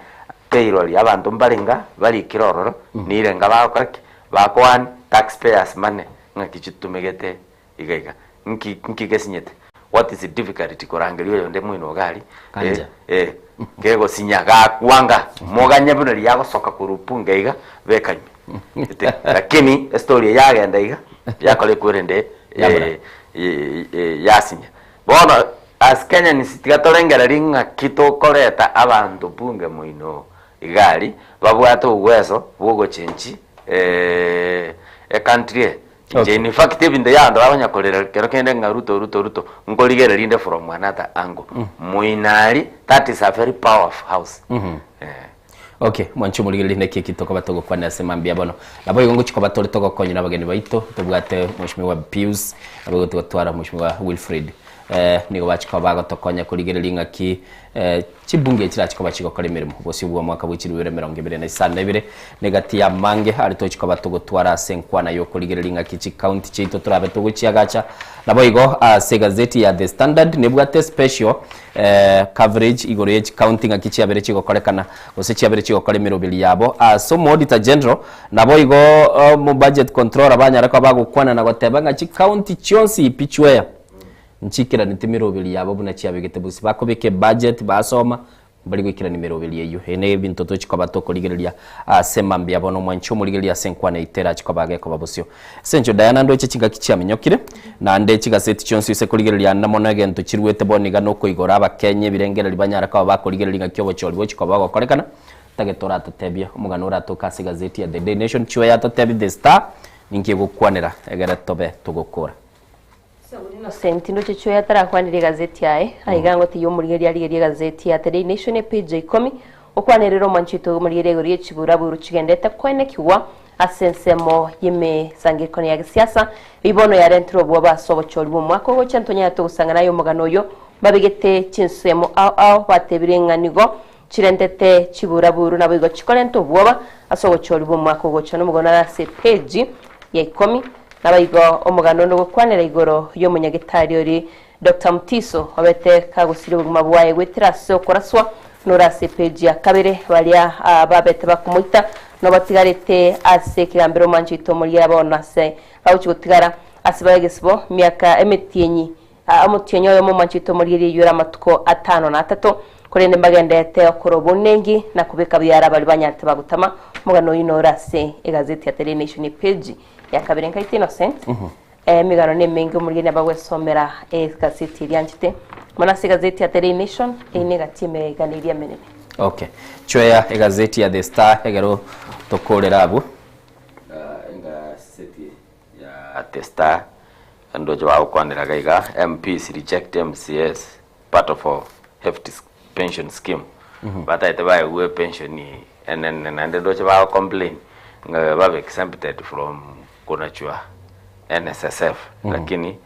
payroll ya abanto mbarenga barikire ororo nirenga bagokora ki bakoan taxpayers money ng'aki chitumegete Iga iga. Nki nki gesinyete? What is difficulty korangeria oyonde moino iga aria? Kanja. Eh, eh, kegosinya gakwanga moganye buna riria agosoka korwa bunge iga beka ime. Ete, lakini estory eye yagenda iga yakora ekwerende Yabura. eh, eh, eh, yasinya. Bono as Kenyans tiga torengererie ng'aki tokoreta abanto bunge moino iga aria babwate obweso bwa ogochenchi ecountry eye. Inche in fact ebinto ebi abanto bakonya korera kero kende ng'a Ruto Ruto Ruto, nkorigereria inde from another angle. Moino aria, that is a very powerful house. Eh. Okay, mwanche omorigereria naki eki tokoba togokwanera ase mambia bono. Naboigo ngochia koba tore togokonywa na abageni baito, tobwate Mheshimiwa Pius, naboigo togotwara Mheshimiwa Wilfred. Eh, nigo bachia koba bagotokonya korigereria ng'aki eh, chibunge chirachi koba chigokora emeremo bosio bw'omwaka bwe chilifu ibere emerongo ebere na isano na ibere, na egati y'amange aria tochi koba togotwara ase enkwana y'okorigereria ng'aki chicounty chiaito torabe togochiagacha. Naboigo ase egazeti ya The Standard nebwate special eh, coverage igoro ye chicounty ng'aki chiabere chigokorekana gose chiabere chigokora emeroberi yabo ase omoauditor general naboigo omo budget controller banyare koba bagokwana na goteba ng'a chicounty chionsi pi chweya Nchiikeraneti emeroberi yabo buna chiabegete bosio. Bakobeka ebudget, basoma, mbari goikerania emeroberi eyio. Eye nebinto tochi koba tokorigereria ase mambia bono omwanchi omorigereria ase enkwana yaito erachi koba gekoba bosio. Ase engencho Diana ndoche chingaki chiaminyokire, naende chigaseti chionsi ase korigereria ande mono egento chiruete bono iga nokoigora abakenya ebirengererio banyare koba bakorigereria ng'aki obochori bochi koba bogokorekana. Tagete oratotebie omogano oratoke ase egazeti ya The Daily Nation, chiwe yatotebia The Star, ninki egokwanera egere tobe togokora. Innocent ndoche chioyo atarakwanire egazeti aye, aiga ngotigia omorigereria arigerie egazeti ya The Daily Nation epage ya ikomi, okwanerera omwanchi oito omorigereria igoro ye chibura-buru chigendete koenekigwa ase ensemo y'emesangererekano ya gesiasa, eyio bono yarentire obwoba ase obochori bw'omwaka ogocha ntonyarete gosang'ana aye omogano oyo mbabegete chinsemo ao ao batebire ng'a nigo chirentete chibura-buru naboigo chikorenta obwoba ase obochori bw'omwaka ogocha nomogano are ase epeji ya ikomi. Naboigo omogano onde ogokwanera igoro y'omonyagetari oria Doctor Mutiso obete kagosiria obogima bwaye goetera ase okoraswa nore ase epeji ya kabere baria babete bakomoita nobatigarete ase ekegambero omwancho oito omorigia bono ase bagochia gotigara ase bare egesibo miaka emetienyi Omotienyi oyomo omwanchete omorigererie eyio ore amatuko atano na atato, korende mbagenderete gokora obonengi na kobeka biara baria banyarete bagotama. Omogano oyio nore ase egazeti ya Daily Nation epeji ya kabere. Nkaite Innocent, emegano nemenge omorigereria nabo agwesomera egazeti eria anchete. Mono ase egazeti ya Daily Nation, eyio negati emegano eria emenene. Okay. Chweya egazeti ya The Star ekero tokorera abwo. Engaseti ya The Star Ndoche bagokwanera iga iga, MPs reject MCAs part of hefty pension scheme. Batagete baegwe epension enene naende ndoche bago complain ng'a babe exempted from konachwa NSSF lakini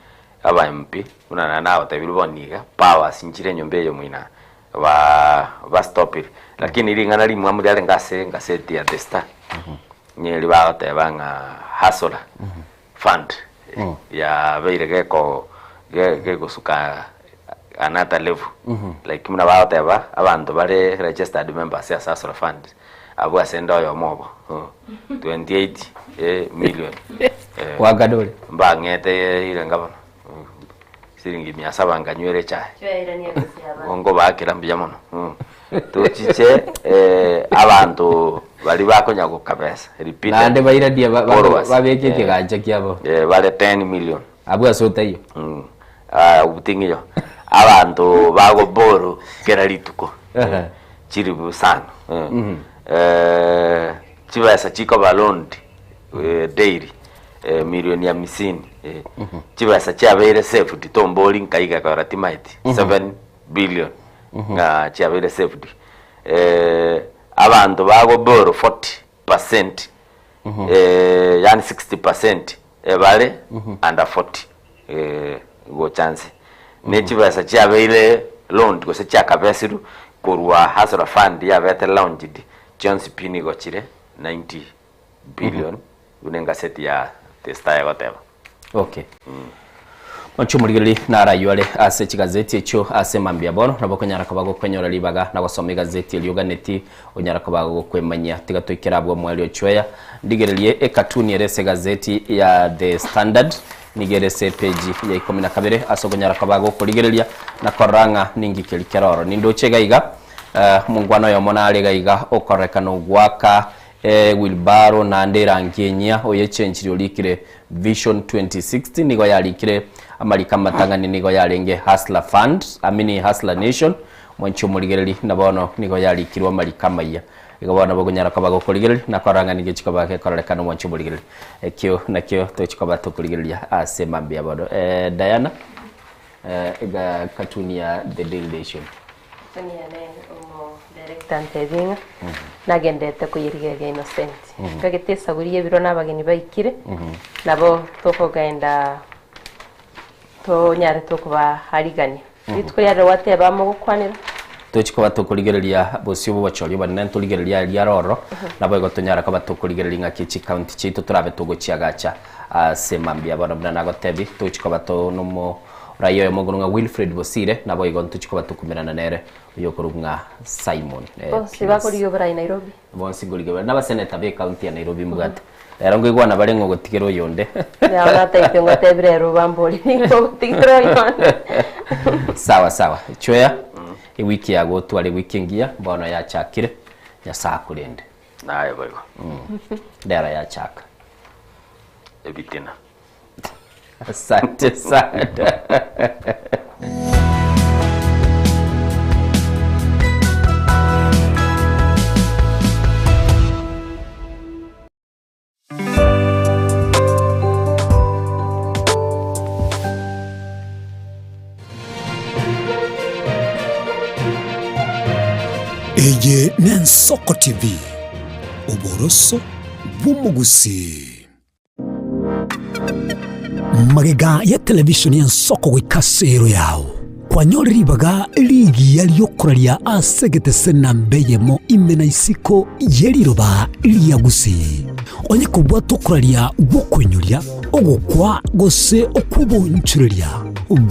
aba MP buna naende nagotebirie bono iga powers nchire enyomba eye moina ba bastopire lakini ring'ana rimwamu riarenge ase engaseti ya The Star nigo bagoteba ng'a hustler fund yabeire geko gegosuka. Another level like buna bagoteba abanto bare registered members ase Hustler Fund abwo ase ende oyomo obo 28 eh, million eh, Wakadore. mbang'ete irenga bono siringi mia saba nkanywera echae nkobakera mbuya mono Mm. Tochiche eh, abanto bari bakonya gokabesa repeated Naende bairanie ba- ba- borrowers. babeke Eh, ekegancha kiabo. eh, bare 10 million Abwo ase otaiyo. Mm. Ah, obuting'iyo abanto bagoboro kera rituko Ehe. chiribu sana Eh. Mhm. Eh, chibesa chikoba loaned eh, daily eh, milioni hamsini eh. Chibesa chiabeire saved tombori nkaiga kora timaeti Mhm. 7 billion Mhm. ng'a chiabeire saved eh, abanto bagoboro 40% Mhm. eh, yani 60% ebare Mhm. under 40 eh, gocha nse ne chibesa chiabeire loaned gose chiakabesirwe korwa Hustler Fund yabete launched chionsi pi nigo chire 90 billion buna engaseti ya The Star egoteba. Okay. Monche omorigereria naraywo are ase chigazeti echio ase mambia bono nabo okonyara koba gokwenyora ribaga na gosoma egazeti eria oganeti onyara koba gokwemanyia tiga toikere abwo omoerio chweya ndigererie ekatuni ere ase egazeti ya The Standard nigo ere ase epeji ya ikomi na kabere ase okonyara koba gokorigereria na korora ng'a ninki keri kere ororo nindoche iga iga eh, omongwana oyomo nare iga iga okorekana ogwaka Ewilbaro naende erangi enyia oyechenchirie orikire Vision 2060 nigo yarikire amariko amatang'ani nigo yarenge Hustler Fund, I mean Hustler Nation, mwanche omorigereri na bono nigo yarikirwe amariko amayia. Igo bono bokonyara koba gokorigereria na korora ng'a nigo chikoba gekororekana omwanche omorigereri. Ekio nakio tochikoba tokorigereria ase mambia bono. Eh, Diana, eh, ega cartoon ya The Daily Nation. Tony yane omo director antebie ng'a nagenderete koyerigereria Innocent. Nkagete esaguri y'ebiro na abageni baikire, nabo tokogenda tonyare tokobaarigania. Rituko riarero gwateba mogokwanera. Tochi koba tokorigereria bosio bw'obochori obonene ntorigereria aria are ororo, naboigo tonyare koba tokorigereria ng'aki chicounty chiaito torabe togochiagacha ase mambia bono buna nagotebi tochi koba to nomo Raia oyomo okorwa ng'a Wilfred Bosire, naboigo ntochie koba tokumerana nere oyokorwa ng'a Simon eh, Bonsi Pius. bakorigia oborai Nairobi. Bonsi nkorigia oborai. Nabaseneta be county ya Nairobi mbwate. Rero nkoigwana bare ng'a ogotigera oyonde. Yao nataipe ngotebire ere obambori nigo ogotigera oyonde. Sawa sawa. Chweya, ewiki yago otware ewiki engiya, bono yachakire. Nyasae akorende. Naye boigo. Rero yachaka. Ebitina. Asante sana. Eye n'Ensoko TV, oboroso bw'omogusii. Magega ya televishoni y'ensoko goika ase ero yao, kwanyore ribaga rigiya ri'okoraria ase egetese namba eyemo ime na isiko ye riroba ria Gusii. Onye kobwata okoraria gw'okoinyoria, ogokwa gose okw'obonchoreria,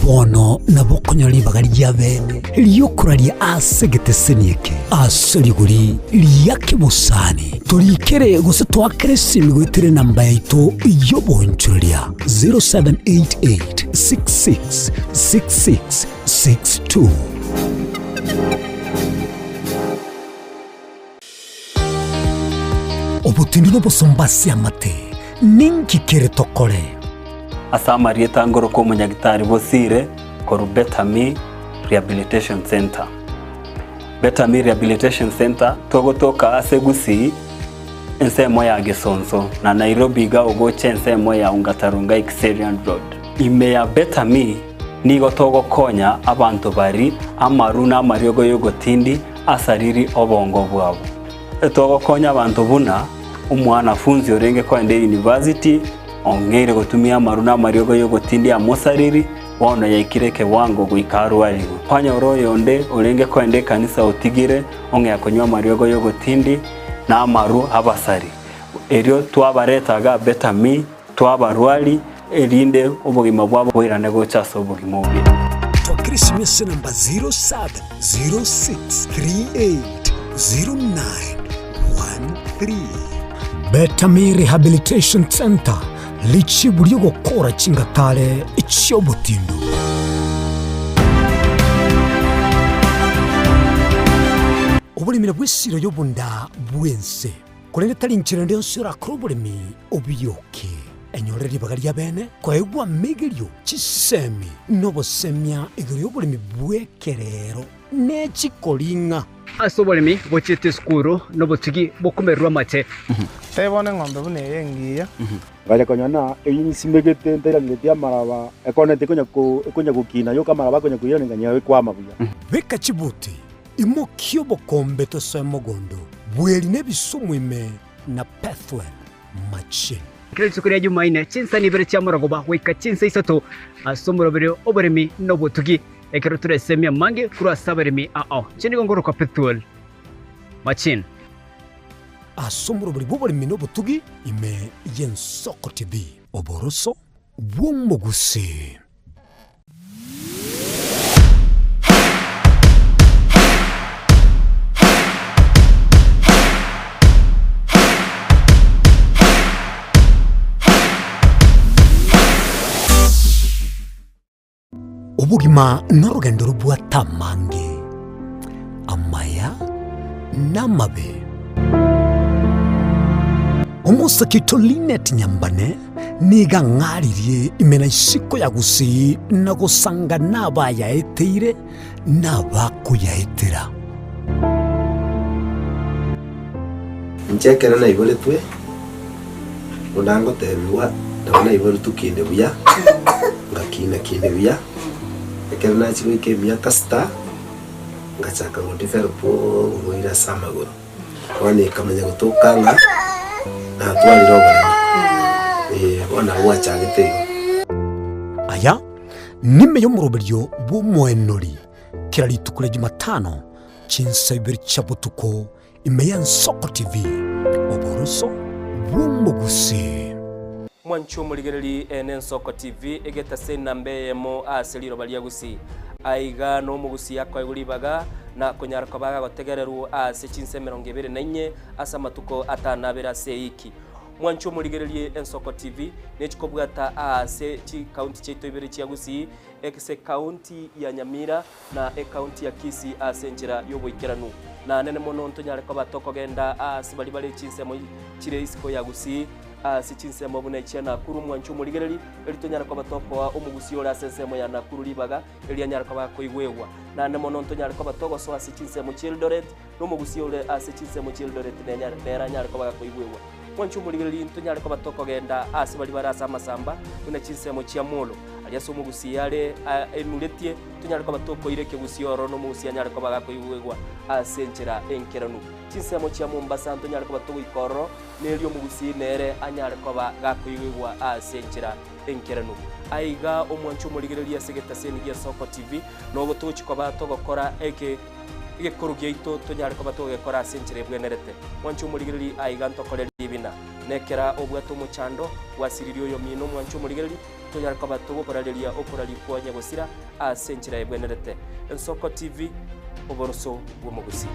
bono nabo okonyora ribaga ria bene ri'okoraria ase egeteseni eke ase rigori ria kebosani. Torikere gose toakere esimi goetera enamba yaito y'obonchoreria 0788 66 66 62. Obotindu nobosomba ase amate, ninki kere tokore? Ase amarieta ngoroka omonyagitari Bosire korwa Better Me Rehabilitation Centre. Better Me Rehabilitation Centre togotoka ase Gusii ensemo ya Gesonso na Nairobi iga ogocha ensemo ya Ongata Rongai Kiserian Road. Ime ya Better Me nigo togokonya abanto bari amaru na amariogo yogotindi asariri obongo bwabo. Togokonya abanto buna omwanafunzi orenge koenda eyunivasiti ong'eire gotumia amaru na amariogo y'ogotindia amosariri, bono yaikire ekewango goika arwarigwe. Kwanyora oyonde orenge koenda ekanisa otigire ong'ea konywa amariogo y'ogotindi na amaru abasari. Erio twabareta iga Better Me, twabarwari, erinde obogima bwabo boirane gocha ase obogima obuya. Twakere esimi ase enamba 0706380913. Betami Rehabilitation Centre, richibu ri'ogokora chingatare chi'obotindu. Oboremi nabwo esiro y'obonda bw'ense, korende tari nchera ende yonsi orakore oboremi obiyoke. Enyore ribaga ria bene koegwa amegerio, chisemi, na obosemia igoro y'oboremi bw'ekerero ne chikoring'a. Ase oboremi bochiete esukuru nobotugi bokomererwa amate. Tebia bono eng'ombe buna eye engiya. Ngacha konyora ng'a eyio nsimegete ntairangeretie amaraba, ekoneti ekonya ko ekonya gokina yoka amaraba akonya koirana nganyora ekwama buya. Beka chibuti, imokia obokombe tosoe mogondo, bweri na ebisumu ime na Pethuel machine. Kera rituko ria Jumaine, chinsa ibere chi'amorogoba goika chinsa isato, ase omoroberio oboremi na obotugi, ekero toresemie amange korwa ase abaremi ao. Inche nigo ngorokwa Pethuel Machine. Ase omoroberi bw'oboremi na obotugi ime y'Ensoko TV. Oboroso bw'omogusii. Obogima norogendo robwate amange, amaya na amabe. Omosake oito Linet Nyambane nigo ang'aririe ime na isiko ya Gusii na gosanga nabayaeteire na abakoyaetera. Inche ekero naiboretwe, buna ngotebigwa, nabo naiboretwe kinde buya, ngakina kinde buya, ekero nachia goika emiaka sita, ngachaka go develop oborwaire ase amagoro. Bono ekamanya gotoka ng'a natwarire oboremo, eh, bono nabo gwachagete igo. Aya nime y'omoroberio bw'omoenori kera rituko ria Jumatano chinsa ibere chia botuko ime y'Ensoko TV, oboroso bw'omogusii. Mwanche omorigereri ene Ensoko TV egetase enamba eyemo ase riroba ria Gusii. Aiga nomogusii akoegwa ribaga na konyara koba agotegererwa ase chinsa 24 ase amatuko atanabere ase eiki. Mwanche omorigererie Ensoko TV nechikobwata aase chikaunti chiaito ibere chia Gusii ase ekaunti ya Nyamira na ekaunti ya Kisii ase enchera y'oboikeranu. Na nene mono ntonyare koba tokogenda aase baria bare chinsemo chire isiko ya Gusii, ase chinsemo buna echia Nakuru mwanche omorigereri, erio tonyare koba tokoa omogusii ore ase ensemo ya Nakuru ribaga, erio anyare koba akoigwegwa. Naende mono ntonyare koba togosoa ase chinsemo chi'Eldoret, na omogusii ore ase chinsemo chi'Eldoret nere anyare koba gakoigwegwa. Mwanche omorigereri ntonyare koba tokogenda aase baria bare ase amasamba, buna chinsemo chia Molo, aria ase omogusii are enuretie, tonyare koba tokoira ekegusii ororo na omogusii anyare koba gakoigwegwa ase enchera enkeranu. Chinsemo chia Mombasa ntonyare koba togoika ororo, na erio omogusii nere anyare koba gakoigwegwa ase enchera enkeranu. Aiga omwanche omorigereria ase egetaseni gia Soko TV, nogo togochia koba togokora eke egekoro giaito tonyare koba togegekora ase enchera ebwenerete. Mwanche omorigereria aiga ntokore ribina. Nekera obwate omochando, gwasiririe oyomino omwanche omorigereria, tonyare koba togokorareria okoraria kwa nyagosira ase enchera ebwenerete. Ensoko TV, oboroso bw'omogusii.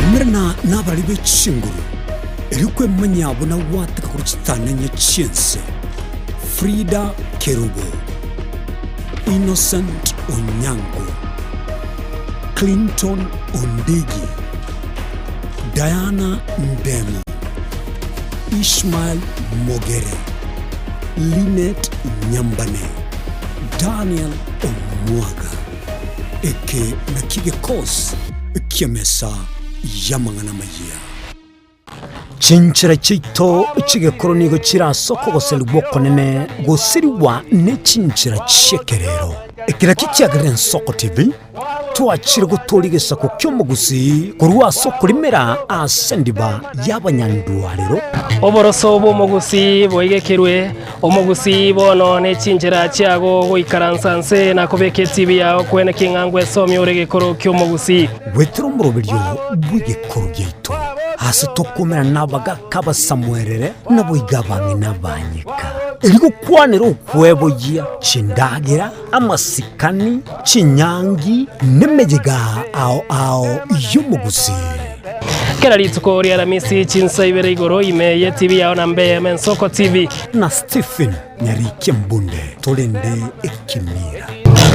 Umerana nabarari be chinguru, erio kwemanyia buna gwateka korwa chitananya chi'ense. Frida Kerubo, Innocent Onyango, Clinton Ondigi, Diana Ndemo, Ishmael Mogere, Linet Nyambane, Daniel Omwaga. Eke nakio gekosi ki'emesa y'amang'ana amayia. Chinchera chiaito chi'egekoro nigo chire ase okogoserigwa okonene gosirigwa ne chinchera chi'ekerero. Eke nakio kiagerire Ensoko TV twachire gotooria egesaku ki'omogusii korwa ase okorimera ase endiba y'abanyandwarero. Oboroso bw'omogusii boigekerwe, omogusii bono ne chinchera chiago goikaransa nse na kobeka etibi yao kwene king'a ngwesomia ore egekoro ki'omogusii. Goetera omoroberio bw'egekoro giaito, ase tokomerana nabagaka abasamuerere, naboigo abang'ina abanyeka. Erigokwanera okweboyia chindagera, amasikani, chinyangi, nemeyega ao ao y'omogusii. Kera rituko ria Aramisi chinsa ibere igoro ime ye TV yao na mbe eme Nsoko TV. Na Stephen Nyarikia Mbunde torende ekemira.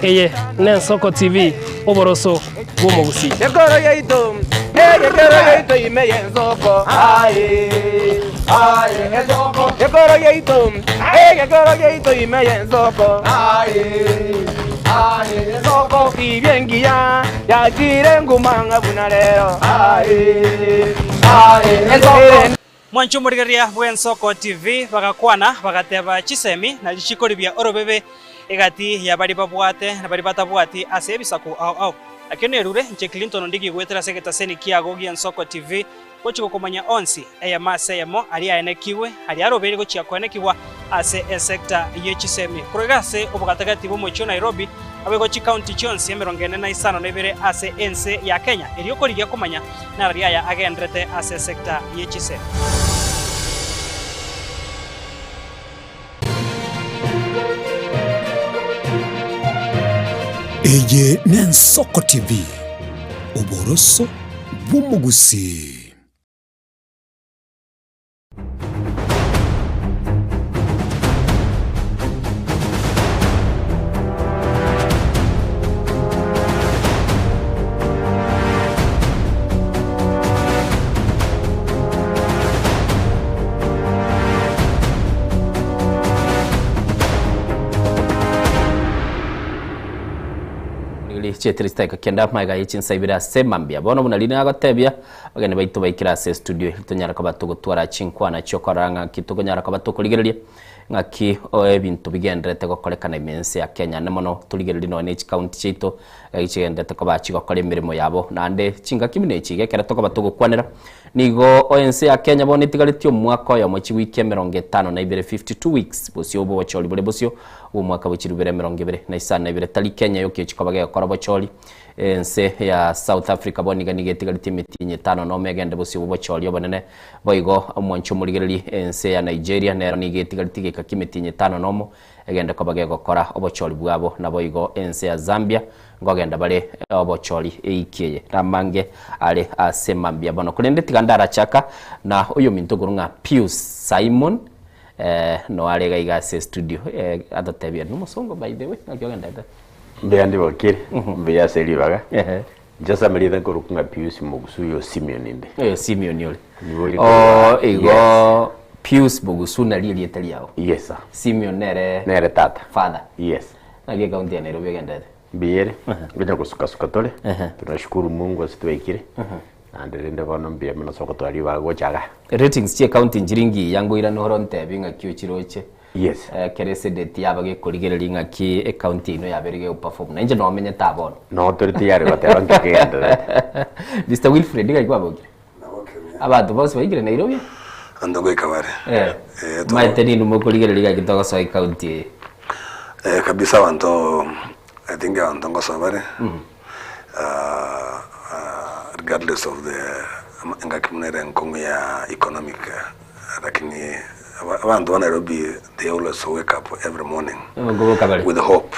Eye n'Ensoko TV, oboroso bw'omogusii. Ekero yaito, ekero yaito ime y'ensoko, aye, aye, ensoko. Ekero yaito, ekero yaito ime y'ensoko, aye, aye, ensoko. Tibia engiya yachire nguma ng'a buna rero, aye, aye, ensoko. Mwanche omorigereria bw'Ensoko TV bagakwana bagateba chisemi nario chikoribia orobebe egati ya baria babwate na baria batabwati ase ebisaku ao ao. Nakio nerure inche Clinton Ondigi goetera ase egetaseni kiago gi'Ensoko TV gochia gokomanya onsi eyemo ase eyemo aria aenekigwe aria arobeire gochia koenekigwa ase esecta ye chisemi korwa iga ase obogatagati bw'omochie o Nairobi naboigo chikaunti chionsi 45 ase ense ya Kenya erio korigia komanya Nararia aya agenderete ase esecta ye chisemi. Eye n'Ensoko TV, oboroso bw'omogusii. Rigori chietire chidakika kenda magega ye chinsa ibere ase mambia. Bono buna riria nagotebia, abageni baito baikire ase estudio tonyara koba togotwara chinkwana chiokorora ng'aki tokonyara koba tokorigereria ng'aki ebinto bigendererete gokorekana ime ense ya Kenya. Naende mono torigererie nonya ne chikaunti chiaito ng'aki chigendererete koba chigokora emeremo yabo. Naende chingaki buna echi iga ekero tokoba togokwanera nigo ense ya Kenya bono etigaretie omwaka oyomo chiwiki 52, 52 weeks, bosio obochori bore bosio bwa omwaka bwe chirubere 2052. Tari Kenya yoka echikoba gegokora obochori. Ense ya South Africa bono iga nigo etigaretie emetienyi etano nomo egende bosio bw'obochori obonene. Boigo omwanchi omorigereria ense ya Nigeria nero nigo etigaretie egeka ki'emetienyi etano nomo egende koba gegokora obochori bwabo. Naboigo ense ya Zambia nkogenda bare obochori eiki eye. Namange are ase mambia bono. Korende tiga ndarachaka na oyominto okorwa ng'a Pius Simon noare iga iga ase estudio atotebie nomosongo by the way naki ogendete? Mbuya ndi bokire, mbuya ase ribaga. Inche ase amarieta nkorokwa ng'a Pius Mogusu oyo Simeon inde. Oyo Simeon ore. Nigo ore Oh, korwa- igo Yes. Pius Mogusu nari erieta riao. Yes sir. Simeon nere Nere tata. Father. Yes. Naki ekaunti ya Nairobi egenderete? Mbuya ere, ngonya gosukasuka tore, tunashukuru Mungu ase twaikire, naende rende bono mbuya mono ase ogotwara ribaga gocha igaa. Ratings chia ekaunti nchiri ngiya ngoirane ore ontebi ng'aki ochiroche. Yes. Ekero esedeti yaba gekorigereria ng'aki ecounty yaino yabeire gegoperform na inche nomenyete aa bono. No tore tiyari goteba nki kegendererete. Mister Wilfred ng'ai kwabokire? Abanto bonsi baikire Nairobi? Abanto ngoika bare. Eh. Eh, to- Maete nini mokorigereria gaki togosoa ecounty eye? Eh, kabisa abanto I think abanto ngosoa bare ah, ah, regardless of the engaki buna ere enkong'u ya economic Lakini abanto ba Nairobi they always wake up every morning Nkoboka bare. with hope.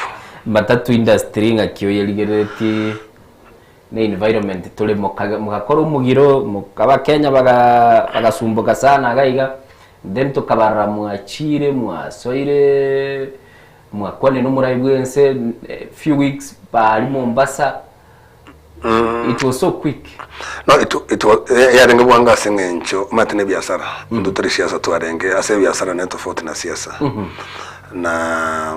Matatu industry ng'aki oyerigereretie na environment tore mokaga mogakora omogiro moka abakenya baga bagasumbuka sana iga iga then tokabarora mwachire mwasoire mwakwanire na omorai bwa ense few weeks baria Mombasa It was so quick. No, it, it was, yarenge bwango ase eng'encho omanyete na ebiasara intwe tore siasa twarenge ase ebiasara ne tofauti na siasa na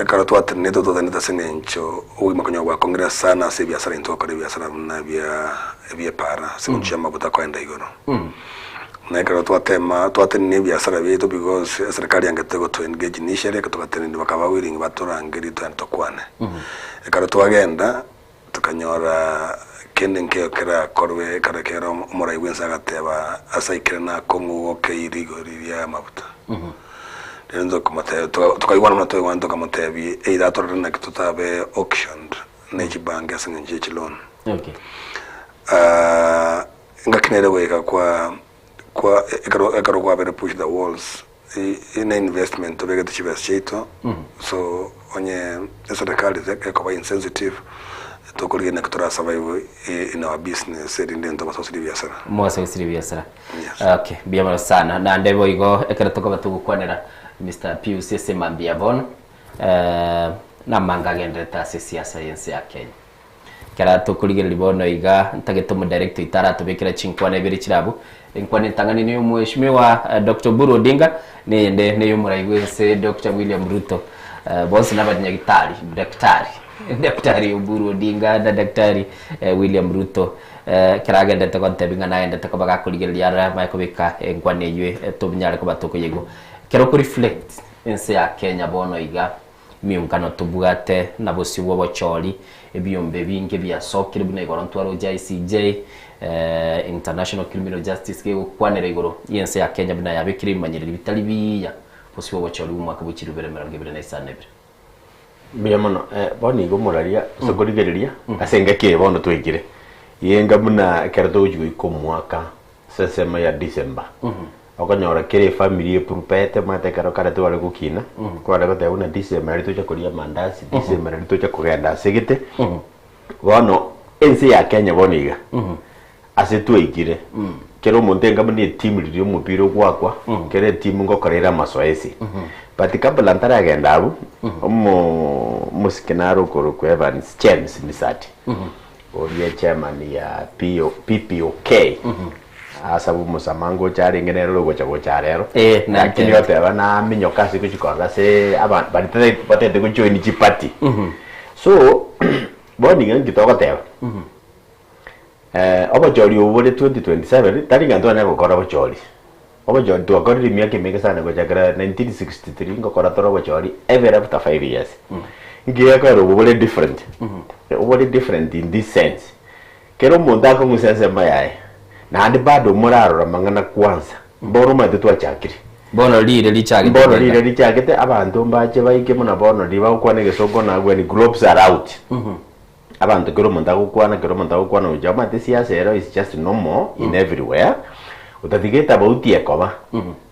ekero twatenenete twatenenete ase eng'encho obogima konya bwakong'ire sana ase ebiasara intwe twakora ebiasara buna ebia ebiepara ase eng'encho y'amaguta koenda igoro na ekero twatema twatenenia ebiasara biaito because eserikari yangete goto engage initially ekero togatenenia bakaba willing batorangerie togende tokwane ekero twagenda Tokanyora kende nkeiyo kerakorwe ekero ekero omorai bw'ense agateba ase aikire nakong'u gokei rigori ri'amabuta. Rero tokamotebia tokaigwana buna twaigwana tokamotebia either atorore naki totabe auctioned ne chibank ase eng'encho ye chiloan. Okay. Engaki nere goika kwa kwa ekero ekero kwabere push the walls. Ne investment tobegete chibesa chiaito, so onye eserekari ekoba insensitive, tokorigia naki tora survive in our business erinde ntobasosirie ebiasara. Mososirie ebiasara. Okay, mbuya mono sana. Naende boigo ekero tokoba togokwanera Mister Pius ase mambia bono, namanga agenderete ase esiasa y'ense ya Kenya. Ekero tokorigereria bono iga, ntagete omodirector oito aratobekera chinkwana ibere chire abwo, enkwana entang'ani ne omweshimiwa Doctor Oburu Odinga, na eyende ne ey'omorai bw'ense Doctor William Ruto. Bonsi nabanyagitari, daktari, Daktari Oburu Odinga na Daktari William Ruto. Ekero agenderete gontebia ng'a nagenderete koba gakorigereria are amanye kobeka enkwana eywo tonyare koba tokoyegwa. Ekero okoreflect ense ya Kenya bono iga, Emiungano tobwate na bosio bw'obochori, ebiombe ebinge biasokire buna igoro ntwaroche ICJ, International Criminal Justice gegokwanera igoro y'ense ya Kenya buna yabekire ebimanyereri bitari biya bosio bw'obochori bw'omwaka bwe chilifu ibere 25. Mbuya mono. Bono igo omoraria ase okorigereria ase engaki eye bono twaikire, yenga buna ekero togochia goika omwaka ase ensemo ya December, Okonyora kera efamiri epurupete omanyete ekero kare tware gokina, kware goteba buna December nari tocha koria amandasi, December nari tocha kogenda ase gete. Bono ense ya Kenya bono iga, ase twaikire, kera omonto enga buna etimu riria omopira ogwakwa, kera etimu ngokora ere amasoesi. But kabla ntaragenda abwo, omo omosike nare okorokwa Evans James Misati, oria echairman ya PO, PPOK asaba omosama ngocha arenge nere ore ogocha gocha rero Eh, lakini natebete. oteba naminyoka ase gochi korora ase aba baria tata- batagete gojoin chiparty so bono iga nki togoteba eh, obochori obo bore 2027 tari ng'a ntwanya gokora obochori obochori twakorire emiaka emenge sana gochakera 1963 ngokora tore obochori every after 5 years nki gekoera obo bore different obore different in this sense Kera omonto akong'usa ensemo yaye, naende bado morarora amang'ana kwansa. Mbono omanyete twachakire. Bono riire richagete Mbono kogenda. riire richagete, abanto mbache baike buna bono riria bagokwana egesongo na when globes are out. Abanto kera omonto agokwana, kera omonto agokwana gocha omanyete siasa ero is just normal in everywhere, otatiga etabauti ekoba,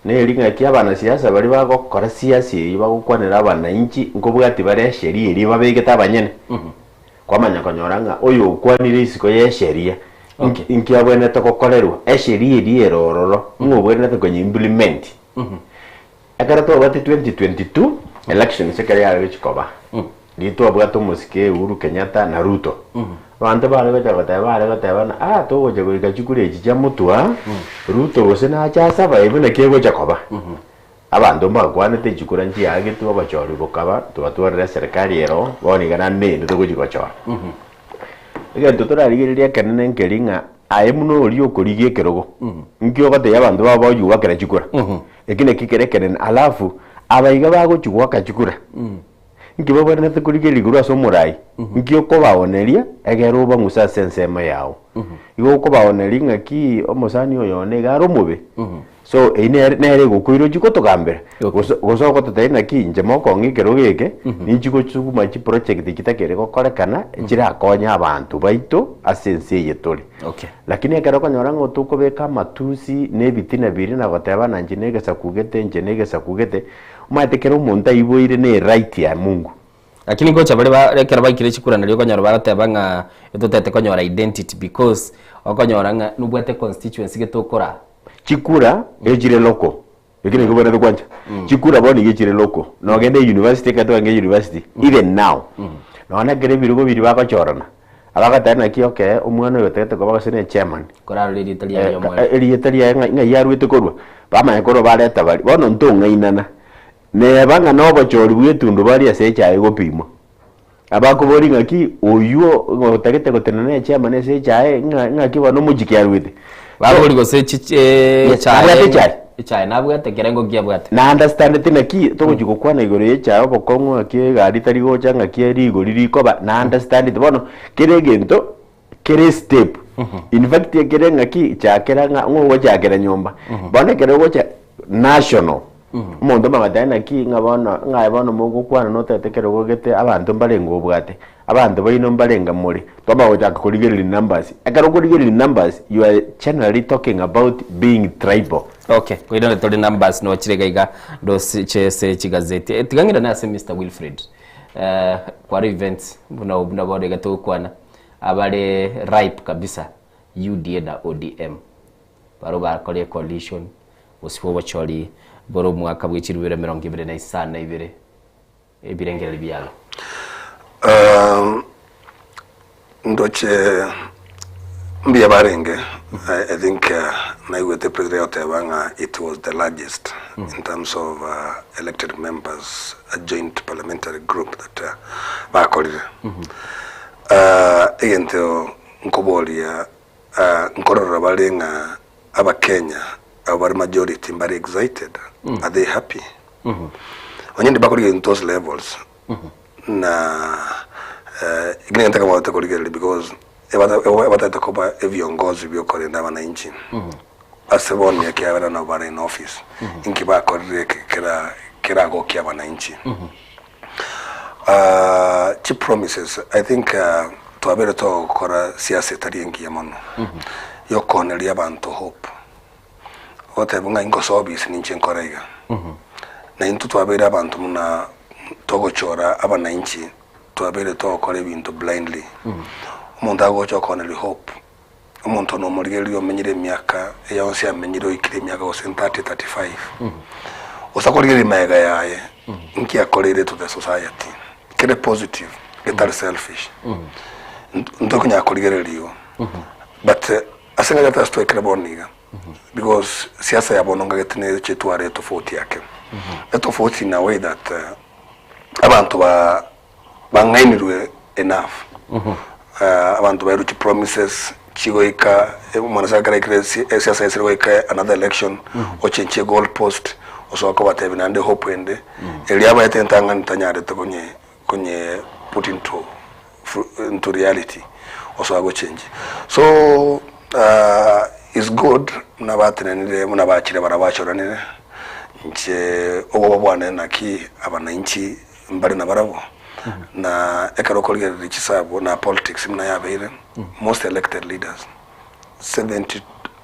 neri ng'aki abanasiasa baria bagokora siasa eyio bagokwanera abananchi nkobwati bare esheria eria babegete abanyene. Kwamanya konyora ng'a oyo okwanire isiko y'esheria, inki inki abwenerete gokorerwa? Esheria eria ere ororo, ng'a obwenerete konye implement. Ekero twabwate 2022 elections ekero yare gochi koba, riria twabwate omosike Uhuru Kenyatta na Ruto, abanto bare gocha goteba bare goteba ng'a ah togocha goika chikura echi chia motwe Ruto gose nache asurvive naki egocha koba. Abanto mbakwanete chikura nchiagetwe obochori bokaba, tobatwarire eserekari ero, bono iga naende neyende togochia gochora. Egento torarigererie ekenene nkeri ng'a aye buna oria okorigia ekerogo, nki ogotebia abanto bao bagochia goakera chikura? Eki nakio kere ekenene alafu aba iga bagochia goaka chikura, nki babwenerete korigereria igoro ase omorai? Nki okobaoneria egere obang'use ase ensemo yao? Igo okobaoneria ng'aki omosani oyo one iga are omobe, So eyio nere nere egokoira ochie gotogambera, gose gose ogototebia naki inche mokong'a ekerogo eke, ninchi gosuguma chiproject chitakere gokorekana, chirakonye abanto baito ase ense eye tore. Okay. Lakini ekero okonyora ng'a tokobeka amatusi na ebitina biria na goteba na inche na egesaku gete, inche na egesaku gete, omanyete kera omonto aiboire na eright ya Mungu. Lakini ngocha bare ba ekero baikire chikura nario okonyora bagoteba ng'a etotete konyora identity because okonyora ng'a nobwate constituency gete okoraa. Chikura echire local, eki nakio obwenerete kwancha. Chikura bono iga echire local, nogende university ekero twarenge university, even now, nonya ekero ebirogo biria bagochorana, abagoteba naki okay, omwana oyo otagete koba gose ne chairman, Korarore erieta riaye omwene. erieta riaye ng'a ng'ai arwete korwa, bamanya korwa bareta baria, bono ntong'ainana, neba ng'a na obochori bwa etundubari ase echae egopimwa. Abakoboria ng'aki oywo otagete gotenena echairman ase echae ng'a ng'aki bono omochiki arwete. Baboria gose chi Yes, echae nabwate echae. Echae nabwate ekerengo ki abwate. Na understandeti naki togochi gokwana igoro ya echae obokong'u ng'aki egari tari gocha ng'aki rigori rikoba na understandeti bono kera egento kere estep in fact ekere ng'aki chakera ng'a ng'o ogochakera nyomba bono ekero ogocha national omonto omogotebia naki ng'a bono ng'a aye bono mogokwana notagete ekerogo gete abanto mbarenge obwate abanto baino mbarenge more twamanya gochaka korigereria numbers ekero okorigereria numbers you are generally talking about being tribal. Okay, koirana tore numbers nochire iga iga ndoche ase chigazeti. Eh, tiga ng'irane ase Mr. Wilfred. Eh, kware events buna buna bono iga togokwana abare ripe kabisa UDA na ODM barobwo bakore coalition gose bwa obochori bore omwaka bwe chilifu bibere emerongo ebere na isano na ibere ebirengererio biabo. Um, Ndoche mbuya barenge, I, I think uh, naigwete president agoteba ng'a it was the largest in terms of uh, elected members, a joint parliamentary group that uh, bakorire. Uh, egento nkoboria uh, nkorora bare ng'a abakenya abo bare majority mbare excited, are they happy? Onye ndibakorigia in those levels, na ekio negento ekemo bagotaka korigereria because ebatagete koba ebiongozi biokorenda abananchi ase bono ekiagera nabo bare in office inki bakorire eke kera keragokia abananchi. Chi promises I think twabeire togokora siasa etari engiya mono yokooneria abanto hope Ogoteba ng'a ingosoa obisi ninche nkore iga. Na intwe twabeire abanto buna togochora abananchi, twabeire togokora ebinto blindly. Omonto agocha okoneria hope, omonto nomorigereria omenyire emiaka eye yonsi amenyire oikire emiaka gose 30, 35, gose akorigereria magega yaye, nki akoreire to the society, kere positive, getari selfish, ntokonyara korigereria igo. But Ase engaki ase twaikire bono iga, because siasa ya bono ngagete neche etware etofauti yake. Etofauti in a way that abanto ba bang'ainirwe enough. Abanto bairwe chipromises chigoika omwana ekero aikire esiasa esire goika another election, ochenchie goal post, osoe kobatebia naende hope ende, eria abaete entang'ani tanyarete konye konye put into into reality osoa gochenji so is good buna batenenire buna bachire barabwo bachoranire inche oboba bwane naki abananchi mbare nabarabwo na ekero okorigereria chisabu na politics buna yabeire most elected leaders 70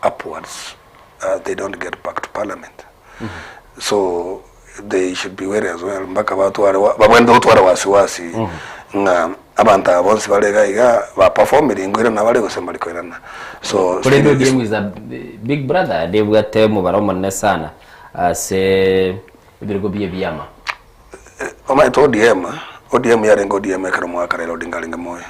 upwards they don't get back to parliament so they should be wary as well mpaka batware babwenerete gotwara wasiwasi ng'a abanto aba bonsi bare iga iga ba performire nkoirana bare gose mbari koirana so Korende ODM is a big brother nebwate omobaro omonene sana ase ebirogo bie ebiama. Omanyete ODM, ODM yarenge ODM ekero omogaka Raila Odinga arenge moyo.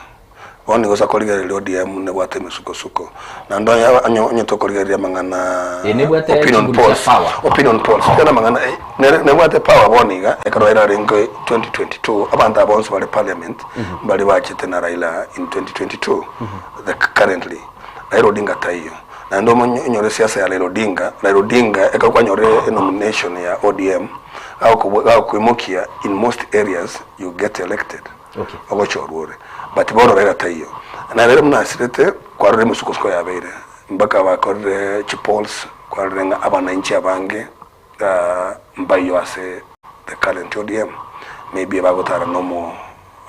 Bono nigo ase korigereria ODM nebwate emesukosuko. Naende onye onye onye tokorigereria amang'ana Eh, nebwate opinion chinguru chia polls, power. opinion polls, tiga namang'ana eh, nere nebwate power bono iga ekero Raila arenge 2022 abanto aba bonsi bare parliament mbare bachete na Raila in 2022 the currently Raila Odinga taiyo. Naende omonye onyore siasa ya Raila Odinga, Raila Odinga ekero kwanyorire enomination ya ODM gagokoimokia in most areas you get elected. Okay. Ogochorwa ore. But bono Raila taiyo. Na rero buna asirete, kwarora emesukosuko yabeire. Mpaka bakorire chipolls, kwarorire ng'a abananchi abange mbaiyo ase the current ODM. Maybe bagotara nomo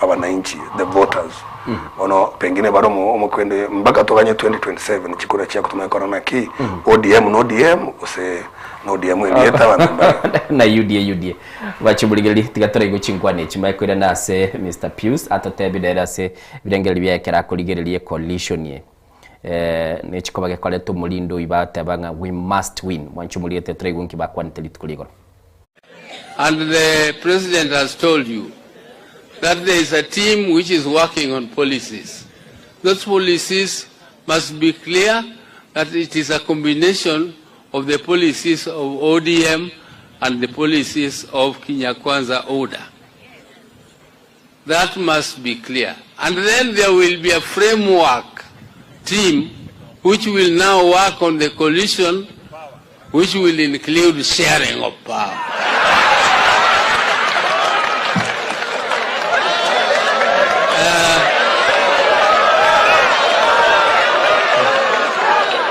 abananchi, the voters. Bono pengine bare omo omokwende mpaka toganye 2027 chikura chiaku tomanye korora naki ODM na ODM gose na ODM erieta abanto mbare. na UDA UDA. Bachimorigereria tiga toraigwe chinkwana echi mbae koirana ase Mister Pius atotebie nere ase ebirengererio biaye ekero akorigereria ecoalition eye eh, nechikoba gekoreta omorindo oyio bateba ng'a we must win. Mwanche omoriete toraigwe nki bakwanete rituko ria igoro. And the president has told you that there is a team which is working on policies. Those policies must be clear that it is a combination of the policies of ODM and the policies of Kenya Kwanza Order. That must be clear. And then there will be a framework team which will now work on the coalition which will include sharing of power.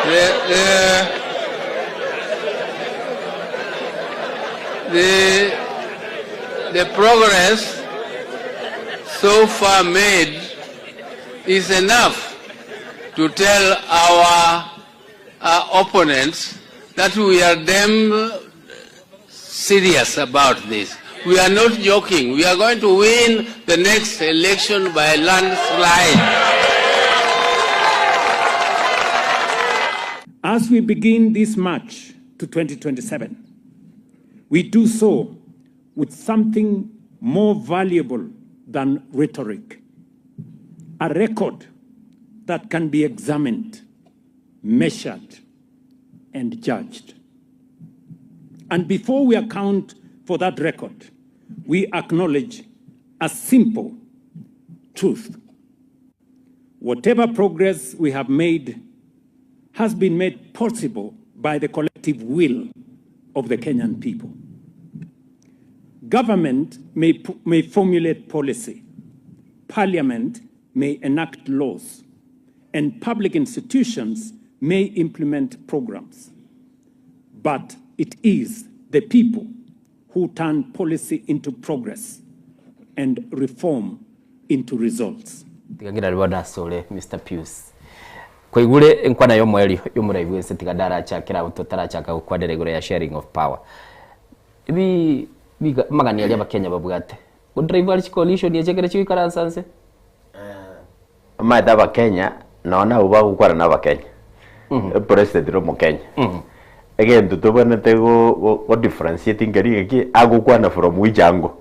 The, the, the progress so far made is enough to tell our, our opponents that we are damn serious about this. We are not joking. We are going to win the next election by a landslide. As we begin this march to 2027, we do so with something more valuable than rhetoric a record that can be examined, measured, and judged. And before we account for that record, we acknowledge a simple truth. Whatever progress we have made has been made possible by the collective will of the Kenyan people. Government may, may formulate policy, parliament may enact laws, and public institutions may implement programs. But it is the people who turn policy into progress and reform into results. Tiga ngira ribo ndasore Mr Pius kwaigure enkwana y'omoerio y'omorai bwense tiga ndarachakera abwo totarachaka gokwanera igoro ya sharing of power ebi biga amagani aria abakenya babwate go drive are chicoalition echi ekere chigoikaransa nse. Omanyete abakenya nonye nabwo bagokwana na abakenya, epresident ere omokenya. Egento tobwenerete go go go differentiate nkeri ng'aki, agokwana from which angle.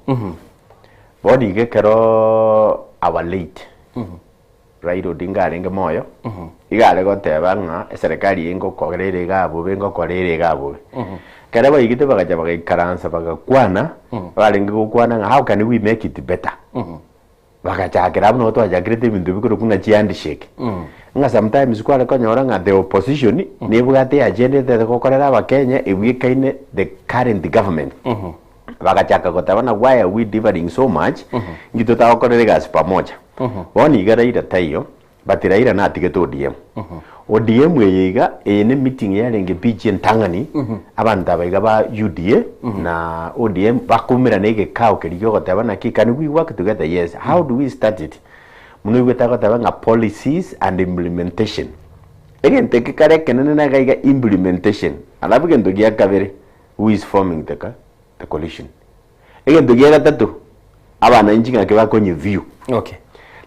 Bono iga ekeroooo our late Raila Odinga arenge moyo, iga are goteba ng'a eserekari eye ngokora ere iga bobe ngokora ere iga bobe. Ekero baigete bagacha bagaikaransa bagakwana, barenge gokwana ng'a how can we make it better. Bagachakera abwo nabo twachakerete ebinto bikorokwa ng'a chihandshake. Ng'a sometimes kware konyora ng'a the opposition nebwate eagenda etete gokorera abakenya ebwekaine the current government. Bagachaka goteba ng'a why are we differing so much, inki totagokorera egasi pamoja. Bono iga Raila taiyo, but Raila natigete ODM. ODM eye iga, eye ne meeting yarenge beach entang'ani, abanto aba iga ba UDA na ODM bakoumerana egekao keria giogoteba naki can we work together yes, how do we start it? Buna oigwete agoteba ng'a policies and implementation. Egento eke kare ekenene na iga iga implementation, alafu egento gia kabere who is forming the the coalition. Egento gia gatato, abananchi ng'aki bakonye view. Okay.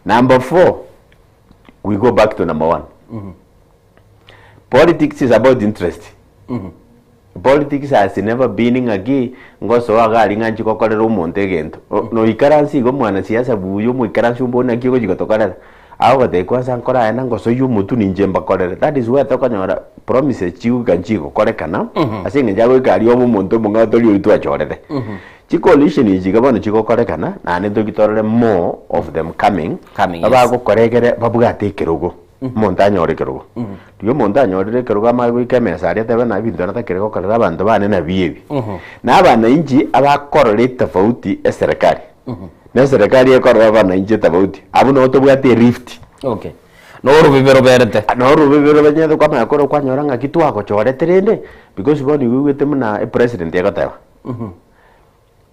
Number four, we go back to number one. Politics is about interest. Politics has never been ng'aki ngosoa iga aria ng'a nchi gokorera omonto egento. O- Noikaranse igo mwanasiasa buya omoikaranse ombori naki ogochi gotokorera. Agogotebia kwanza nkore aya na ngosoyie omotwe ninche mbakorere. That is why tokonyora promises chigoika nchigokorekana ase eng'encho agoika aria obe omonto omong'ao tori oria twachorete. Chicoalition echi iga bono chigokorekana naende ntoki torore more of them coming, Coming, yes. abagokora egere babwate ekerogo, omonto anyore ekerogo. Riria omonto anyorire ekerogo amanye goika emesa aria atebe ng'a ebinto natakire gokorera abanto bane nabio ebi. Na abananchi abakorora etofauti eserekari, na eserekari ekorora abananchi etofauti, abwo nabo tobwate erift. Okay. Na orobebe roberete. Na orobebe robenyete kwamanya korwa kwanyora ng'aki twagochorete rende, because bono igo oigwete buna epresident egoteba.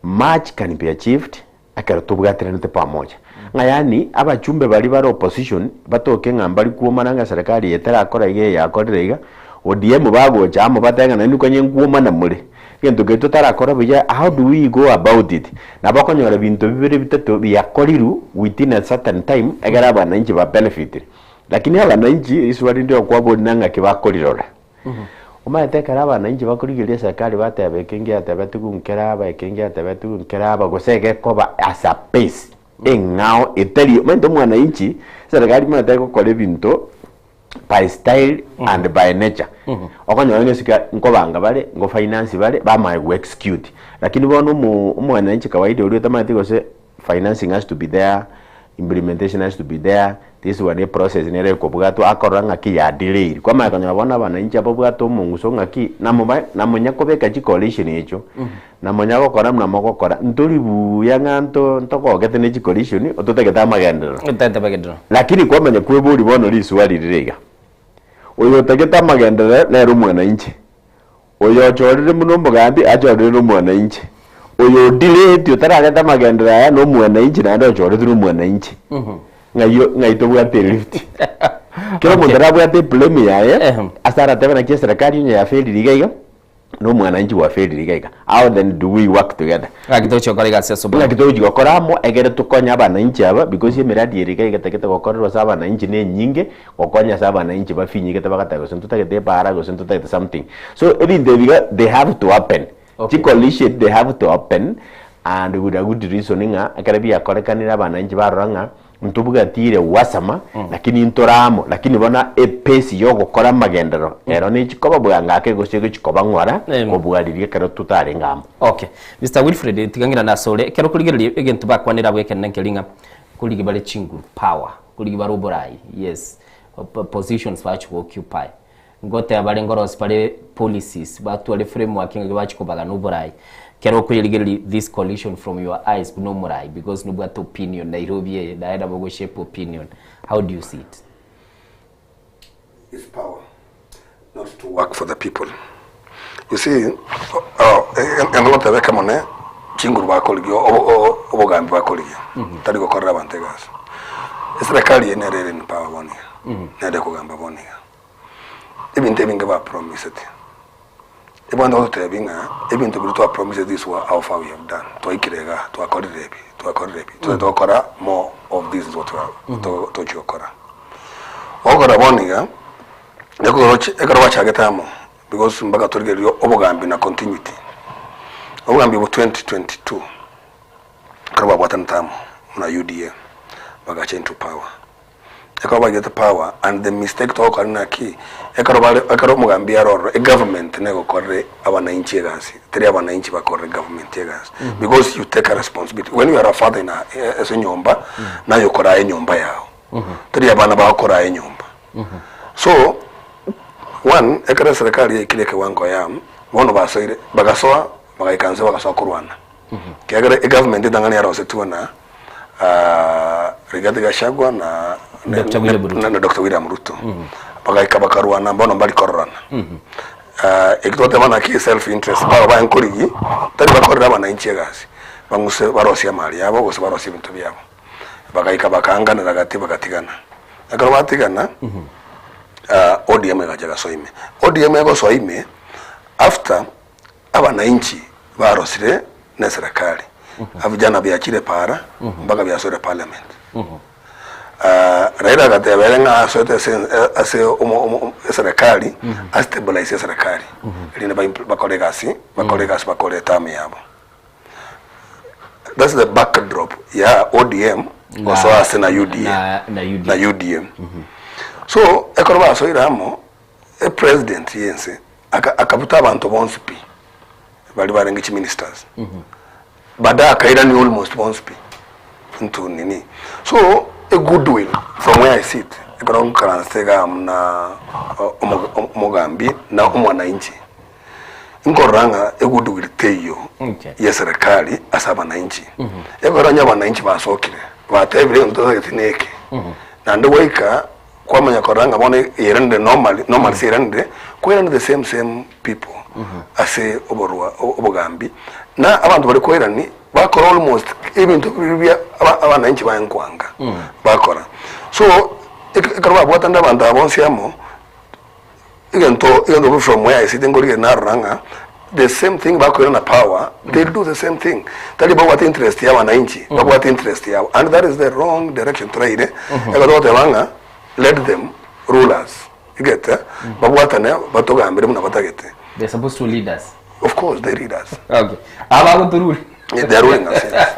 Much can be achieved ekero tobwatiranete pamoja. Ng'a yaani abachumbe baria bare opposition batoke ng'a mbari kwomana ng'a serikali eye terakora iga eye yakorire iga, ODM bagocha amo batebe ng'a nainwe konye nkwomana more, egento keria totarakora buya how do we go about it? Nabo okonyora ebinto bibere bitato biakorirwe within a certain time ekero abananchi ba benefitire. Lakini abananchi riswali ndire okwaboria nang'aki bakorirora. Omanyete ekero abananchi bakorigereria eserikari bateba eke ngiatebetigwe nkere aba, eke ngiatebetigwe nkere aba, gose egekoba as a pace eng'ao etari, omanyete omwananchi eserikari omanyete egokora ebinto by style and by nature. Okonyora ng'a esika nkobanga bare, ngo finance bare, bamanye go execute. Lakini bono omo omwananchi kawaida oria otamanyeti gose Financing has to be there, implementation has to be there, this one eprocess nere ekobwatwa akorora ng'aki ya delayed. Kwamanya konyora bono abananchi ababwate omong'uso ng'aki namoba namonya kobeka chicoalition echio, namonya gokora buna mogokora, ntori buya ng'a nto ntogogete ne chicoalition ototagete amagenderero. Ototagete amagenderero. Lakini kwamanya kweboria bono riswali rire iga, oyo otagete amagenderero nere omwananchi. Oyo ochorire buna omogambi achorire nomwananchi, oyo odiretie otarareta amagenderero aya nomwananchi naende ochoretwe nomwananchi. Ng'ai ng'ai tobwate elift? Kera omonto nabwate eblame yaye ase aratebe naki eserekari onye yafailire iga iga. Na omwananchi bwaferire iga iga, how then do we work together? Ng'aki togochia gokora egasi ase oborimo. Ng'aki togochia gokora amo egere tokonye abananchi aba because emiradi ere iga iga etagete gokorerwa ase abananchi ne enyinge, gokonya ase abananchi bafinyigete bagateba gose ntotagete epaara gose ntotagete something. So ebinto ebi iga they have to happen. Okay. Chicoalition they have to happen and with a good reason ng'a ekero biakorekanire abananchi barora ng'a Ntobwatire gwasama, lakini ntore amo, lakini bono epesi y'ogokora amagenderero ero nechikoba bwango ake gose egochi koba ng'ora kobua riria ekero totarenge amo. Okay. Mister Wilfred, tiga ng'irane asore, ekero okorigereria egento bakwanire abwo ekenene nkeri ng'a nkorigi bare chinguru, power, nkorigi bare oborai, yes, positions bachi go occupy. Ngoteba bare ngorosi bare policies, batware framework ng'aki bachi kobagana oborai. Kero okoyerigereria this coalition from your eyes buna omorai because nobwate opinion Nairobi eye naye nabo ogo shape opinion, how do you see it? It's power not to work for the people. You see, engoteba ekemo ne chinguru bakorigia obogambi bakorigia tari gokorera abanto egasi. Eserekari eye nere ere in power bono iga, nere ekogamba bono iga. Ebinto ebinge ba promisete, ebwanto gototebia ng'a ebinto biria twa promisete this is how far we have done, twaikire igaa, twakorire ebi, twakorire ebi, totagete gokora more of this is what we are tochia gokora. Ogokora bono iga, ekero ekero bachagete amo because mpaka torigererie obogambi na continuity, obogambi obo 2022, ekero babwatanete amo buna UDA, bagacha into power. Ekero baigete power and the mistake togokora naki, ekero bare ekero omogambi are ororo egovernment negokorere abananchi egasi, teri abananchi bakorere government egasi because you take a responsibility. When you are a father in a ase enyomba, naye okoraa enyomba yago, teri abana bagokoraa enyomba. So, one, ekero eserekari yaikire ekewango ya, bono basoire, bagasoa bagaika nse bagasoa korwana. Ekiagera egovernment etang'ani yarosetigwe na Rigathi Gachagua na Dr. William Ruto. na Dr. William Ruto. Bagaika bakarwana bono mbari kororana. Eki twateba naki self interest baba baye nkorigi tari bakorera abananchi egasi bang'use barosie amari abo gose barosie ebinto biabo. Bagaika bakaanganera gati bagatigana. Ekero batigana ODM egacha egasoa ime. ODM egosoa ime after Abananchi barosire neserekari, abijana biachire para mpaka biasoire parliament. Raila agateba ere ng'a asoete ase ase omo omo eserekari a stabilize eserekari erinde ba bakore egasi bakore egasi bakore eterm yabo. That's the backdrop ya ODM gosoa ase na UDA na UDA. na UDA. So ekero basoire amo, epresident yense Aka akabuta abanto bonsi pi, baria barenge chiministers. Baadaye akairania almost bonsi pi into nini. So a goodwill from where I sit, ekero nkokaransa igaa muna omo omogambi na omwananchi, nkorora ng'a egoodwill teiyo Okay. ya eserekari ase abananchi. Ekero onye abananchi basokire, batebire egento totagete neke, naende goika Kwamanya korora ng'a bono eranire normally, normally ase eranire, koirana the same same people ase oborwa obogambi, na abanto baria koirani bakora almost ebinto biria bia aba abananchi baye nkoanga bakora. So ekero babwatanire abanto aba bonsi amo, egento egento from where I sit nkorigereria narora ng'a the same thing bakoirana power, they will do the same thing. Tari babwate interest ya abananchi, babwate interest yabo and that is the wrong direction toraire, ekero togoteba ng'a let them rule us, you get eh, babwatane batogambere buna batagete. They're supposed to lead us. Of course they lead us. Okay. Aba bagotorule. They are ruling us, yes.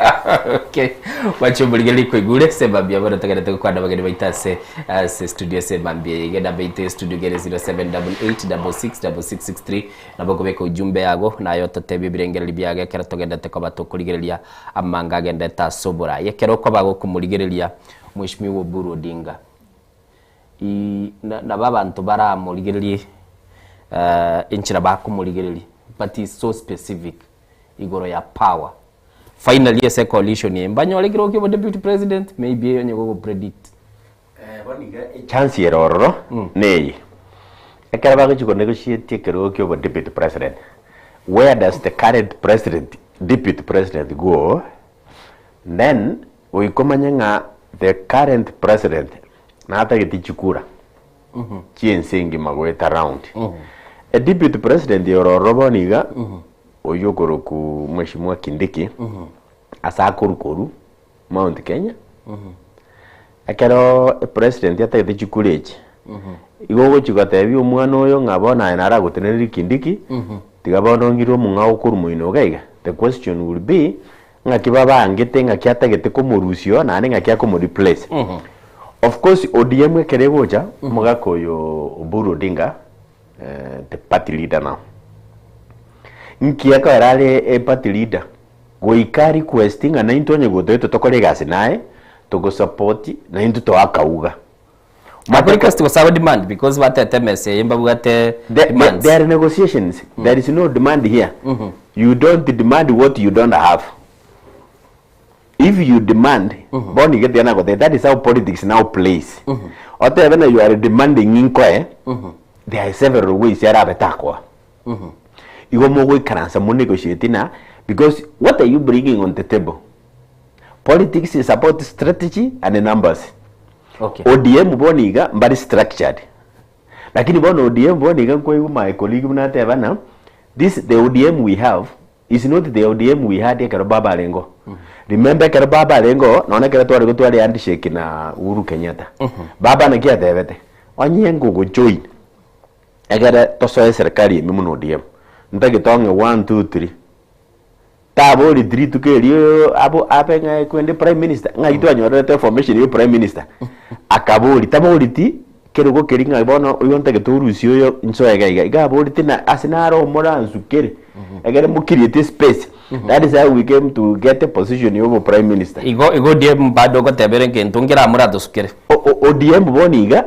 Okay. Gwacha omorigereria koigure ase emambia bono togenderete gokwana abageni baito ase ase studio ase emambia eye. Iga enamba yaito ya studio iga ere 0788666663 nabo okobeka ujumbe yago naye ototebie ebirengererio biago ekero togenderete koba tokorigereria amanga agenderete ase oborai. Ekero okoba gokomorigereria Mheshimiwa Oburu Odinga i nabo abanto baramorigererie enchera bakomorigereria but is so specific igoro ya power. Finally ase ecoalition eye mbanyore ekerogo kia obo deputy president maybe eyo onye gogo predict. Bono iga echance ere ororo neye, ekero bagochia ko negotiate ekerogo kia obo deputy president, where does the current president, deputy president go? Then goika omanye ng'a the current president natageti chikura chi'ense engima goeta round. E deputy president oro ororo bono iga, oyio okorokwa Mheshimiwa Kindiki, ase akorwa korwa Mount Kenya, ekero epresident atagete chikura echi, igo ogochi gotebia omwana oyo ng'a bono aye naragotenererie Kindiki, tiga bono ong'ire omong'ao okorwa moino iga iga. The question will be, ng'aki babangete ng'aki atagete komorusia oo naende ng'aki akomoreplace. Of course ODM ekero egocha, omogaka oyo Oburu Odinga, the party leader now, nki ekero are eparty leader, goika request ng'a naintwe onye gotoetwe tokore egasi naye, togosupport naintwe toe akauga. Ako request gose ago demand because batete emesa eye mbabwate demands. There are negotiations, there is no demand here. You don't demand what you don't have. If you demand, bono iga tiga nagotebia that is how politics now plays. Otebe na you are demanding inkoe, there are several ways arabe takoa. Igo mogoikaransa mo negotiate na because what are you bringing on the table? Politics is about strategy and numbers. Okay. ODM bono iga mbari structured. Lakini bono ODM bono iga nkoigwa my colleague buna ateba ng'a this the ODM we have is not the ODM we had ekero baba arenge oo. Remember ekero baba arenge oo, nonya ekero tware gotwara ehandshake na Uhuru Kenyatta, baba naki atebete, onye ngogojoin egere tosoe eserikari ime buna ODM, ntagete ong'e one, two, three. Taboreti rituko erio abo abe ng'a kwende prime minister, ng'ai twanyorerete information ya prime minister? Akabori, taboreti kerogo keria ng'a bono oyo ntagete orusie oyo nsoe iga iga, iga aboreti na ase naro omoransukere, egere mo create espace. That is how we came to get a position ya obo prime minister. Igo igo ODM bado ogotebera egento nkere amo oratosukere. ODM bono iga,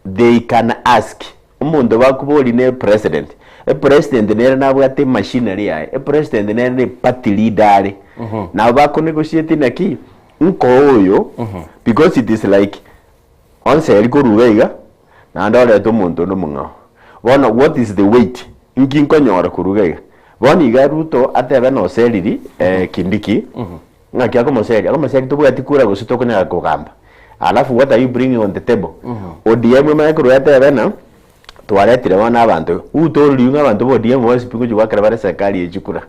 they can ask, omonto bakobori ne president, epresident nere nabwate emachinery yaye, epresident nere ne party leader are, nabo bako negotiate naki, nkoe oyo, because it is like onseri korwa iga iga, naende orete omonto onde omong'ao. Bono what is the weight, nki nkonyora korwa iga iga? Bono iga Ruto atebe noseriri Kindiki, ng'aki akomoseria? Akomoseria tobwati kura gose tokonyara kogamba. Alafu what are you bringing on the table? ODM emanye korwa etebe ng'a twaretire bono abanto, who told you ng'a abanto ba ODM bonsi pi ngochia goakera bare serikali eye chikura?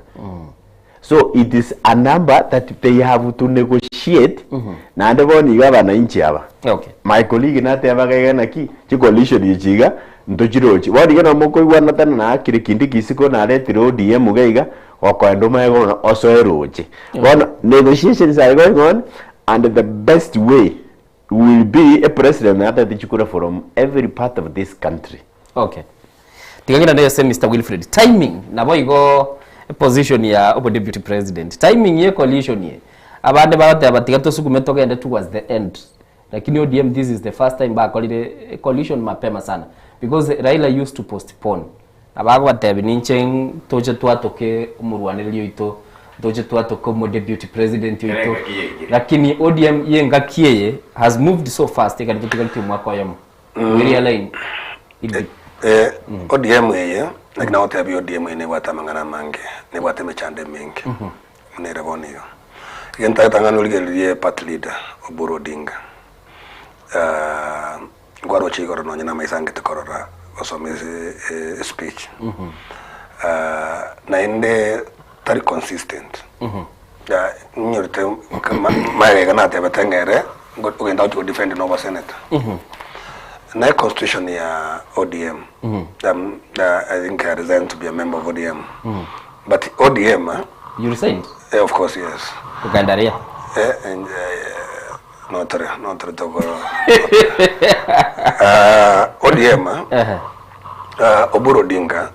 So it is a number that they have to negotiate naende bono iga abananchi aba. Okay. My colleague natebaga iga naki chicoalition echi iga ntochirochi. Bono iga nabo mokoigwana tana naakire Kindiki isiko naretire ODM iga iga gokoenda omanye bono osoe roche. Bono negotiations are going on and the best way will be a president natagete chikura from every part of this country. Okay. Tiga ng'irane ase Mister Wilfred. Timing nabo igo position ya obo deputy president. Timing ye coalition ye. Abande bagoteba tiga tosukume togende towards the end. Lakini ODM this is the first time bakorire coalition mapema sana. Because Raila used to postpone. Nabo agobatebia ninche ntoche twatoke omorwanereri oito, ntoche twatoke omo deputy president oito. Lakini ODM ye engaki eye has moved so fast ekero totigaretie omwaka oyomo. We realign it. Eh, ODM eye, naki nagotebia ODM eye nebwate amang'ana amange, nebwate emechando emenge, buna ere bono iga. Egento ntagete ng'a origererie party leader, Oburu Odinga, nkwaroche igoro nonye na amaiso angete korora gosoma espeech, naende tari consistent, nyorete magega iga natebete ng'a ere ogenda gochia godefend na obosenator. Na econstitution ya ODM, I think I resigned to be a member of ODM, but ODM You resigned? Of course yes. Okaenda aria? Notore, notore toko ODM, Oburu Odinga,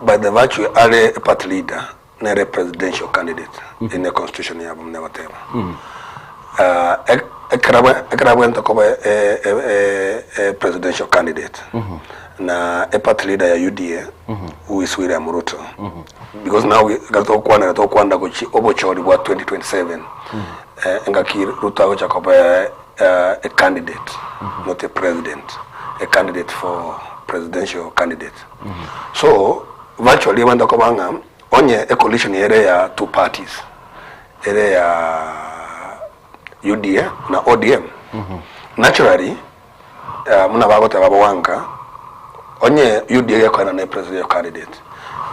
by the virtue are a party leader, nere presidential candidate in the constitution yabo muna goteba. Ekero abwenerete koba a presidential candidate na a party leader ya UDA who is William Ruto because now ekero togokwanera togokwanera gochia obochori bwa 2027 engaki Ruto agocha koba a candidate not a president a candidate for presidential candidate so virtually ebwenerete koba ng'a onye e coalition ere ya two parties ere ya UDA na ODM naturally buna bagoteba boanka. Onye UDA gekoenana ne presidential candidate,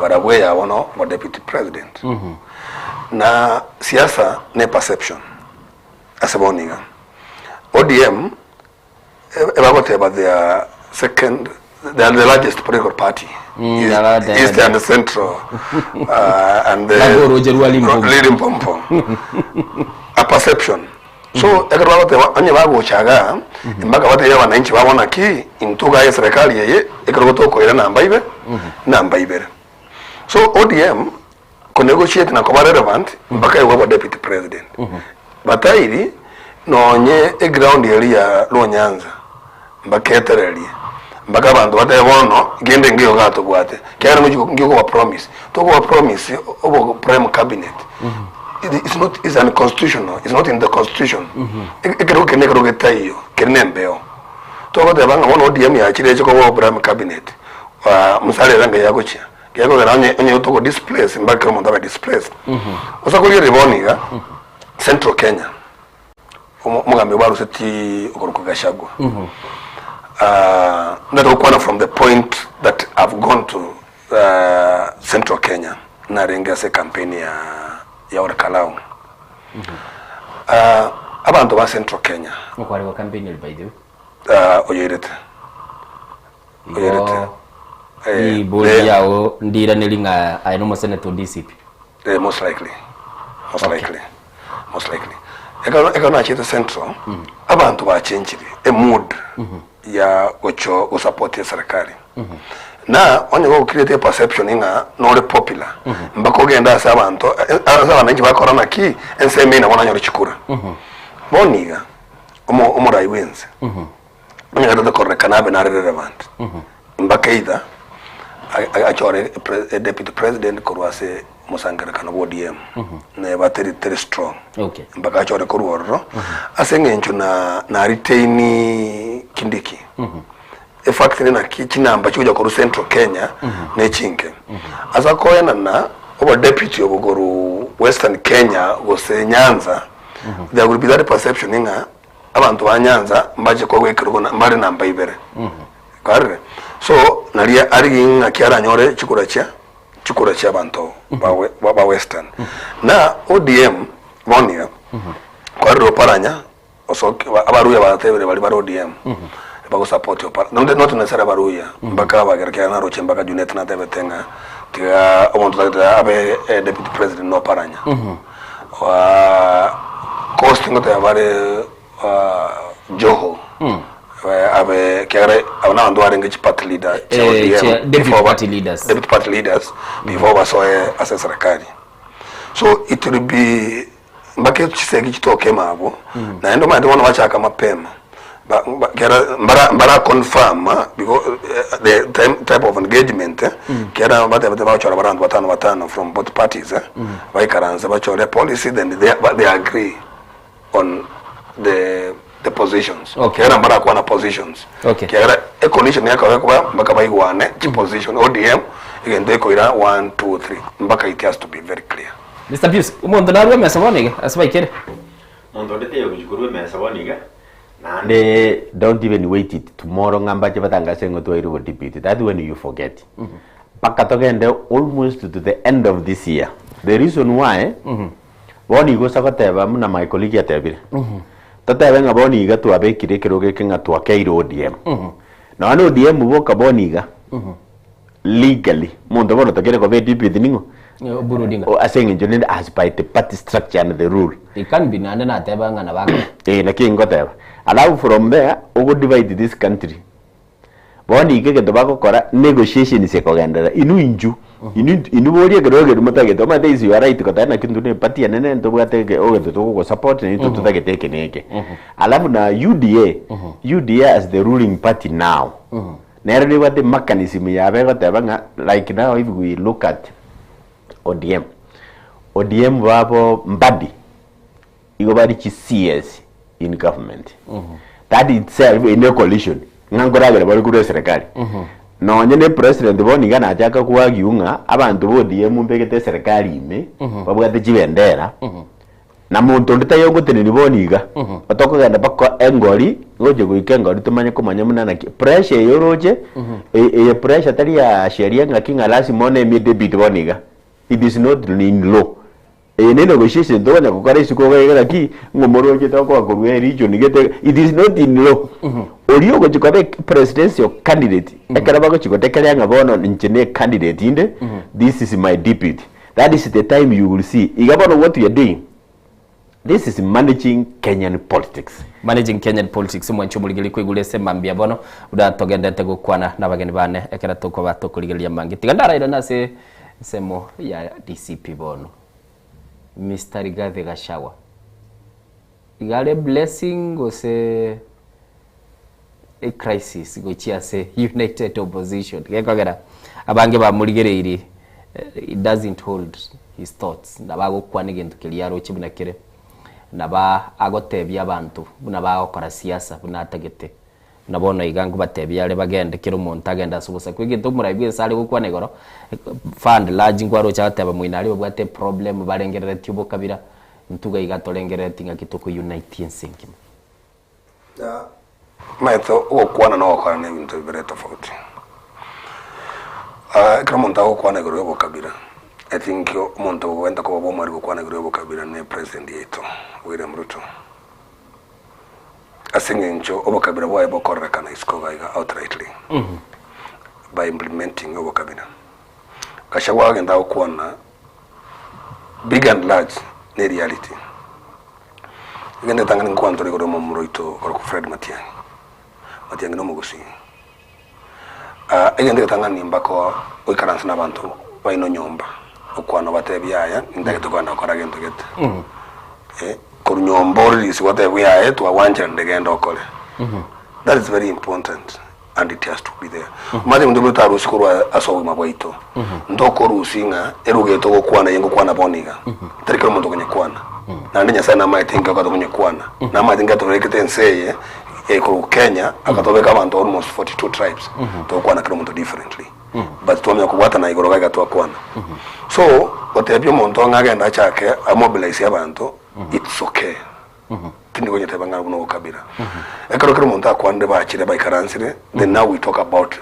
barabwo eyabo no bo deputy president. Na siasa ne perception ase bono iga. ODM ebagoteba they are second, they are the largest political party Mm, abagoteba East and Central and the Nabwo oroche rwa Limpopo. Limpopo. A perception. So ekero bagoteba onye bagocha igaa, mpaka batebie abananchi babo naki intwe igaa eserekari eye ekero tokoira namba ibe, namba ibere. So ODM ko negotiate na koba relevant mpaka egwe obo deputy president. Batairi nonye eground eria ya Luo Nyanza mbaketererie mpaka abanto batebe bono kende nkeiyo igaa tobwate ekiagera ngochi nki okoba promise tokoba promise obo prime cabinet it's not it's unconstitutional it's not in the constitution ekerogo keria nekerogo getaiyo keri na embeo togoteba ng'a bono ODM yachire eche koba prime cabinet Musalia ere ngai agochia gekogera onye onye togo displace mpaka kera omonto abe displaced gose korigereria bono iga Central Kenya omogambi obo aruseti okorokwa Gachagua ndate gokwana from the point that I've gone to Central Kenya narenge ase ecampaign ya ya Ol Kalou abanto ba Central Kenya Okware gwa campaign eri by the way. oyoirete oyoirete Igo ribori riao ndiraneri ng'a aye nomoseneta o DCP. Eh, most likely most likely most likely ekero ekero nachete central abanto bachenchire emood ya gocho gosupport eserikali na onye gogocreate eperception ng'a nore popular mpaka ogende ase abanto ase abananchi bakora naki ensemo eye nabo nanyore chikura bono iga omo omorai bwense onye gataete kororekana abe nare relevant mpaka either achore deputy president korwa ase omosangererekano bwa ODM neba teri teri strong Okay. mpaka achore korwa ororo ase eng'encho na na retain Kindiki efact ere naki chinamba chigocha korwa central Kenya nechinke ase akoenana obo deputy obo korwa western Kenya gose Nyanza there will be that perception ng'a abanto ba Nyanza mbache koegwa ekerogo mbare namba ibere kwarire so naria arigie ng'aki aranyore chikura chia chikura chia abanto ba we ba western na ODM bono iga kwarire oparanya osoke abaruya batebire baria bare ODM bagosupport opara not not necessarily abaruya mpaka abagere kiagera naroche mpaka Junet natebete ng'a tiga omonto otagete abe deputy president na oparanya Coast ngoteba bare Joho abe ekiagera aba nabanto barenge chiparty leader chia Eh, ODM chia deputy before ba- party leaders. deputy party leaders before basoe ase eserekari so it will be mpaka chisegi chitoke ime abwo naende omanyete bono bachaka mapema Ba- ba- kera mbara mbara confirm because the time, type of engagement kera batebete bagochora bare abanto batano batano from both parties baikaranse bachore policy then they, they agree on the the positions Okay. kera mbarakwana positions Okay. kiagera ecoalition yakaba ekoba mpaka baigwane chiposition ODM egento ekoira 1 2 3 mpaka it has to be very clear Mr. Pius, omonto narwe emesa bono iga ase baikere. Monto onde taiyo gochia korwa emesa bono iga, naende don't even wait it tomorrow ng'a mbache batangase ng'a twairwe obodepute, that one you forget. Mpaka togende almost to the end of this year. The reason why, bono igo ase goteba buna my colleague atebire, totebe ng'a bono iga twabekire ekerogo eke ng'a twakeire ODM. Nonya na ODM boka bono iga, legally, omonto bono otakeire koba edepute ning'o? Oburu Odinga. O- Ase eng'encho rende as by the party structure and the rule. It can be naende nateba ng'a nabo akore. Eh, naki ngoteba. Alafu from there, ogo divide this country. Bono iga egento bagokora, negotiations ekogenderera, inwe inchu, inwe inwe boria ekero ekeri motagete, omanyete is your right goteba naki intwe ne eparty enene ntobwate eke ogento togogosupport na intwe totagete eke na eke. Alafu na UDA, UDA as the ruling party now, nere nebwate mechanism yabo egoteba ng'a like now if we look at ODM, ODM babo Mbadi, igo bare chi CS in government. That itself eye ne coalition ng'a nkoragera bare korwa eserekari. Nonye ne president bono iga nachaka ko argue ng'a abanto ba ODM mbegete eserekari ime babwate chibendera. Na monto onde taiyo ogotenenia bono iga, otokogenda mpaka engori, gochia goika engori tomanye komanya buna naki, pressure eye oroche, eye eye pressure tari ya sheria ng'aki ng'a lasima onemie debit bono iga, it is not in law. Eye ne negotiation tokonya gokora isiko iga iga naki, ng'a omoroche tokoa korwa eregion gete, it is not in law. Oria ogochia koba presidential candidate, ekero bagochia gotekereria ng'a bono inche ne candidate inde, this is my deputy. That is the time you will see. Iga bono what we are doing, this is managing Kenyan politics. Managing Kenyan politics omwanchi omorigereria kwaigure ase mambia bono buna togendete gokwana nabageni bane ekero tokoba tokorigereria amange. Tiga ndarairane ase ensemo ya DCP bono. Mister Rigathi Gachagua iga are blessing gose ecrisis gochia ase United Opposition gekogera abange bamorigereirie he doesn't hold his thoughts nabo agokwana egento keria aroche buna kere, nabo agotebia abanto buna bagokora siasa buna atagete. Buna bono iga nkobatebia are bagende kera omonto agende ase obosaku. Egento omorai bwense are gokwana igoro, far and large nkwaroche agoteba moino aria babwate eproblem barengereretie obokabira, intwe iga iga torengereretie ng'aki toko unite ense engima. Omanyete ogokwana na ogokora na ebinto bibere tofauti. Ekero omonto agokwana igoro ya obokabira, I think omonto ogwenta koba bw'omwari gokwana igoro ya obokabira ne president yaito William Ruto. Ase eng'encho obokabira bwaye bokororekana isiko iga iga outrightly by implementing obokabira. Gachagua agento agokwana big and large ne reality. Egento getang'ani nkwana tore igoro y'omomura oito okorokwa Fred Matiang'i. Matiang'i nomogusii. Egento getang'ani mpaka oikaranse nabanto baino nyomba, okwane obatebie yaya nintagete kogenda gokora gento gete. Korwa nyomba oririsie gotebwa yaya twagwancheranire genda okore. That is very important and it has to be there. Omanyete ebinto bire totarusia korwa ase obogima bwaito, ntokorusia ng'a eruga eye togokwana eye ngokwana bono iga, tari kera omonto okonyekwana. Naende Nyasaye namaete inki okogenda konyekwana, namaete inki atoberekete ense eye korwa Kenya akatobeka abanto almost 42 tribes, togokwana kera omonto differently but twamanya kobwatana igoro iga iga twakwana. So, gotebia omonto ng'a agende achake amobilize abanto, it's okay. Tindi konyeteba ng'a buna obokabira. Ekero kera omonto akwanire bachire baikaransire, then now we talk about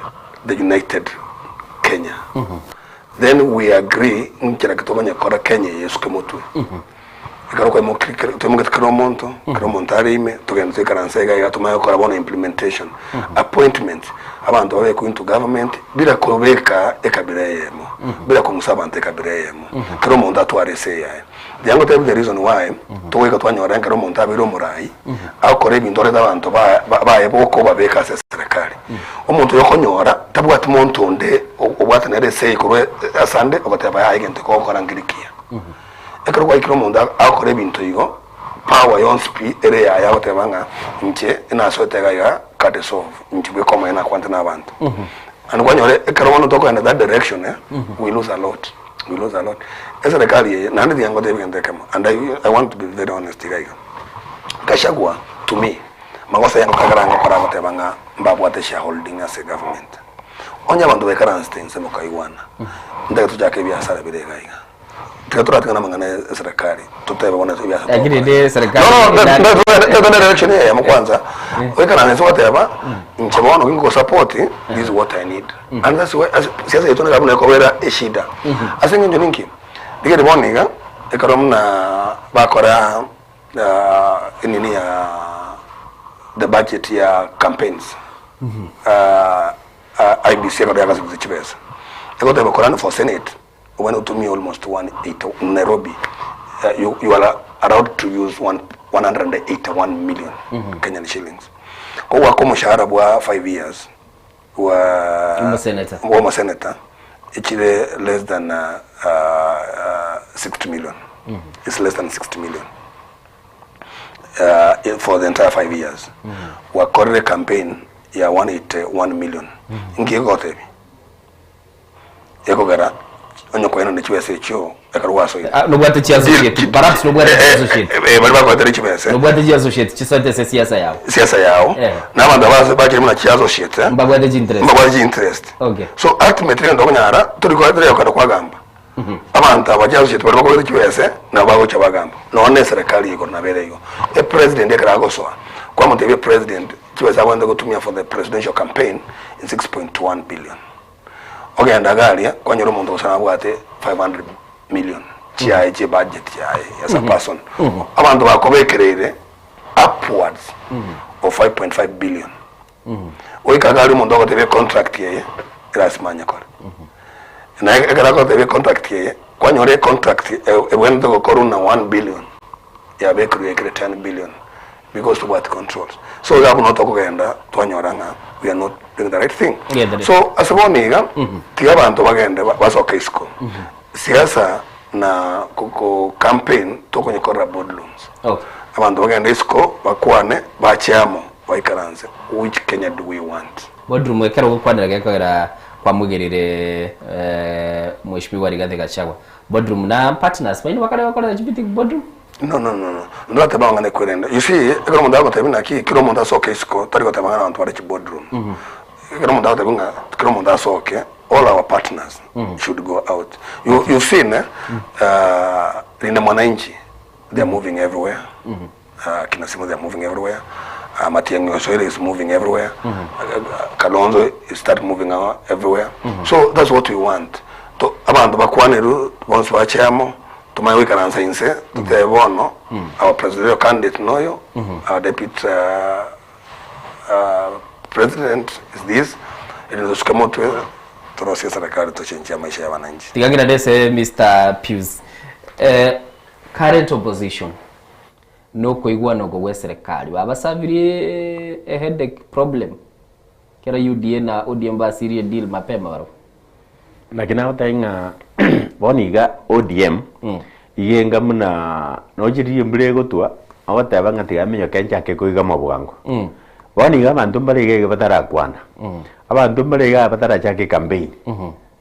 the united Kenya. Then we agree nchera ki tokonya kora Kenya eye esuke motwe. Ekero kwaimoki twaimogete kera omonto, kera omonto are ime, togende toikaranse iga iga tomanye gokora bono implementation. Appointments, abanto babekwe into government, bila kobeka ekabira eyemo, bila kong'usa abanto ekabira eyemo. Kera omonto atware ase eyaye. Rigia ngotebi the reason why togoika twanyora ekero omonto abeire omorai agokora ebinto orete abanto baye boka obabeka ase eserekari. Omonto oyo okonyora tabwati monto onde obwate nere esegi korwa asande ogoteba yaya egento eke ogokora nkeri kiya. Ekero gwaikire omonto agokora ebinto igo power yonsi pi ere yaye agoteba ng'a inche nasoete iga iga courtesy of inche bweka omonyene nakwanete na abanto. Naende kwanyora ekero bono tokogenda that direction we lose a lot. We lose a lot. Eserekari eye, naende tiga ngotebie egento ekemo, and I, I want to be very honest iga iga. Gachagua, to me, magoso aye ngokagera ngokora agoteba ng'a mbabwate shareholding ase government. Onye abanto baikaransete inse mokaigwana, ntake tochake ebiasara bire iga iga. Tiga toratigana amang'ana ya eserekari, totebe bono ebiasara Lakini togokora. rende eserekari No, no, ina- totende direction eyemo kwanza, oikaranse inse ogoteba, inche bono ginkogosupport, this is what I need. And that's why ase siasa yaito niga buna ekobera eshida. Ase eng'encho ninki? Rigeri bono iga, ekero buna bakora enini ya the budget ya campaigns, IEBC ekero yagasabusa chibesa, egoteba korun for senate, obwenerete otumie almost 180 Nairobi, you you are allowed to use 181 million Kenyan shillings. Kogwaka omoshahara bwa 5 years, bwa Omoseneta. bwa omoseneta echire less than 60 million it's less than 60 million for the entire 5 years gwakorire campaign ya 181 million inki egotebia Ekogera onye koenana chibesa echio ekero gwasoire. Ah, nobwate chi associate, perhaps nobwate chi associate. Eh, baria bagoetera chibesa. Nobwate chi associate chisoete ase siasa yao. Siasa yao. Eh. Na abanto aba bachire buna chi associate. Mbabwate chi interest. Mbabwate chi interest. Okay. So ultimately egento okonyara tori ko tori gokenda kwagamba. Abanto aba chiassociate baria bakobeka chibese nabo bagocha bagamba. Nonya na eserekari ya igoro nabo ere igo. Epresident ekero agosoa, kwamotebia epresident chibesa abwenerete gotumia for the presidential campaign is 6.1 billion. Ogenda iga aria, kwanyora omonto gose nabwate 500 million chiaye chie budget yaye as a person. Abanto bakobekereire upwards of 5.5 billion. Goika iga aria omonto agotebia econtract eye erasima anyekore. Na ekero agotebia econtract eye, kwanyora econtract ebwenerete gokorwa na 1 billion yabekirwe yaikire 10 billion because tobwati controls. So iga abwo nabo tokogenda twanyora ng'a we are not doing the right thing. So ase bono iga, tiga abanto bagende basoke isiko. Siasa na ko campaign tokonyekorera boardrooms. Abanto bagende isiko bakwane bache amo baikaranse which Kenya do we want? Boardroom ekero ogokwanera gekogera kwamogerire Mheshimiwa Rigathi Gachagua. Boardroom na partners baino bakare gokorera chimeeting boardroom? No no no no ndoteba ng'a nekwerende. You see ekero omonto agotebia naki kera omonto asoke isiko tari goteba ng'a abanto bare chiboardroom. Ekero omonto agotebia ng'a kera omonto asoke all our partners should go out. You you've seen eh, Linda Mwananchi they are moving everywhere. Kina Simo they are moving everywhere. Matiang'i Osoire is moving everywhere. Kalonzo is start moving everywhere. So that's what we want. To abanto bakwanerwe bonsi bache amo tomanye goikaransa inse totebe bono our presidential candidate noyo our deputy President is this, erinde tosuke motwe torosie eserekari tochenchie amaisha ya abananchi. Tiga ng'irane ase Mister Pius. Eh, current opposition nokoigwana oko gwe serikali babasabirie a headache problem kero UDA na ODM basirie deal mapema barabwo. Naki nagotebia ng'a bono iga ODM iga enga buna noche riria embura egotwa ogoteba ng'a tiga minyoke nchake koigama bwango. Bono iga abanto mbare iga iga batarakwana, abanto mbare iga batarachaka ecampaign,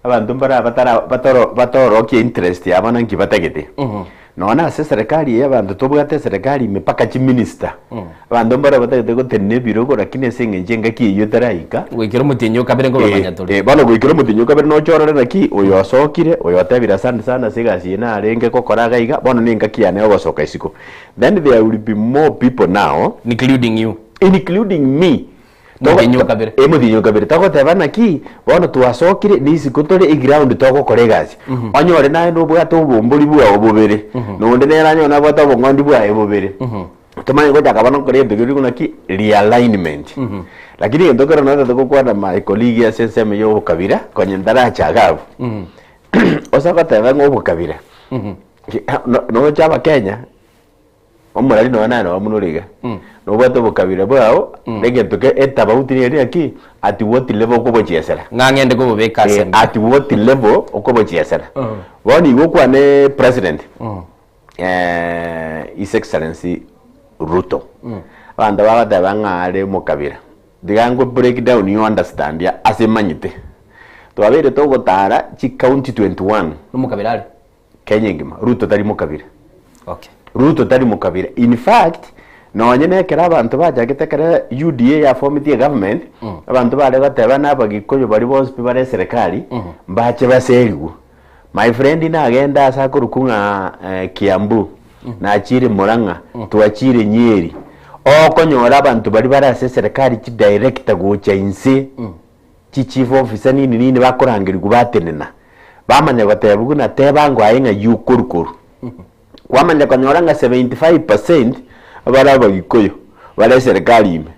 abanto mbare aba batara batoro batorokia interest yabo naki batagete. Nonya na ase eserekari eye abanto tobwate eserekari ime mpaka chiminister, abanto mbare batagete gotenena ebirogo lakini ase eng'encho engaki eyio etaraika, Goikera omotienyi o kabere nkobamanya tore. Eh, bono goikera omotienyi o kabere noche orore naki oyo osokire, oyo otebire asante sana ase egasi eye narenge gokora iga iga, bono na engaki yane yogosoka isiko. Then there will be more people now, Including you. including me, Omotienyi o kabere. Eh, omotienyi o kabere. Togoteba naki, bono twasokire, nisiko tore eground togokora egasi. Onyore naye nobwate obombori bwao bobere, na onde nere anyore nabwate obong'ondi bwaye bobere. Tomanye gochaka bono gokora egento keria naki realignment. Lakini egento kero notagete gokwana my colleague ase ensemo ya obokabira, konya ntarachaga abwo. Ase goteba ng'a obokabira, noche abakenya. Omorari nonya naye noba buna ore iga, nobwate obokabira bwao, na egento ke etabauti neri naki, at what level okobochiesera. Ng'a ng'ende kobobeka ase Eh, at what level okobochiesera. Bono igo okwane president, His Excellency Ruto, abanto bagoteba ng'a are omokabira, tiga nko break down you understand ase manyete. Twabeire togotara chicounty 21. Nomokabira are? Kenya engima, Ruto tari mokabira. Okay. Ruto tari mokabira. In fact, nonye na ekero abanto bachagete ekero UDA yafometie egovernment, abanto bare goteba na abagikuyu baria bonsi pi bare eserekari, mbache baserigwe. My friend nagenda ase akorokwa ng'a eh, Kiambu, nachire Murang'a, twachire Nyeri, okonyora abanto baria bare ase eserekari chidirector gocha inse, Chichief officer nini nini bakorangerigwa batenena, bamanya goteba buna teba ango aye ng'ai okorwa korwa. Kwamanya konyora ng'a 75% bare abagikuyu bare eserekari ime.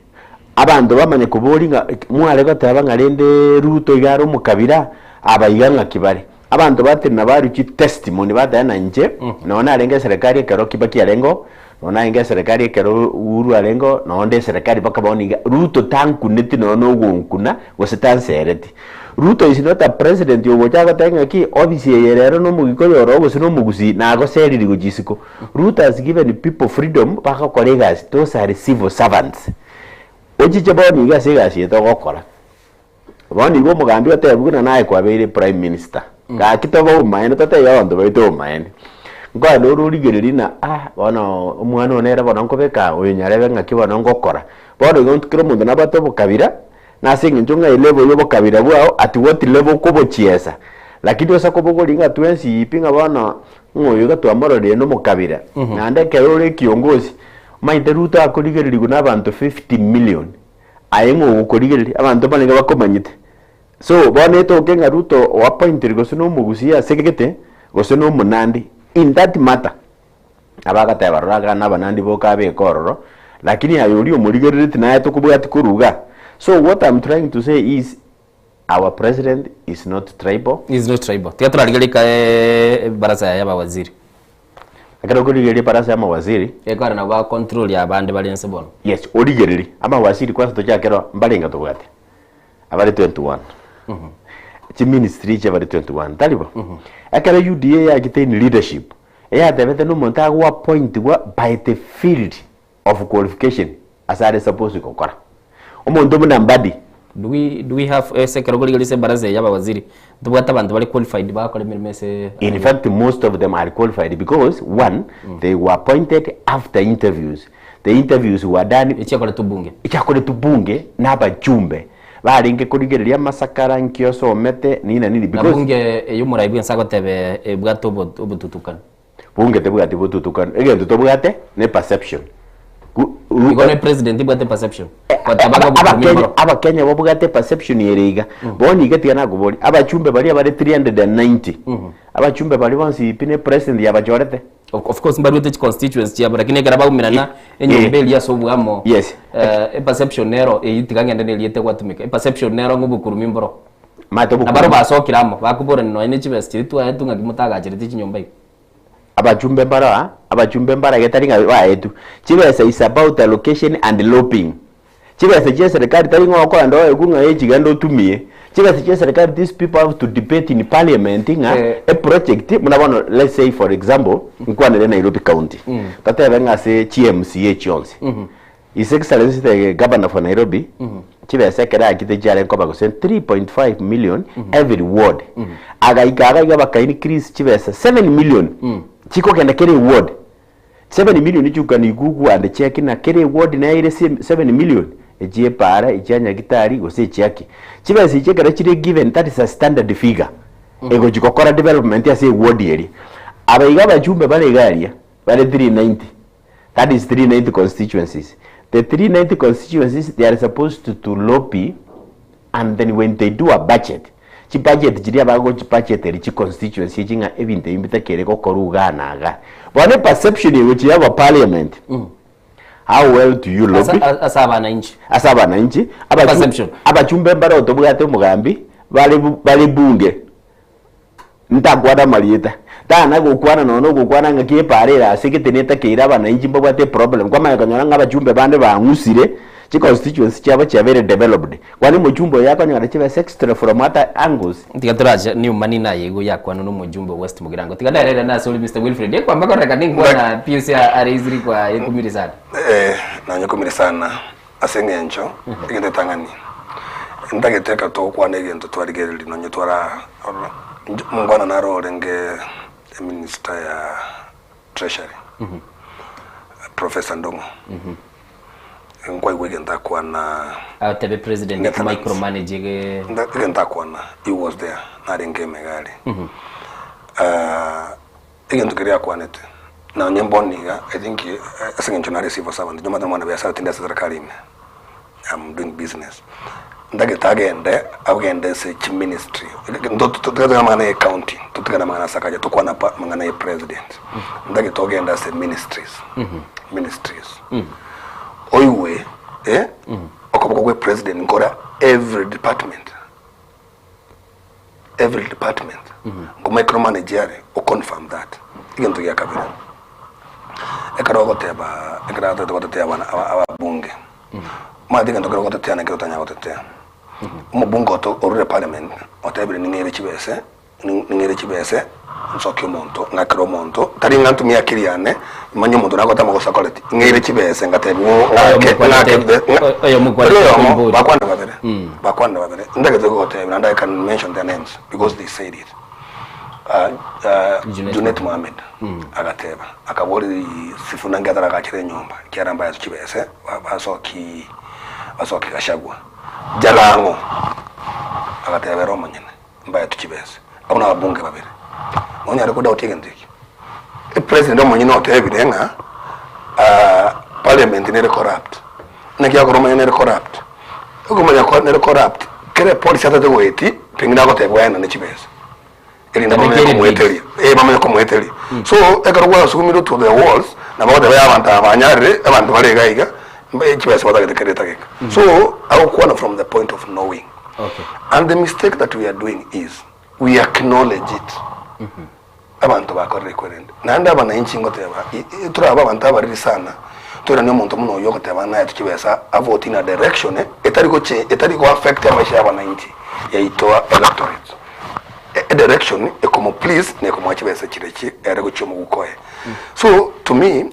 Abanto bamanya koboria ng'a mware goteba ng'a rende Ruto iga are omokabira, aba iga ng'aki bare. Abanto batenena barwa chitestimony bateba na inche nonye narenge eserekari ekero Kibaki arenge oo, nonye narenge eserekari ekero Uhuru arenge oo, nonye nde eserekari mpaka bono iga, Ruto tankuneti nonye na ogonkuna gose tansereti. Ruto is not a president ogocha agoteba ng'aki ofisi eye rero na omogikuyu oro gose na omogusii nagoseriri gochia isiko. Ruto has given people freedom bagokora egasi, those are civil servants. Ochiche bono iga ase egasi eye togokora. Bono igo omogambi otebwe buna naye kwabeire prime minister, gaki tobe obomaene totebie abanto baito obomaene. Nkoe nore origereria ng'a ah bono omwana one ere bono nkobeka aa, oyo nyarebe ng'aki bono ngokora. Bono igo kera omonto nabwate obokabira, na ase eng'encho ng'a elevel ya obokabira bwao at what level okobochiesa. Lakini ase kobogoria ng'a twensi pi ng'a bono ng'a oyo iga twamororire na omokabira, naende ekero ore ekiongozi, omanyete Ruto akorigererigwa na abanto 50 million, aye ng'a ogokorigereria, abanto mbarenge bakomanyete. So, bono etoke ng'a Ruto oappointirwe gose na omogusii ase gete, gose na omonandi, in that matter, nabo agateba rora iga na abanandi boka abeke ororo, lakini aye oria omorigerereti naye tokobwati korwa igaa. So what am trying to say is, Our president is not tribal. Is not tribal. Tiga torarigereria ika ebarasa yaye y'abawaziri. Ekero okorigereria ebarasa y'amawaziri. Ekero nabo ba control abande bare inse bono. Yes, origererie amawaziri kwanza tochake ro mbarenga tobwate? Abare 21. Chiministry echi abare 21, tari bo? Ekero UDA yachete in leadership, eyatebete na omonto agoappointigwa by the field of qualification ase are supposed gokora. Omonto buna Mbadi. Do we, do we have ase ekero okorigereria ase ebaraza eye y'abawaziri, ntobwate abanto bare qualified bagakora emeremo ase In fact most of them are qualified because one, they were appointed after interviews. The interviews were done Echiakoretwe bunge. Echiakoretwe bunge na abachumbe barenge korigereria amasakara nki osomete nini na nini Na because bunge eye omorai bwensi agoteba ebwate obotutukanu. Bunge tebwati botutukanu, egento tobwate ne perception. Igo ne president ebwate perception. Goteba ng'a obokurumi Abakenya mboro. abakenya babwate perception ere iga. Bono iga tiga nakoboria, abachumbe baria bare 390, abachumbe baria bonsi pi ne president yabachorete? Of course mbaruete chi constituency chiabo lakini ekero baumerana enyomba eria ase oboamo Yes. eperception nero eyio tiga ng'ende na erieta egwatumeka, eperception nero ng'a obokurumi mboro. Omanyete Na barabwo obokurumi. basokire amo, bakoborania nonya ne chibesa chiria twaetwe ng'aki motagacherete chinyomba iga. Abachumbe mbaro aa, abachumbe mbarage tari ng'a baetwe. Chibesa is about allocation and lobbying. Chibesa chia eserekari tari ng'a okoenda oegwe ng'a echi genda otumie. Chibesa chia eserekari these people have to debate in parliament ng'a eproject buna bono let's say for example, nkwanere Nairobi county, totebe ng'a ase chi MCA chionsi, His Excellency the Governor for Nairobi, chibesa ekero achete chiare koba gose 3.5 million every ward. Agaika iga iga baka increase chibesa 7 million chikogenda kera eward. 7 million you can google and check na kera eward naye ere 7 million echia epaara, echia nyagitari gose echia ki. Chibesa echi ekero chire given that is a standard figure egochi gokora development ase eward eria. Aba iga abachumbe bare iga aria bare 390 That is 390 constituencies. The 390 constituencies they are supposed to, to lobby and then when they do a budget, chi budget chiria bagochi budget eri chi constituency echi ng'a ebinto ebi mbitakere gokorwa igaa na igaa. Bono eperception egochi yaba parliament, how well do you lobby? Ase ase abananchi. Ase abananchi, abachu- Perception. abachumbe mbare otobwate omogambi, bare bu- bare bunge. Ntakwane amarieta, tana gokwana nonya nogokwana ng'aki epaara ere ase gete netakeire abananchi mbabwate eproblem, kwamanya konyora ng'a abachumbe bande bang'usire, chiconstituency chiabo chiabeire developed, kwani omochumbe oyo akonyora chibesa extra from other angles. Tiga torache new money naye igo yakwanwa na omojumbe o West Mugirango. Tiga naerere nase ore Mister Wilfred. Ekwamba kororekana ninkwana pi ase areisiri kwa ekumire sana. Eh, nanyekumire sana Ase engencho egento etang'ani, ntagete ekero togokwana egento twarigereria nonye twara ororo, inche omongwana naro orenge eminister ya treasury, Professor Ndung'u, nkwaigwa egento akwana Atebe president Netherlands. micromanage ege Nda- egento akwana, he was there, narenge emegari. Egento keria akwanete, nonye mbono iga, I think ase eng'encho nare civil servant, inche omanyete omwana biasara tindi ase serikali ime, am doing business. Ntagete agende, agende ase chiministry, totigane amang'ana ya ecounty, totigane amang'ana ase akacha, tokwane apa amang'ana ya president. Ntagete ogende ase ministries, ministries, oigwe eh, okoboko gwa epresident nkore every department. every department nko micromanage are o confirm that egento gia kabere ekero ogoteba ekero atagete gotetea abana aba ababunge omanyete egento kero ogotetea nekero otanyara gotetea omobunge oto orure parliament otebire ning'eire chibese ning'eire chibese nsokie omonto ng'akere omonto tari ng'a ntumie akili yane manye omonto nagote amagoso akoreti ng'eire chibese ngatebiwa ng'ake ng'ake Oyo oyomo bakwane babere bakwane babere ntagete gogotebia naende I can mention their names because they said it Junet Mohamed agateba akabori Sifuna nki ataragachere enyomba ekiagera mbaetwe chibese basoki basoki Gachagua Jalang'o agateba ere omonyene mbaetwe chibese. Abwo nababunge babere. Nonyare kodoubt egento ekio? Epresident omonyene otebire ng'a parliament nere corrupt. Naki akora omonyene nere corrupt? Okomanya ko nere corrupt, kera epolicy atagete goetia, pengine agotebwa aenane chibesa. Erinde Naende bamanye kere komoeteria. Eh, bamanye komoeteria. So, ekero gwasugumirwe to the walls, nabo bagoteba yaya abanto aba banyarire, abanto bare iga iga, mbe chibesa batagete kera etageka. So, agokwana from the point of knowing. Okay. And the mistake that we are doing is, we acknowledge it. Abanto bakorire ekwerende. Naende abananchi ngoteba, i- i- torabe abanto abariri sana, toiranie omonto buna oyio ogoteba naye chibesa avote in a direction etari goche etari go affect amaisha ya abananchi yaito electorate. E direction ekomo please na ekomoa chibesa chiria chi ere gochia omoguko oye. So to me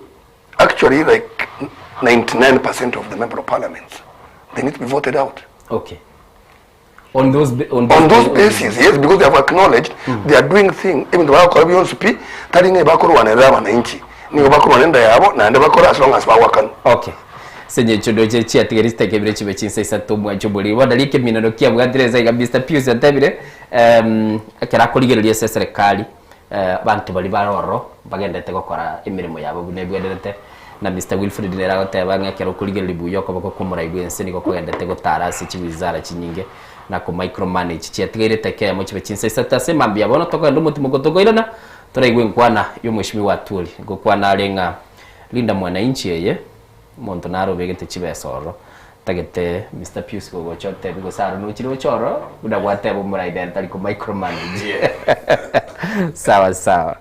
actually like 99% of the member of parliaments they need to be voted out. Okay. On those, on on those bases yes because they have acknowledged they are doing thing ebinto bagokora bionsi pi tari ng'a ebakorwanerera abananchi nigo bakorwana enda yabo naende bakore as long as bagwakanwa. Okay. Ase eng'encho ndoche chiatigari chitakebire chibe chinsa isato omwancho omoriri. Bono riria ekeminano kiabwatire ense iga Mister Pius atebire, ekero akorigereria ase eserekari, abanto baria bare ororo bagenderete gokora emeremo yabo buna ebwenerete, na Mister Wilfred nere agoteba ng'a ekero okorigereria buya okoboko kwa omorai bw'ense nigo kogenderete gotara ase chiwizara chinyinge na ko micromanage. Chiatigaire eteka eyemo chibe chinsa isato ase mambia bono tokogenda omotimoko tokoirana, toraigwe enkwana ya omweshimiwa Atwoli. Ngokwana are ng'a Linda Mwananchi eye, omonto nare obegete chibesa ororo, ntagete Mister Pius gogocha otebi gose aro nochire oche ororo, buna gwateba omorai nere tari ko micromanage. Sawa sawa.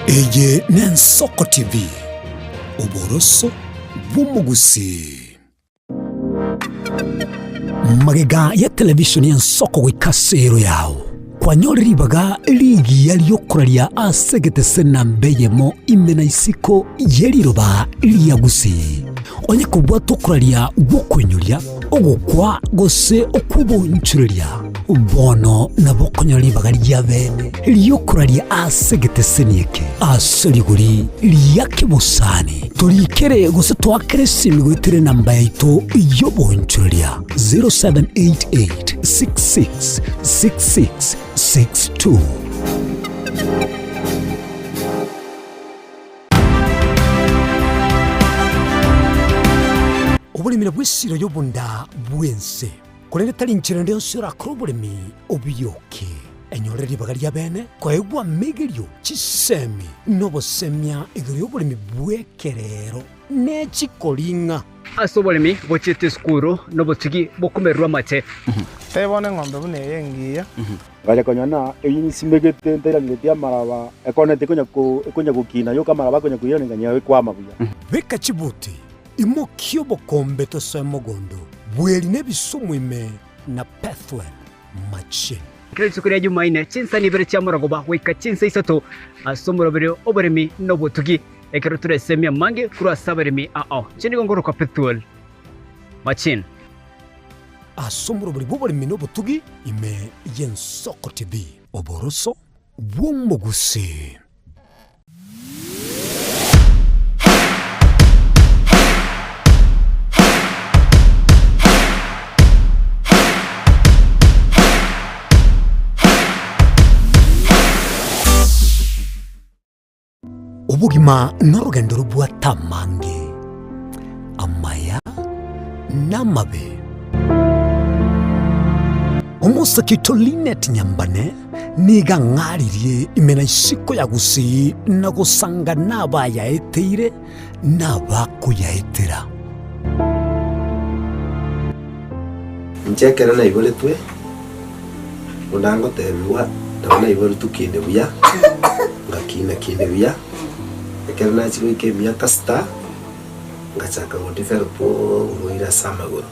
Eye n'Ensoko TV, oboroso bw'omogusii. Magega ya televishoni y'Ensoko goika ase ero yao, kwanyore ribaga rigiya ri'okoraria ase egetese namba eyemo ime na isiko ye riroba ria Gusii. Onye kobwata okoraria gw'okoinyoria, ogokwa, gose okw'obonchoreria, bono nabo okonyora ribaga ria bene ri'okoraria ase egeteseni eke ase rigori ria kebosani. Torikere gose toakere esimi goetera enamba yaito y'obonchoreria 0788 66 66 62. Oboremi nabwo esiro y'obonda bw'ense, korende tari nchera ende yonsi orakore oboremi obioke. Enyore ribaga ria bene koegwa amegerio, chisemi, na obosemia igoro y'oboremi bw'ekerero ne chikoring'a. Ase oboremi bochiete esukuru nobotugi bokomererwa amate. Tebia bono eng'ombe buna eye engiya. Ngacha konyora na eyio nsimegete ntairaneretie amaraba, ekoneti ekonya ko ekonya gokina yoka amaraba akonya koirana nganyora ekwama buya. Beka chibuti, imokia obokombe tosoe mogondo, bweri na ebisumu ime na Bethuel machine. Kera rituko ria Jumaine, chinsani ibere chia morogoba goika chinsa isato ase omoroberi oboremi na obotugi, ekero toresemie amange korwa ase abaremi ao. Inche nigo ngorokwa Bethuel Machine. Ase omorobori bw'oboremi na obotugi ime y'Ensoko TV. Oboroso bw'omogusii. Obogima norogendo robwate amange, amaya na amabe. Omosake oito Linet Nyambane nigo ang'aririe ime na isiko ya Gusii na gosanga nabayaeteire na abakoyaetera. Inche ekero naiboretwe, buna ngotebigwa, nabo naiboretwe kinde buya, ngakina kinde buya, ekero nachia goika emiaka sita, ngachaka go develop oborwaire ase amagoro.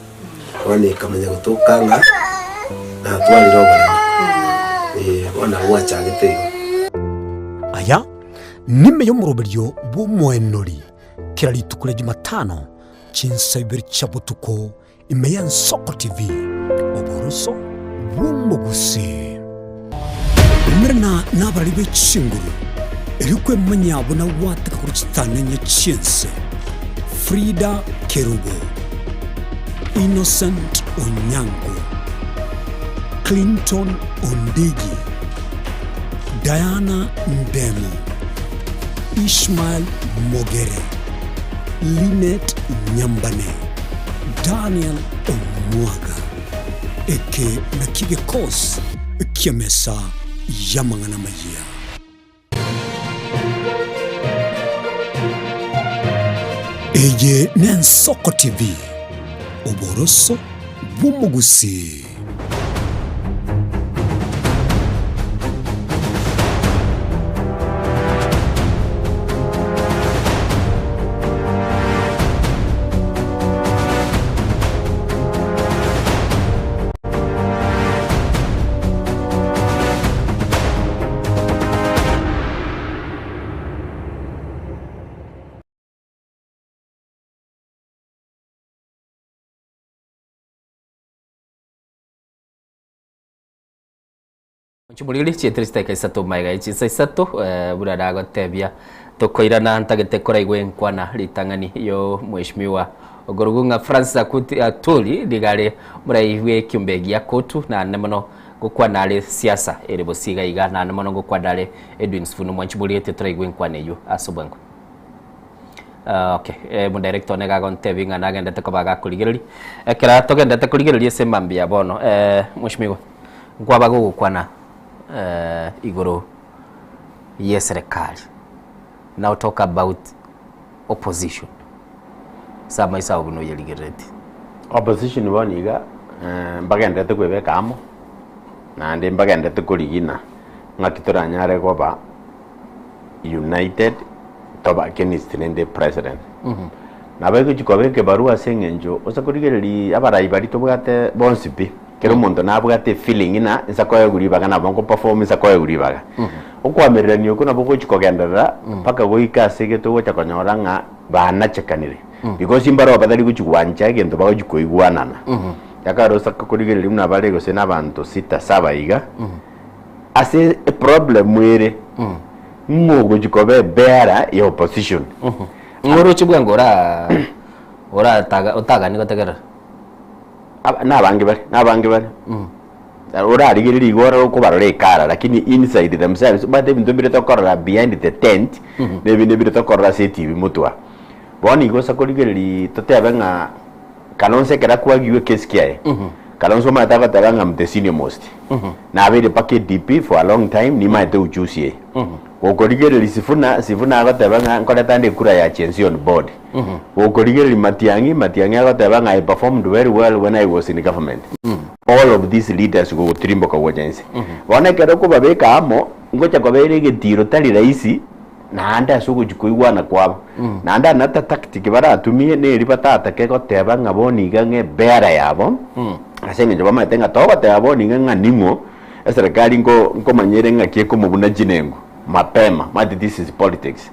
Bono ekamanya gotoka ng'a natwarire oboremo, eh, bono nabo gwachagete igo. Aya. Nime y'omoroberio bw'omoenori kera rituko ria Jumatano chinsa ibere chia botuko ime y'Ensoko TV, oboroso bw'omogusii. Umerana nabarari be chinguru, erio kwemanya buna gwataka korwa chitanenye chi'ense. Frida Kerubo, Innocent Onyango, Clinton Ondigi, Diana Ndemo, Ishmael Mogere, Linet Nyambane, Daniel Omwaga. Eke nakio gekosi ki'emesa y'amang'ana amayia. Eye n'Ensoko TV, oboroso bw'omogusii. Chimoriri chietire chidakika isato magega ye chinsa isato eh, buna nagotebia tokoirana ntagete koraigwe nkwana ritang'ani yo mheshimiwa ogorugu ng'a Francis Akuti Atwoli niga are morai bwe ekiombe gia Kotu naende mono gokwana are siasa ere bosio iga iga naende mono gokwana are Edwin Sifuna omwanchi morigetie toraigwe nkwana eywo ase obwango. Ah, okay eh, omodirector one iga agontebia ng'a nagendete koba gakorigereria ekero togendete korigereria ase emambia ya bono eh, mheshimiwa nkwaba gogokwana eh, igoro ya eserekari now talk about opposition ase amaiso ao buna oyerigereretie. Opposition bono iga eh, mbagenderete kwebeka amo, naende mbagenderete korigina ng'aki toranyare koba united tobe against rende president. Nabo egochi koba ekebarua ase eng'encho ose korigereria abarai baria tobwate bonsi pi, kera omonto nabwate efeeling ng'a inse koegwa ribaga nabo nko perform inse koegwa ribaga. Okoamererania okwo nabo gochi kogenderera mpaka goika ase egento ogocha konyora ng'a banachekanire because mbaroo batari gochi gwancha egento bagochi koigwanana. Ekero ose korigereria buna bare gose na abanto sita saba iga. Ase eproblem ere ng'o ogochi koba ebearer ya opposition. Ng'o oroche bwango ora orataga otagani gotegerera? Aba nabange bare, nabange bare. Orarigererie igo ore okobarora ekara lakini inside themselves omanyete ebinto mbire tokorora behind the tent na ebinde mbire tokorora ase etibi motwe aa. Bono igo ase korigereria totebe ng'a Kalonzo ekero akwagiwe ekesi kiaye, Kalonzo omanyete agoteba ng'a I'm the senior most. Nabeire mpaka ADP for a long time nimaete ujuzi eye. Gokorigereria Sifuna, Sifuna agoteba ng'a nkoreta ande ekura ya Gen Z on board. Gokorigereria Matiang'i, Matiang'i agoteba ng'a I performed very well when I was in government. All of these leaders gogotirimboka gocha inse. Bono ekero okobabeka amo, ngocha koba ere egetiro tari rahisi. Naende ase ogochia koigwana kwabo, naende another tactic baratumie neri batatake goteba ng'a bono iga ng'a ebera yabo, ase eng'encho bamaete ng'a togoteba bono iga ng'a ning'o, eserekari nko nkomanya ere ng'aki ekomobuna chinengo mapema, omanyete this is politics.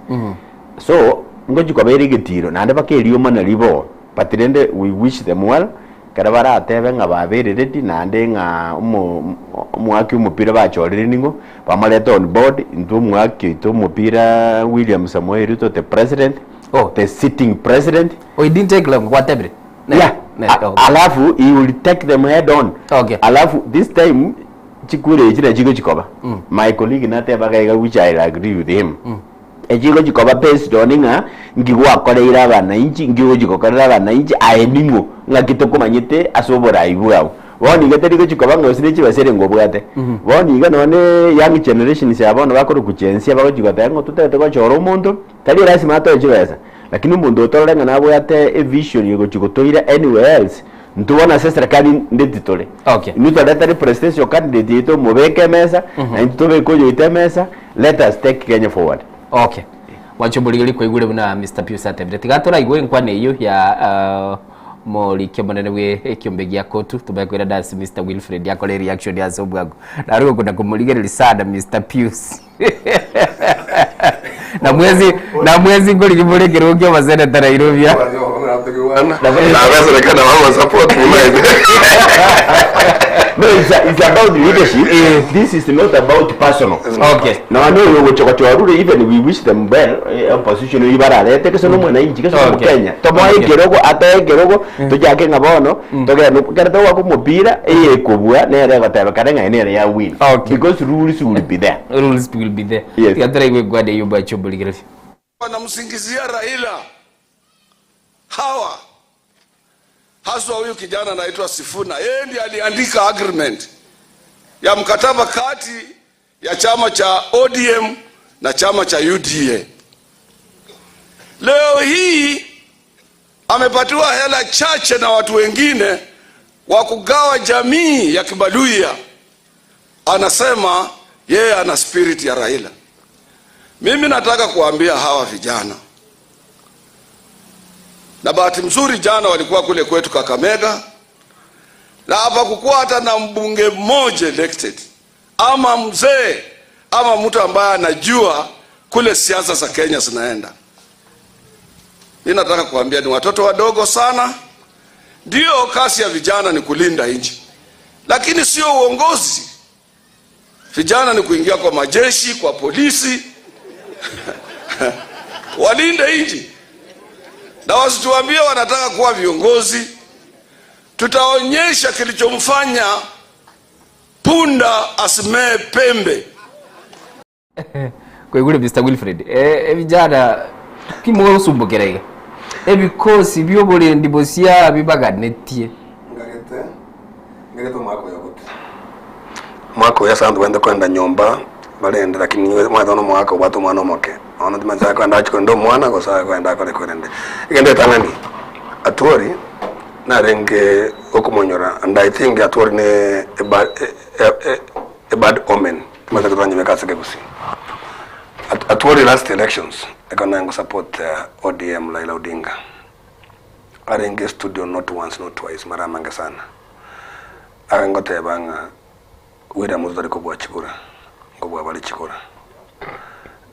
So, ngochia koba ere egetiro, naende mpaka erioma nario bo, but rende we wish them well, Ekero baratebe ng'a babeire ready naende ng'a omo omoaki omopira bachorire ning'o, bamorete on board, intwe omoaki oito omopira William Samoei Ruto the president, Oh. the sitting president. Oh, it didn't take long, gwatebire? Ne- Yeah. ne- A- okay. Alafu he will take them head on. Okay. Alafu this time chikura echi nachigo chikoba. My colleague natebaga iga which I agree with him. Echigo chikoba based on ng'a nki gwakoreire abanainchi, nki ogochi gokorera abanainchi, aye ning'o, ng'aki tokomanyete ase oborai bwao. Bono iga teri gochi koba ng'a gose ne chibesa ere ngobwate. Bono iga nonye young generations aba bono bakorokwa Gen Z bagochi goteba ng'a totagete gochora omonto, tari lasima atoe chibesa, lakini omonto otorore ng'a nabwate evision egochi gotoira anywhere else, intwe bono ase eserekari nde titore. Okay. Intwe torete presidential candidate yaito omobeke emesa, na intwe tobeke oyoito emesa, Let us take Kenya forward. Okay. Mwanche omorigeri kwaigure buna Mr. Pius atebire. Tiga toraigwe enkwana eyio ya uh, morike omonene bwe ekiombe gia kotu tubae koira dance Mr. Wilfred akore reaction ase obwango. Naro gokunda komorigereria sana Mr. Pius. Na mwezi na mwezi nkorigi more ekerogo kia oboseneta Nairobi aa. Nabeserekana bagosupport munaete. No, it's, a, it's about leadership. This is not about personal. Okay. Na wano oyo gocha gochorure even we wish them well eh, opposition oyo bararete gese no mwananchi gese no Okay. Mukenya. Tomoe Okay. ekerogo atoe ekerogo tochake ng'a bono togende kere togwaka omopira eyekobua nere egoteba kare ng'a nere ya win. Because rules will be there. Rules will be there. Yes. Tiga toraigwe egwada eyio bwache oborigereria. Wanamsingizia Raila hawa haswa huyu kijana anaitwa Sifuna, yeye ndiye aliandika agreement ya mkataba kati ya chama cha ODM na chama cha UDA. Leo hii amepatiwa hela chache na watu wengine wa kugawa jamii ya Kibaluya, anasema yeye ana spirit ya Raila. Mimi nataka kuambia hawa vijana, na bahati mzuri jana walikuwa kule kwetu Kakamega, na hapakukuwa hata na mbunge mmoja elected ama mzee ama mtu ambaye anajua kule siasa za Kenya zinaenda. Mimi nataka kuambia ni watoto wadogo sana. Ndio kazi ya vijana ni kulinda nchi, lakini sio uongozi. Vijana ni kuingia kwa majeshi, kwa polisi walinde nchi na wasituambie wanataka kuwa viongozi. Tutaonyesha kilichomfanya punda asimee pembe. Kwaigure Mr. Wilfred eh, ebijana kimogosumbukera iga ebikosi bia oborendi bosia bibaganetie Ngagete omwaka oyo gute mwaka oyo ase abanto baende koenda nyomba barende lakini nigo omanyete bono omogaka obwate omwana omoke bono timanyeti akoenda achie korenda omwana gose akoenda akore korende. Egento etang'ani Atwoli narenge okomonyora and I think Atwoli ne a bad a bad omen timanyeti ekero toranyebeke ase ekegusii. Atwoli last elections ekero naye ngosupport ODM Raila Odinga arenge studio not once not twice mara amange sana. Agangoteba ng'a William Ruto tari kobua chikura, nkobua bare chikura.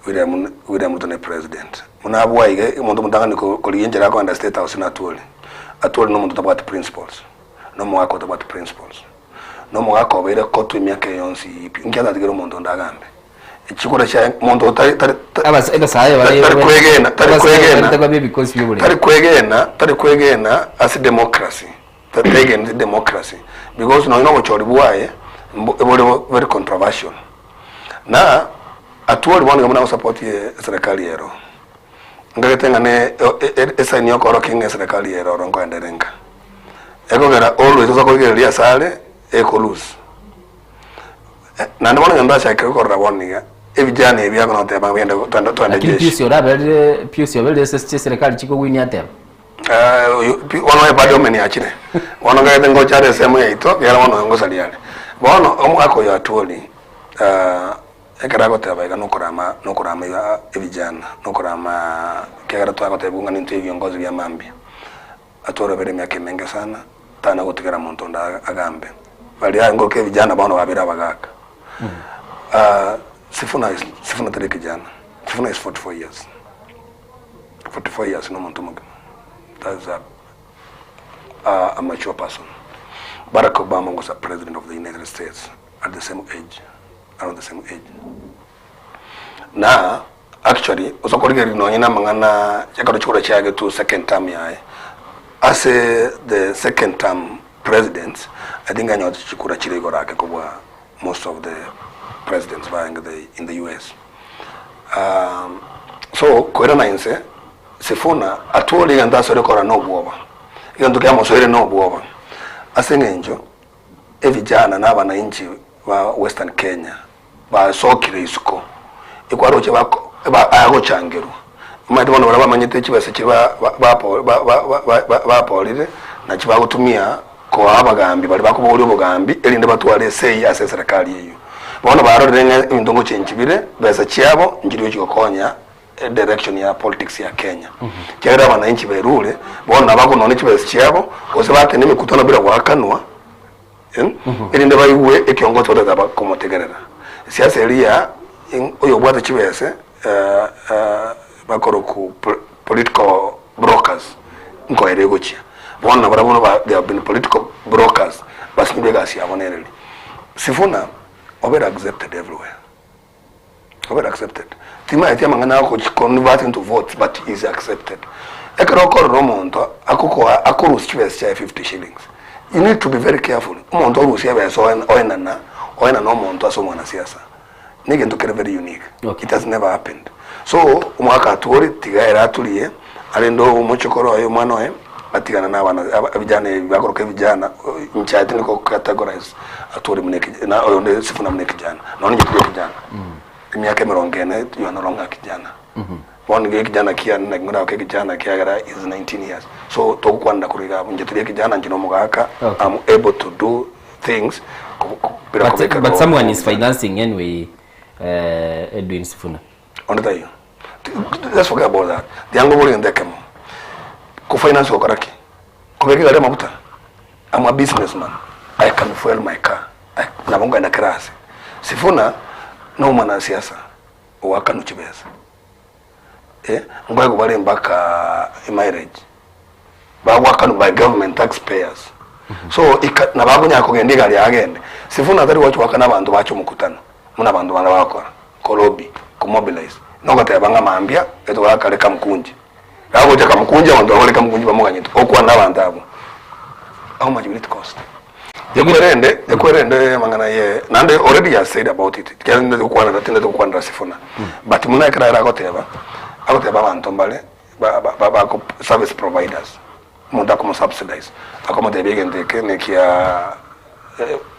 William William Ruto ne president. Buna abua iga, omonto omotang'ani ko- korigia enchera akogenda state house na Atwoli. Atwoli na omonto otabwati principles, na omogaka otabwati principles, na omogaka obeire kotwa emiaka eye yonsi pi, inki atatigere omonto onde agambe? Chikura chiaye omonto otari tari Ebasae tari tari kwegena tari kwegena ebikosi bia oboremi tari kwegena tari kwegena ase democracy. Tategeneti democracy because nonya nobochori bwaye mbo bore very controversial. Na Atwoli bono iga buna agosupport eserekari ero. Nkagete ng'a ne esign ya okorokia ng'a eserekari ero oro nkoenda ere nka. Ekogera always osa korigereria asare eko lose. Naende bono onye ndachakire korora bono iga ebijana ebi akona goteba ng'a bigende twende twende Lakini jeshi. Pius oraberire Pius oberire ase chiserekari chikogwinia ateba Eh, oyo pi bono ebadi omeni achire. Bono ngagete ngocha are ensemo yaito, ekiagera bono oyo ngosaria are. Bono omogaka oyo Atwoli, ekero agoteba iga nokorama nokorama iga ebijana, nokorama ekiagera twagotebigwa ng'a nintwe ebiongozi bia mambia. Atwoli obeire emiaka emenge sana, tana gotigera monto onde agambe. Baria ngoka ebijana bono babeire abagaka. Sifuna is Sifuna tari ekijana, Sifuna is 44 years. 44 years nomonto omogima that's a, a, a mature person Barack Obama was a president of the United States at the same age around the same age na actually osokorigereria nonye na amang'ana ekero chikoro chiage to second term yaye ase the second term presidents I think anyorete chikura chire igoro ake kobua most of the presidents barenge the in the US. So koirana inse, Sifuna atwore egento asore korora nobwoba, egento kiamosoire nobwoba ase eng'encho evijana na abanainchi ba Western Kenya basokire isiko ekwaroche bako ba agochangerwa. Omanyete bono baria bamanyete chibesa chiria ba ba ba ba ba baporire nachi bagotumia koa abagambi baria bakoboria obogambi erinde batware esegi ase eserekari eyio. Bono barorire ng'a ebinto ngochenchi bire, besa chiabo nchirio chigokonya edirection ya politics ya Kenya. Ekiagera abananchi berure, bono nabo bakonona chibesa chiabo, gose batende emekutano bila goakanwa, erinde baigwe ekiongozi batagete komotegerera. Siasa eria, oyobwate chibese. Bakoroku political brokers nkoera egochia. Bono nabarabwo bono they have been political brokers basinyirwe egasi yabo nereri. Sifuna obeire accepted everywhere. Obeire accepted. Timaeti amang'ana agochi convert into votes but he is accepted. Ekero okorora omonto akokoa akorusia chibesa chiaye 50 shillings, you need to be very careful. Omonto orusia ebesa oenana oenana omonto ase omwanasiasa. Negento kere very unique. It has never happened. So omwaka atwore tiga ere aturie arende omochokoro oye omwana oye atigane na abana vijana ebi bakoroka evijana inche I think categorize atwore buna ekijana na oyonde Sifuna buna ekijana nonya inche tiri ekijana emiaka emerongo ene you are no longer kijana bono iga ekijana kiane naki ngoragoke ekijana kiagera is 19 years so togokwanera korwa iga abwo inche tiri ekijana inche na omogaka am able to do things bila But, kobeka but someone is financing anyway uh, Edwin Sifuna. Onde taiyo. Let's forget about that. Tianga obore gento ekemo. Ko finance gokora ki? Kobeka egari amaguta? I'm a businessman. I can fuel my car. I, nabo nkoenda kera ase. Sifuna no omwanasiasa oakanwa chibesa. Eh, nkoegwa bare mpaka emileage. Bagoakanwa by government tax payers. So ika nabo akonyara kogenda egari yaye agende. Sifuna tari gocha goakana abanto bache omokutano buna abanto bande bagokora, ko lobby, ko mobilize. Nogoteba ng'a mambia etogakare kamkunji. Gagocha kamkunji abanto bagore kamkunji bamoganyete okwana abanto abwo. How much will it cost? Ekwerende, ekwerende amang'ana aye naende already he has said about it. Ekiagera tindeti gokwanera tindeti gokwanera Sifuna. But buna ekero ere agoteba, agoteba abanto mbare ba ba bako service providers, omonto akomo subsidize, akomotebia egento eke nekia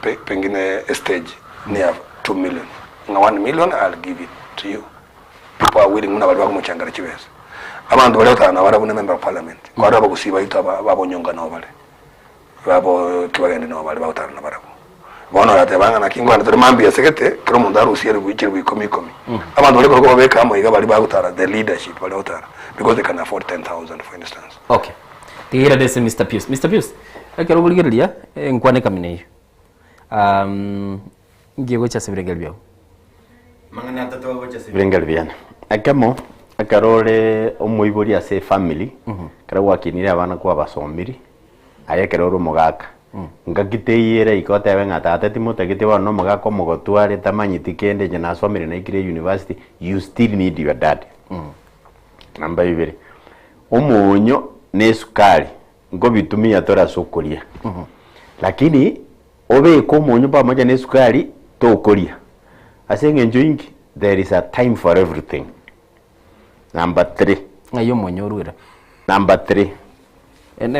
pe pengine estage neya 2 million, ng'a 1 million I'll give it to you. People are willing buna baria bakomochangera chibesa. Abanto baria gotara nabarabwo ne member of parliament, kwarora abagusii baito aba babonyonga nabo bare. Babo tibagende nabo bare bagotara nabarabwo. Bono orateba ng'a naki nkwane tore mambia ase gete, kera omonto arusie eribu chiribu ikomi ikomi. Abanto baria korokwo babeke amo iga baria bagotara the leadership baria bagotara because they can afford 10,000 for instance. Okay. Tiga irane ase Mister Pius. Mister Pius, ekero okorigereria enkwana ekamina eyio, nki egocha ase ebirengererio biago? Amang'ana atato agocha ase ebirengererio biane. Ekemo, ekero ore omoibori ase efamily, ekero gwakinire abana kwabasomiri, aye ekero ore omogaka, ngaki teiyo ere iko otebe ng'a tata timotagete bono na omogaka omogotu are tamanyeti kende inche nasomire naikire university, you still need your dad. Namba ibere, omonyo na esukari nkobitumia tore ase okoria, lakini Obeke omonyo pamoja ne esukari tokoria. Ase eng'encho inki? There is a time for everything. Number 3. Ng'ai omonyo orwera? Number 3.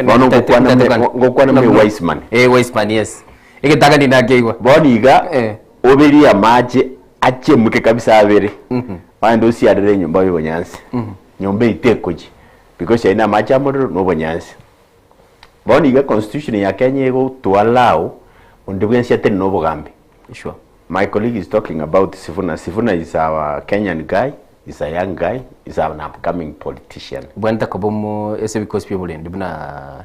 Bono ngokwana muna ngokwana muna wise man. Eh, wise man, yes. Egetang'ani nakeigwa. Bono iga oberie amache achemuke kabisa abere. Ogende osiarere enyomba ya obonyansi. Nyomba eyio tekochia because yaino amache amorero na obonyansi. Bono iga constitution ya Kenya egoto allow onde bwensi atari na obogambi. Sure. My colleague is talking about Sifuna. Sifuna is our Kenyan guy, is a young guy, is an upcoming politician. Bwanete koba omo ase ebikosi bia oborendi buna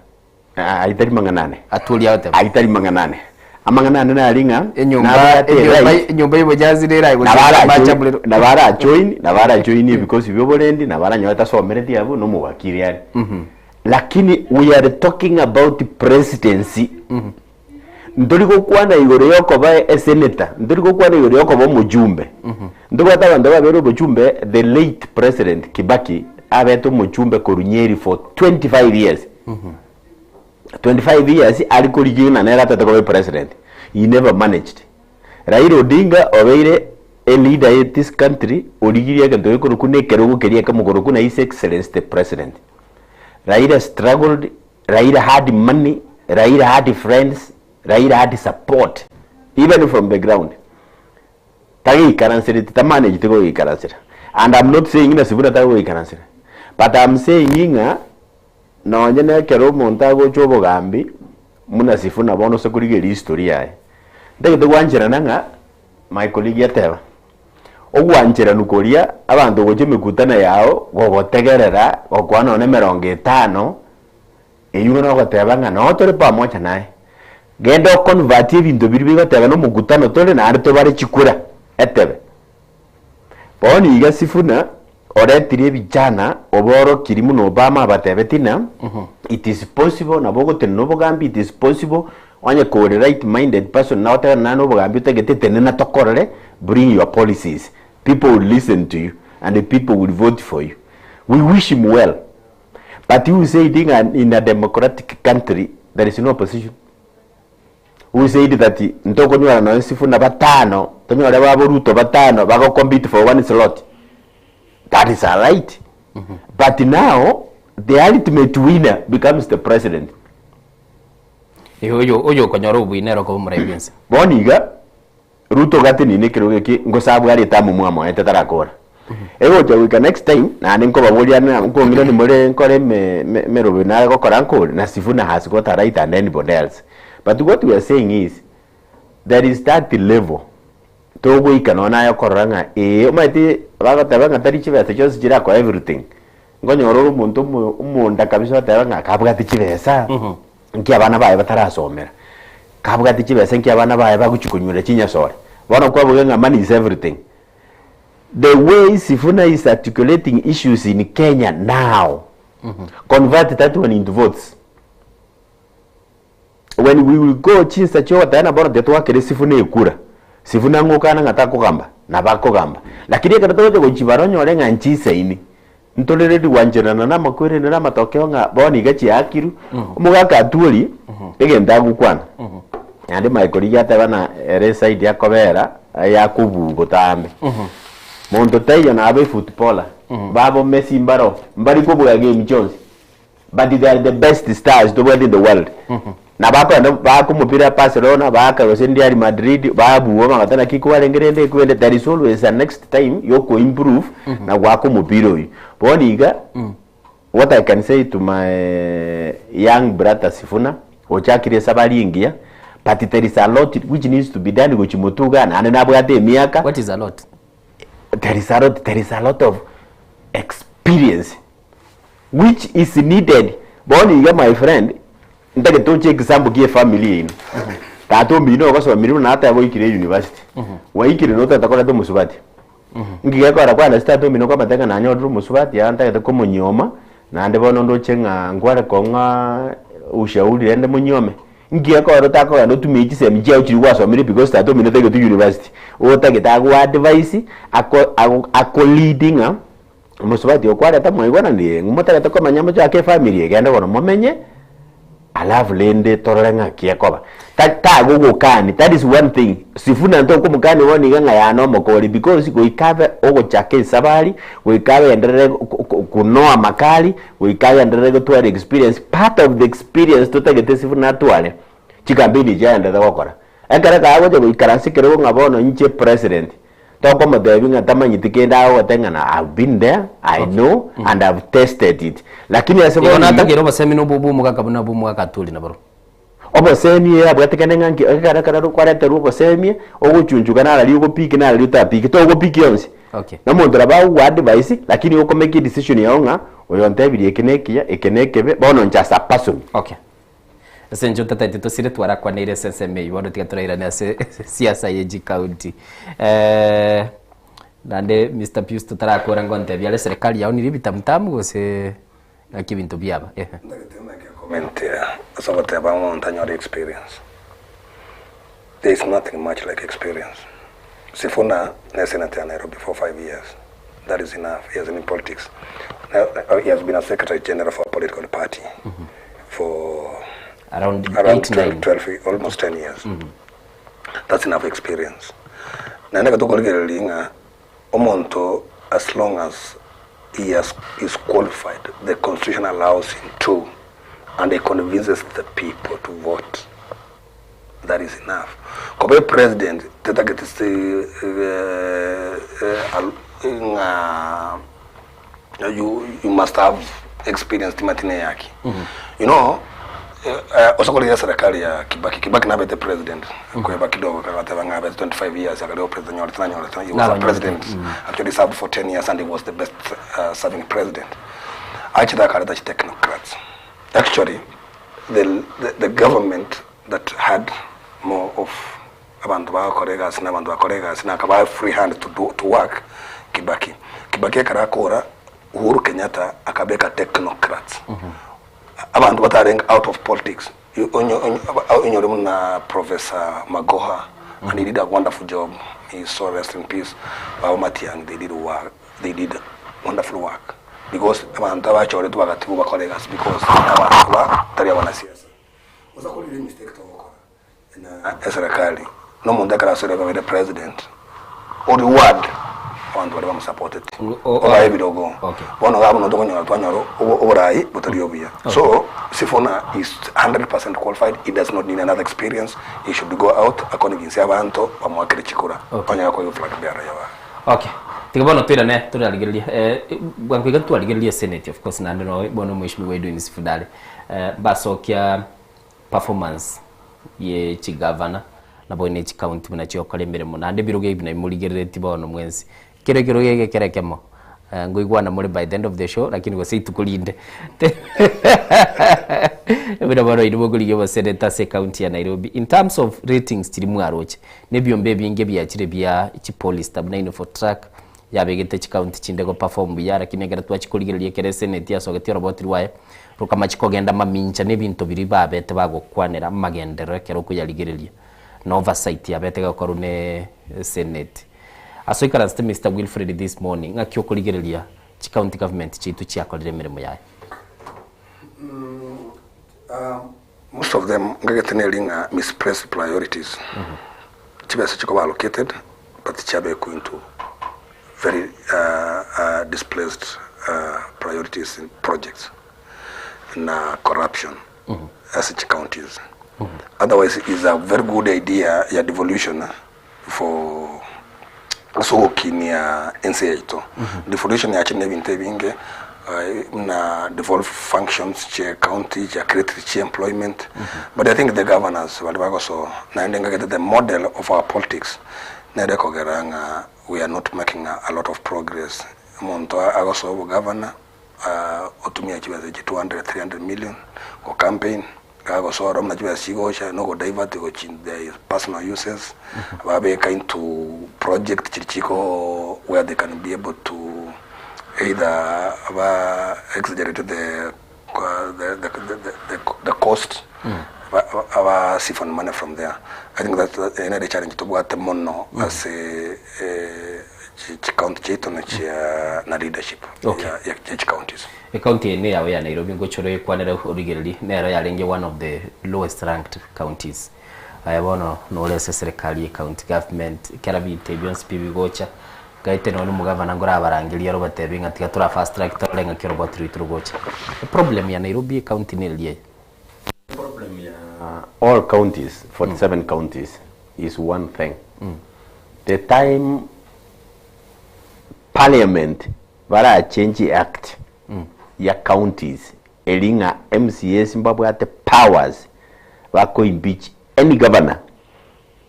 Aitari mang'ana ane. Atwori agoteba. Aitari mang'ana ane. Amang'ana ane nari ng'a Enyomba nabwate enyomba right. enyomba y'obonyansi nere aye Nabo gochia ara amache join- amorero. nabo ara join nabo ara join ebikosi bia oborendi nabo aranyore tasomereti abwo na omowakiri are. Lakini we are talking about presidency ntori gokwana igoro yokoba esenator ntori gokwana igoro yokoba omojumbe ntobwate abanto babere obochumbe the late president Kibaki abete omochumbe korwa Nyeri for 25 years 25 years ari korigia ng'a nere atete koba epresident he never managed Raila Odinga obeire a leader in this country origirie egento gekorokwa na ekerogo keria ekemokorokwa na his excellency the president. Raila struggled, Raila had money, Raila had friends, Raila had support even from the ground. Tageikaransereti, tamanagete gogeikaransera. And I'm not saying ng'a Sifuna tagogeikaransera. But I'm saying ng'a nonye na ekero omonto agocha obogambi buna Sifuna bono ase korigereria history yaye. Ntagete gwancherana ng'a my colleague ateba, ogwancheranu koria abanto gocha emekutano yao gogotegerera gokwana nonya emerongo etano, eywo ng'a nogoteba ng'a noo tore pamoja naye. Genda o convert ebinto biria bigoteba na omokutano tore naende tobare chikura, etebe. Bono iga Sifuna oretire ebichana oborokiri buna Obama abatebeti ng'a it is possible nabo ogotenena obogambi it is possible onye kore right minded person nagoteba nane obogambi otagete tenena tokorore bring your policies people will listen to you and the people will vote for you. We wish him well but who said ng'a in a democratic country there is no opposition? Who said that ntokonyora nonya Sifuna batano tonyore babo Ruto batano bago compete for one slot? That is a right. But now the ultimate winner becomes the president. Ee, oyo oyo okonyora obobui nere okoba omorai bw'ense. Bono iga Ruto gatenine ekerogo eke ngosa abware etamu mwamoete tarakora. Egocha goika next time naende nkobaboria na nkong'irani more nkore eme me emeroberio nare gokora nkore na Sifuna has got a right than anybody else. But what we are saying is there is that level togoika nonye naye okorora ng'a ee omanyete bagoteba ng'a tari chibesa chionsi chirakoa everything. Nkonyora ore omonto omo omonda kabisa oteba ng'a kabwate chibesa, nki abana baye batarasomera, kabwate chibesa nki abana baye bagochia konywera chinyasore. Bono kwaboria ng'a money is everything. The way Sifuna is articulating issues in Kenya now, convert that one into votes. When we will go chinsa chiogoteba na bono tiga twakere Sifuna ekura, Sifuna ng'okana ng'a takogamba, nabo akogamba. Lakini ekero togocha gochibara onyore ng'a nchisaini, ntore ready gwancherana na amakweri na amatokeo ng'a bono iga chiakirwe, omogaka Atwoli, egento agokwana, naende Michael rigia ateba ng'a ere eside akobera, yakobuu botambe. Monto taiyo nabo efootballer, babo Messi mbaro, mbari kobua game chionsi. But they are the best stars tobwate in the world. Na bakoenda baaka omopira Barcelona, baaka gose Real Madrid, babuo bagoteba naki kwarenge rende ekwende there is always a next time yoko improve na goaka omopira oyio. Bono iga what I can say to my young brother Sifuna, ochakire esabari engiya but there is a lot which needs to be done gochia motuga naende nabwate emiaka. What is a lot? There is a lot, there is a lot of experience which is needed bono iga my friend ntagete toche example gie family yaino tata omino ogosomire buna nateba oikire university waikire notagete koreta omosubati nki gekogera kwana ase tata omino kwamanyete ng'a nanyorire omosubati aa ntagete komonyuoma naende bono ndoche ng'a nkware kong'a ushauri rende monyuome nki gekogera otakogenda otumie chisemi chiago chiria gwasomire because tata omino tagete university otagete ago advise ako ago ako lead ng'a Omosubati okwarete mwaigwananirie, ng'a motagete komenya mochake efamiri eye, genda bono momenye, alafu rende torore ng'aki ekoba. Ta tagogokani, that is one thing, Sifuna ntokomokani bono iga ng'a yane omokori because goika abe ogochaka esabari, goika agenderere ko ko konoa makali, goika agenderere gotwara experience, part of the experience totagete Sifuna atware, chikampeni echi agenderete gokora. Ekero ekaba agocha goikaransa ekerogo ng'a bono inche president, Tokomotebia ng'a tamanyeti kende agogotebia ng'a na I've been there, I know and I've tested it. Lakini ase Igo bono iga, natagere obosemi na obo bw'omogaka buna bw'omogaka Atwoli nabarobwo. Obosemi ee abwate kende ng'a nki ekero ekero kwareterwa obosemia, ogochunchuka narari ogopiki narari otapiki, togopiki yonsi. Okay. Na omonto nabo agokoa advice, lakini okomake edecision yago ng'a oyo ontebirie eke nekiya, eke nekebe, bono inche as a person. Okay. Ase enchera otataete tosire twarakwaneire ase ensemo eyio bono tiga torairane ase siasa ye chikaunti. Eh, naende Mister Pius totarakora ngontebia are serikali yaonire ebitamutamu gose naki ebinto biaba ehe. Comment ase ogoteba ng'a omonto anyore experience. There is nothing much like experience. Sifuna ne senator ya Nairobi for 5 years. That is enough. He has been in politics. Now, he has been a secretary general for a political party for Around around 8, 9. 12, 12, almost 10 years. That's enough experience. Naende gatokoregereria ng'a omonto as long as he has, is qualified, the constitution allows him to, and he convinces the people to vote. That is enough. Koba president tetagete se ng'a you must have experience timatine yaki. You know, osokorire serikali ya Kibaki. Kibaki nabete president. Kweba kidogo kagateba ng'abete 25 years akalio president nyorete na nyorete. He was a Nabanyolete. president. Actually served for 10 years and he was the best serving president. Actually akareta technocrats. Actually, the government that had more of abantu bagakora egasi na abantu bakora egasi na akaba free hand to do to work. Kibaki. Kibaki ekero akora, Uhuru Kenyatta akabeka technocrats, abanto batarenge out of politics, onyore buna Professor Magoha and he did a wonderful job, may his soul rest in peace, baba Matiang'i they did work, they did wonderful work because abanto abachoretwe bagatigwa bakore egasi because nabanto batari abanasiasa. Gose akorire emistake togokora na eserekari na omonto ekero asoire abeire president o reward abanto baria bamosapoteti obae ebirogo bono iga abwo tokonyora twanyora oborai botari obuya so Sifuna is 100% qualified he does not need another experience he should go out aconvince abanto bamoakere chikura onyare koba flag bearer ya Okay. Tiga bono toirane torarigererie eh, bwango iga twarigererie senate of course naende no bono omweshimiwa Edwin Sifuna are eh, mbasokia performance ye chigavana nabo ne chicounty buna chiokora emeremo naende ebirogo ebi nabi morigereretie bono mwensi. Kera ekerogo ege kere ekemo ngoigwana more by the end of the show lakini gose ituko rinde buna bono inwe mokorigia oboseneta ase ecounty ya Nairobi in terms of ratings chiria mwaroche na ebiombe ebinge biachire bia chipolista buna Infotrak yabegete chicounty chinde go perform buya lakini ekero twachia korigereria ekero eseneti yasogetie oroboti rwaye Rokamachi kogenda mamincha nebinto biria babete bagokwanera amagenderero ekero okoyarigereria, na oversight yabete gekorwa ne senate. Ase oikaransete Mister Wilfred this morning, ng'aki okorigereria chi county government chiaito chiakorire emeremo yaye? Most of them ngagete neri ng'a misplaced priorities. Chibesa chikoba allocated but chiabekwa into very displaced priorities in projects na corruption ase chi counties. Otherwise is a very good idea ya devolution for ase ogokinia ense yaito. Devolution yachire na ebinto ebinge buna devolve functions chie county chia create chi employment but I think the governors baria bagosoa naende ngagete the model of our politics nere ekogera ng'a we are not making a lot of progress. Omonto agosoa obogavana otumia chibesa echi 200, 300 million go campaign, gagosoa oro buna chibesa chigocha na ogodivert gochia in their personal uses, babeka into project chiria chiko where they can be able to either ba exaggerate the the cost ba siphon money from there. I think that eye nere echallenge tobwate mono ase chicounty chiaito na chia na leadership ya chicounties. Ecounty eye neyao ya Nairobi ngochia ore origererie nero yarenge one of the lowest ranked counties. Aye bono nore ase eserekari ye county government ekero binto ebi bionsi pi bigocha Gaete nonya omogavana nkorabarangerie aro obatebie ng'a tiga tora fast track torore ng'aki oroboti rwaito rogocha. Eproblem ya Nairobi ecounty nereria eye. Eproblem ya all counties, 47 counties, is one thing. The time parliament bara change act ya counties eri ng'a MCAs mbabwate powers bako impeach any governor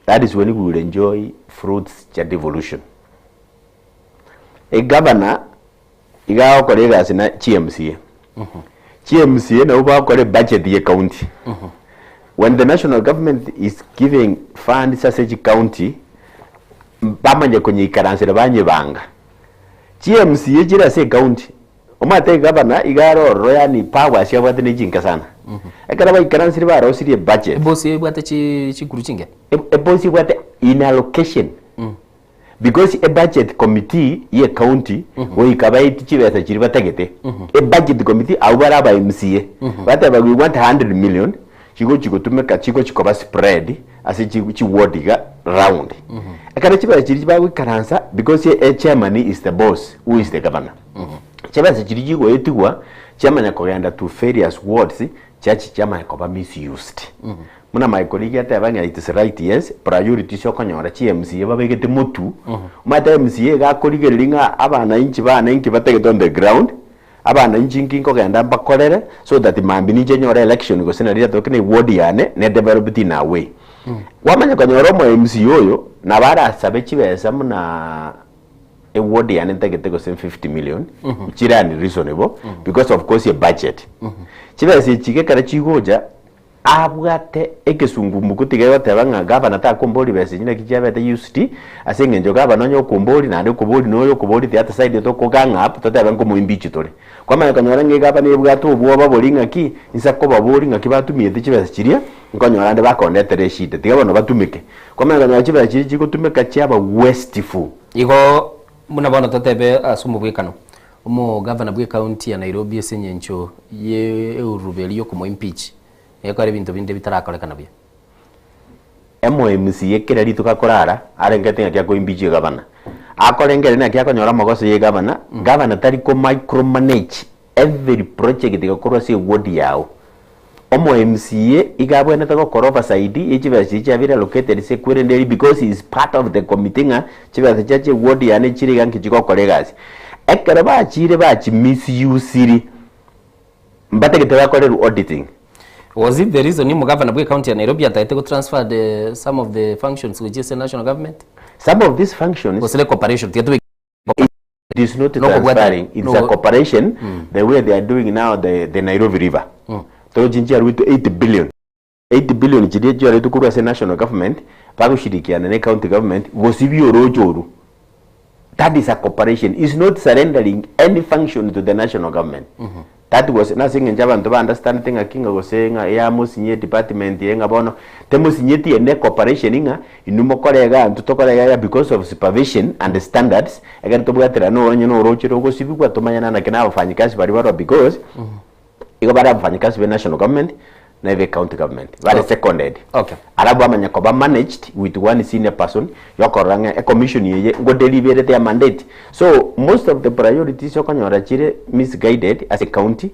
That is when we will enjoy fruits chia devolution. Egavana iga agokora egasi na chi MCA. Chi MCA nabo bagokora ebudget ye county. When the national government is giving funds ase chicounty, bamanye konyeikaransera banyebanga. Chi MCA chire ase ecounty Omanyete egavana iga are ororo yaani powers abwate ne chinke sana. Ekero baikaransire barosirie ebudget. Ebosi ebwate chi chikuru chinke? Ebosi ebwate in allocation because ebudget committee ye ecounty goika baetie chibesa chiria batagete. Ebudget committee abwo bare aba MCA bateba we want 100 million chigochi gotumeka chigochi koba spread ase chi chiward iga round. Ekero chibesa chiria bagoikaransa because e chairman is the boss who is the governor. Chibesa chiria chigoetigwa chiamanya kogenda to various wards chiachia chiamanya koba misused. Buna Michael iga ateba ng'a it is right yes, priorities okonyora chi MCA babegete motu, omanyete MCA iga akorigereria ng'a abananchi bane inki batagete on the ground, abananchi inki nkogenda mbakorere so that mambia ninche nyore election gose nari ratoke na eward yane ne developed in a way. Kwamanya konyora omo MCA oyo nabo arasabe chibesa buna eward yane ntagete gose 50 million chire unreasonable because of course ebudget. Chibesa echi iga ekero chigocha. Abwate egesungumbuku tiga egoteba ng'a gavana takombori besa echi naki chiabete used, ase eng'encho gavana onye okombori naende okobori noyo okobori the other side toko gang up totebe nkomoimpeach tore. Kwamanya konyora ng'a egavana ebwate obwoba boria ng'aki, inse kobabori ng'aki batumiete chibesa chiria, nkonyora ande bakondetera eshida, tiga bono batumeke. Kwamanya konyora chibesa chiria chigotumeka chiaba wasteful. Igo buna bono totebe ase omobwekano, Omogavana bw'ecounty ya Nairobi ase engencho y'eurube eria y'okomoimpeach, egekora ebinto binde bitarakorekana buya. MMCA kera rituko akorara arengete ng'aki akoimpeach egavana. Akorengereria naki akonyora amagoso ya egavana, gavana tari ko micromanage every project egokorwa ase eward yago. Omo MCA iga abwenerete gokora oversight ye chibesa chiria chiabeire allocated ase ekwerende eria because he is part of the committee ng'a chibesa chia chia eward yane chire iga nki chigokora egasi. Ekero bachire bachi misusiri mbatagete bakorerwe auditing. Was it the reason omogavana bwe county ya Nairobi atagete go transfer the some of the functions gochia ase national government? Some of these functions. Gose ne corporation tiga tobeke. It is not Nokobwata- transferring, it's a no- corporation the way they are doing now the, the Nairobi River. Torochi nchiarwetwe 8 billion. 8 billion chiria chiaretwe korwa ase national government bagoshirikiana ne county government gosibia oroche oru. That is a corporation. It's not surrendering any function to the national government. That was nase eng'encho abanto ba understandete ng'aki ng'a gose ng'a yamosinye edepartment eye ng'a bono temosinyeti ene corporation ng'a inwe mokore igaa intwe tokore igaa igaa because of supervision and standards ekero tobwaterana onye na oroche rogosibigwa tomanyane naki na abafanyikazi baria baroo because igo bare abafanyikazi be national government na ebe county government bare seconded Okay. Alafu bamanya koba managed with one senior person yokorora ng'a ecommission eye ngodeliverete ya mandate. So most of the priorities okonyora chire misguided ase ecounty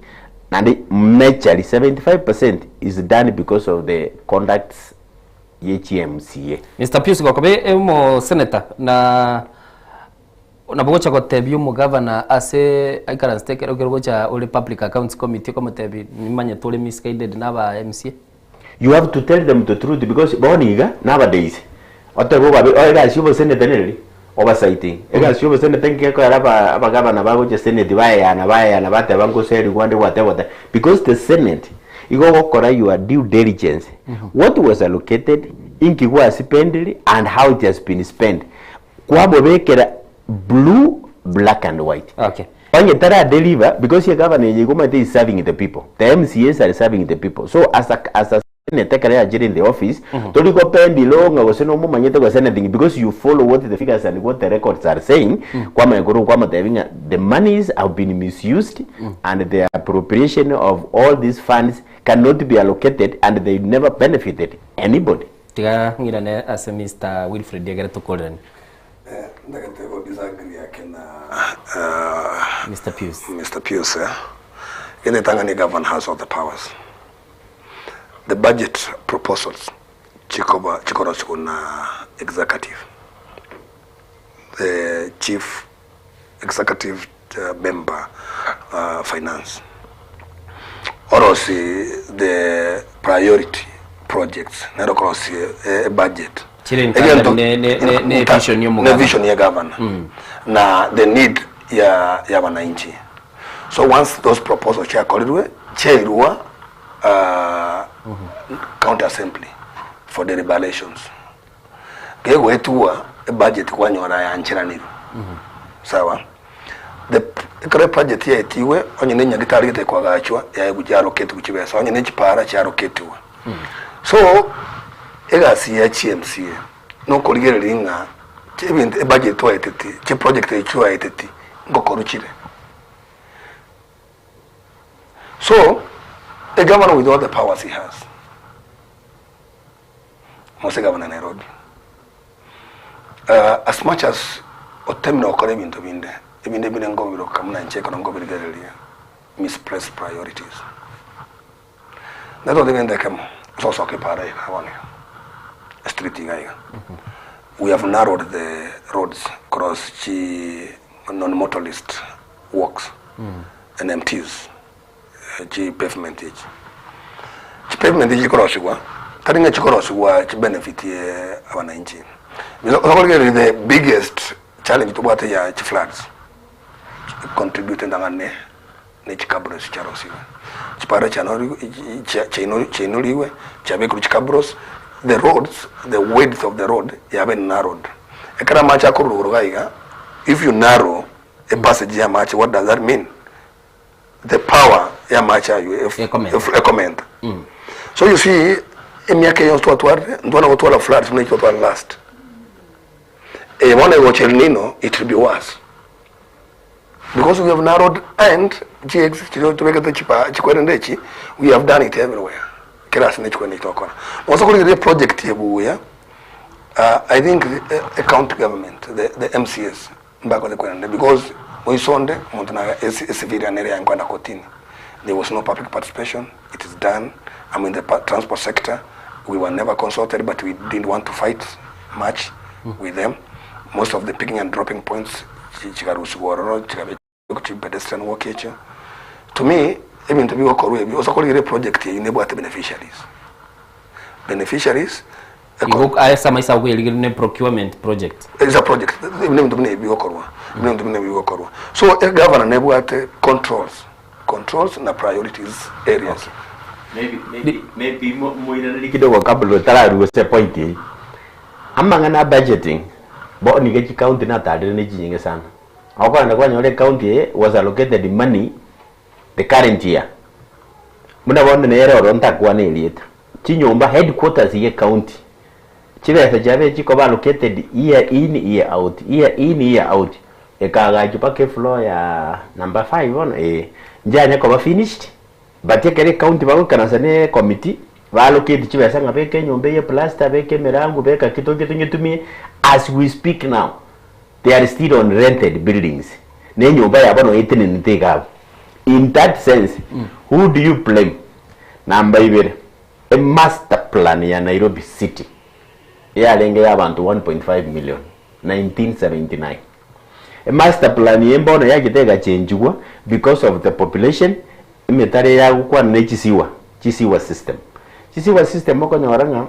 naende majorly 75% is done because of the conducts ye chi MCA. Mister Pius gokoba omosenator na Nabo ogocha gotebia omogavana ase aikaransete ekero ekero ogocha ore public accounts committee okomotebia nimanyete ore misguided na aba MCA. You have to tell them the truth because bono iga nowadays otebe obabe egasi ya oboseneta nereri? Oversighting. Egasi ya oboseneta nki gekogera aba abagavana bagocha senate baeyana baeyana bateba ngoserigwa ande gwateba goteba because the senate igo ogokora your due diligence what was allocated, inki gwasipendiri and how it has been spent. Kwamobekera blue, black and white. Okay. Onye tara deliver because ye governor eye igo omanyete is serving the people. The MCAs are serving the people. So as a, as a senator ekero yachire in the office, tori gopendi law ng'a gose nomomanyete gose anything because you follow what the figures and what the records are saying, kwamanya korwa kwamotebi ng'a the monies have been misused and the appropriation of all these funds cannot be allocated and they never benefited anybody. Tiga ng'irane ase Mister Wilfred egere tokoreranie. Ndagete go disagree ake na Mister Pius. Mister Pius eh. Gende tang'ani governor has all the powers. The budget proposals chikoba chikorosigwa na executive. The chief executive member finance orosie the priority projects nere okorosie ebudget Chire in tandem ne- ne- ne- ne vision ya omogavana. ne vision ya governor na the need ya ya wananchi so once those proposals chiakorirwe chiairwa county assembly for deliberations Kegoetigwa ebudget kwanyora yancheranirwe sawa the ekero ebudget yaetigwe onye ne enyagitari gete koagachwa yaegwa chiaroketigwe chibesa onye ne chipara chiaroketigwe so egasi ya chi MCA nokorigereria ng'a ebinto ebudget twaeteti chiproject echi twaeteti ngokorwa chire so egavana with all the powers he has. Mose gavana Nairobi. As much as otemire gokora ebinto binde, ebinde bire nkobiroka buna inche ekero nkobirigereria, misplaced priorities. Nere totebe egento ekemo, ase osoka epaara iga bono iga, estreet iga iga, we have narrowed the roads cross chi non motorist walks, NMTs. Chi pavement echi, chi pavement echi chikorosigwa, tari ng'a chikorosigwa chi benefit ye abananchi. Okorigereria the biggest challenge tobwate ya chi floods, contribute ndang'ane ne chikabros chiarosigwe. Chipara chianorigwe chia chiaino chiainorigwe chiabekirwe chikabros, the roads, the width of the road yabeire narrowed. Ekero amache akorwa rogoro iga iga, if you narrow a passage ya amache what does that mean? The power ya amache aywo ekomenta. So you see, emiaka eye yonsi twatwarire, ntwana gotwara floods buna eki twatwara last. Eye bono egocha El Nino, it will be worse. Because we have narrowed and chi exit chiria tobekete chipa chikwerende echi, we have done it everywhere. Kera ase ne chikwerende echi togokora. Nonye korigereria project eye buya, I think e county government, the the MCAs mbakore kwerende because moisonde omonto na e civilian ere yaye nkoenda kotini. There was no public participation, it is done, I'm in the transport sector, we were never consulted but we didn't want to fight much with them. Most of the picking and dropping points chikarusigwa ororo chikabe chi pedestrian walk echio. To me, ebinto bigokorwa ebi, osa korigereria eproject eyio nebwate beneficiaries. Beneficiaries, Igo ase amaiso agokwerigereria ne procurement project. It's a project, ebi nebinto buna ebi bigokorwa, ebi nebinto buna ebi bigokorwa. So egavana nebwate controls, controls na priorities areas. Maybe, maybe, maybe moiranerie kidogo kabla otararua ase epoint eyio. Amang'ana a budgeting, bono iga chicounty natarire ne chinyinge sana. Okogenda kwanyora ecounty eye was allocated money the current year. Buna bono nere oro ntakwana erieta. Chinyomba headquarters ye county, chibesa chiabeire chikoba allocated year in year out, year in year out, ekaagachwa mpaka efloor ya number five bono eh, nchianya koba finished. But ekero ecounty bagoikaransa ne ecommittee, ba allocate chibesa ng'a beka enyomba eye plaster, beka emerango, beka ki toche tonyetumie, as we speak now, they are still on rented buildings, na enyomba yabo noyo etenenete iga abwo. In that sense, who do you blame? Namba ibere, emaster plan ya Nairobi city eyarenge ya abanto 1.5 million, 1979. Emaster plan eye mbono yachete egachenchigwa because of the population, emetaro eye yagokwana ne chisiwa, chisiwa system. Chisiwa system okonyora ng'a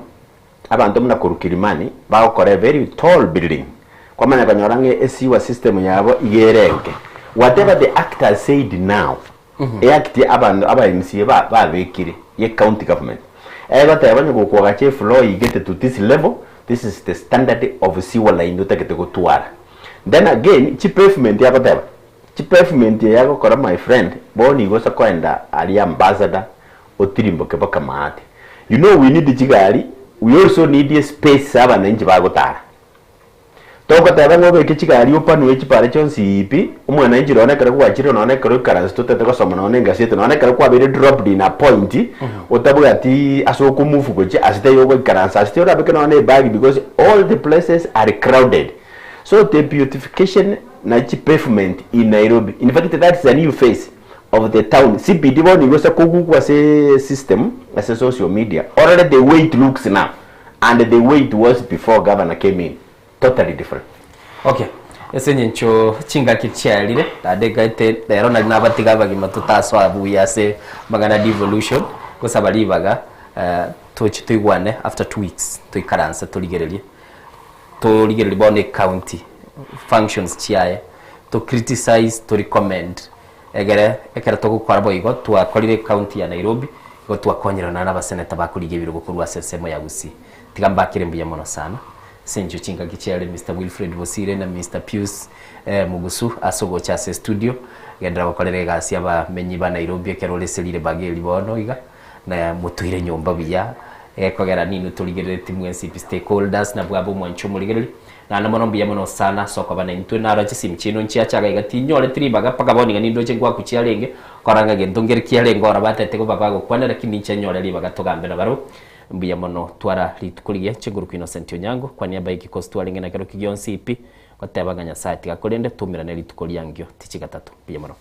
abanto buna korwa Kilimani bagokora a very tall building, kwamanya konyora ng'a esiwa system yabo iga ere enke. Whatever the act has said now, eact abanto aba MCA ba babekire ye county government, egoteba onye gokoagacha efloor igete to this level, this is the standard of sewer line otagete gotwara. Then again, chipavement agoteba, chipavement eye agokora my friend, bono igo ase koenda aria Ambassador, otirimboke mpaka maate. You know we need chigari, we also need a space abananchi bagotara. Togoteba ng'a obeke chigari opanue chipara chionsi pi, omwananchi nonye ekero gwachire nonye ekero oikaransete otagete gosoma nonye egaseti nonye ekero kwabeire dropped in a point, otabwati ase okomove gochia ase taiyo ogoikaransa ase orabeke nonye ebag because all the places are crowded. So the beautification na chipavement in Nairobi, in fact that is a new face of the town, CBD bono igo ase kogugwa ase system ase social media orore the way it looks now and the way it was before governor came in totally different. Okay, ase eng'encho chingaki chiarire, naende nkaete rero nari nabatiga abagima totasoa buya ase amang'ana devolution, gosaba ribaga toche toigwane after 2 weeks toikaranse torigererie, torigererie bono ecounty functions chiaye, to criticize, to recommend egere ekero togokora boigo twakorire ecounty ya Nairobi, igo twakonyerana na abaseneta bakorigia ebirogo korwa ase ensemo ya Gusii. Tiga mbakere mbuya mono sana ase enchio chingaki chiare Mister Wilfred Bosire na Mister Pius Mugusu ase ogocha ase estudio genderera gokorera egasi abamenyi ba Nairobi ekero ore ase ribaga eri bono iga na motoire nyomba buya egekogera ninwe torigereretie mwensi pi stakeholders nabwo abe omwanchi omorigereri naende mono mbuya mono sana ase okoba naintwe naro chisimi chiaino nchiacha iga iga tinyoreti ribaga mpaka bono iga nindoche ngwaku chiarenge korora ng'a gento nkere kiarenge oro batete koba bagokwana lakini inche nyore ribaga togambe nabarobwo. Mbuya mono twara rituko rigiya chinguru kwa Innocent Onyango kwa niaba y'ekikosi twarenge nakero ki gionsi pi goteba ng'a Nyasaye tiga korende toumerane rituko riangio tichi gatato. Mbuya mono.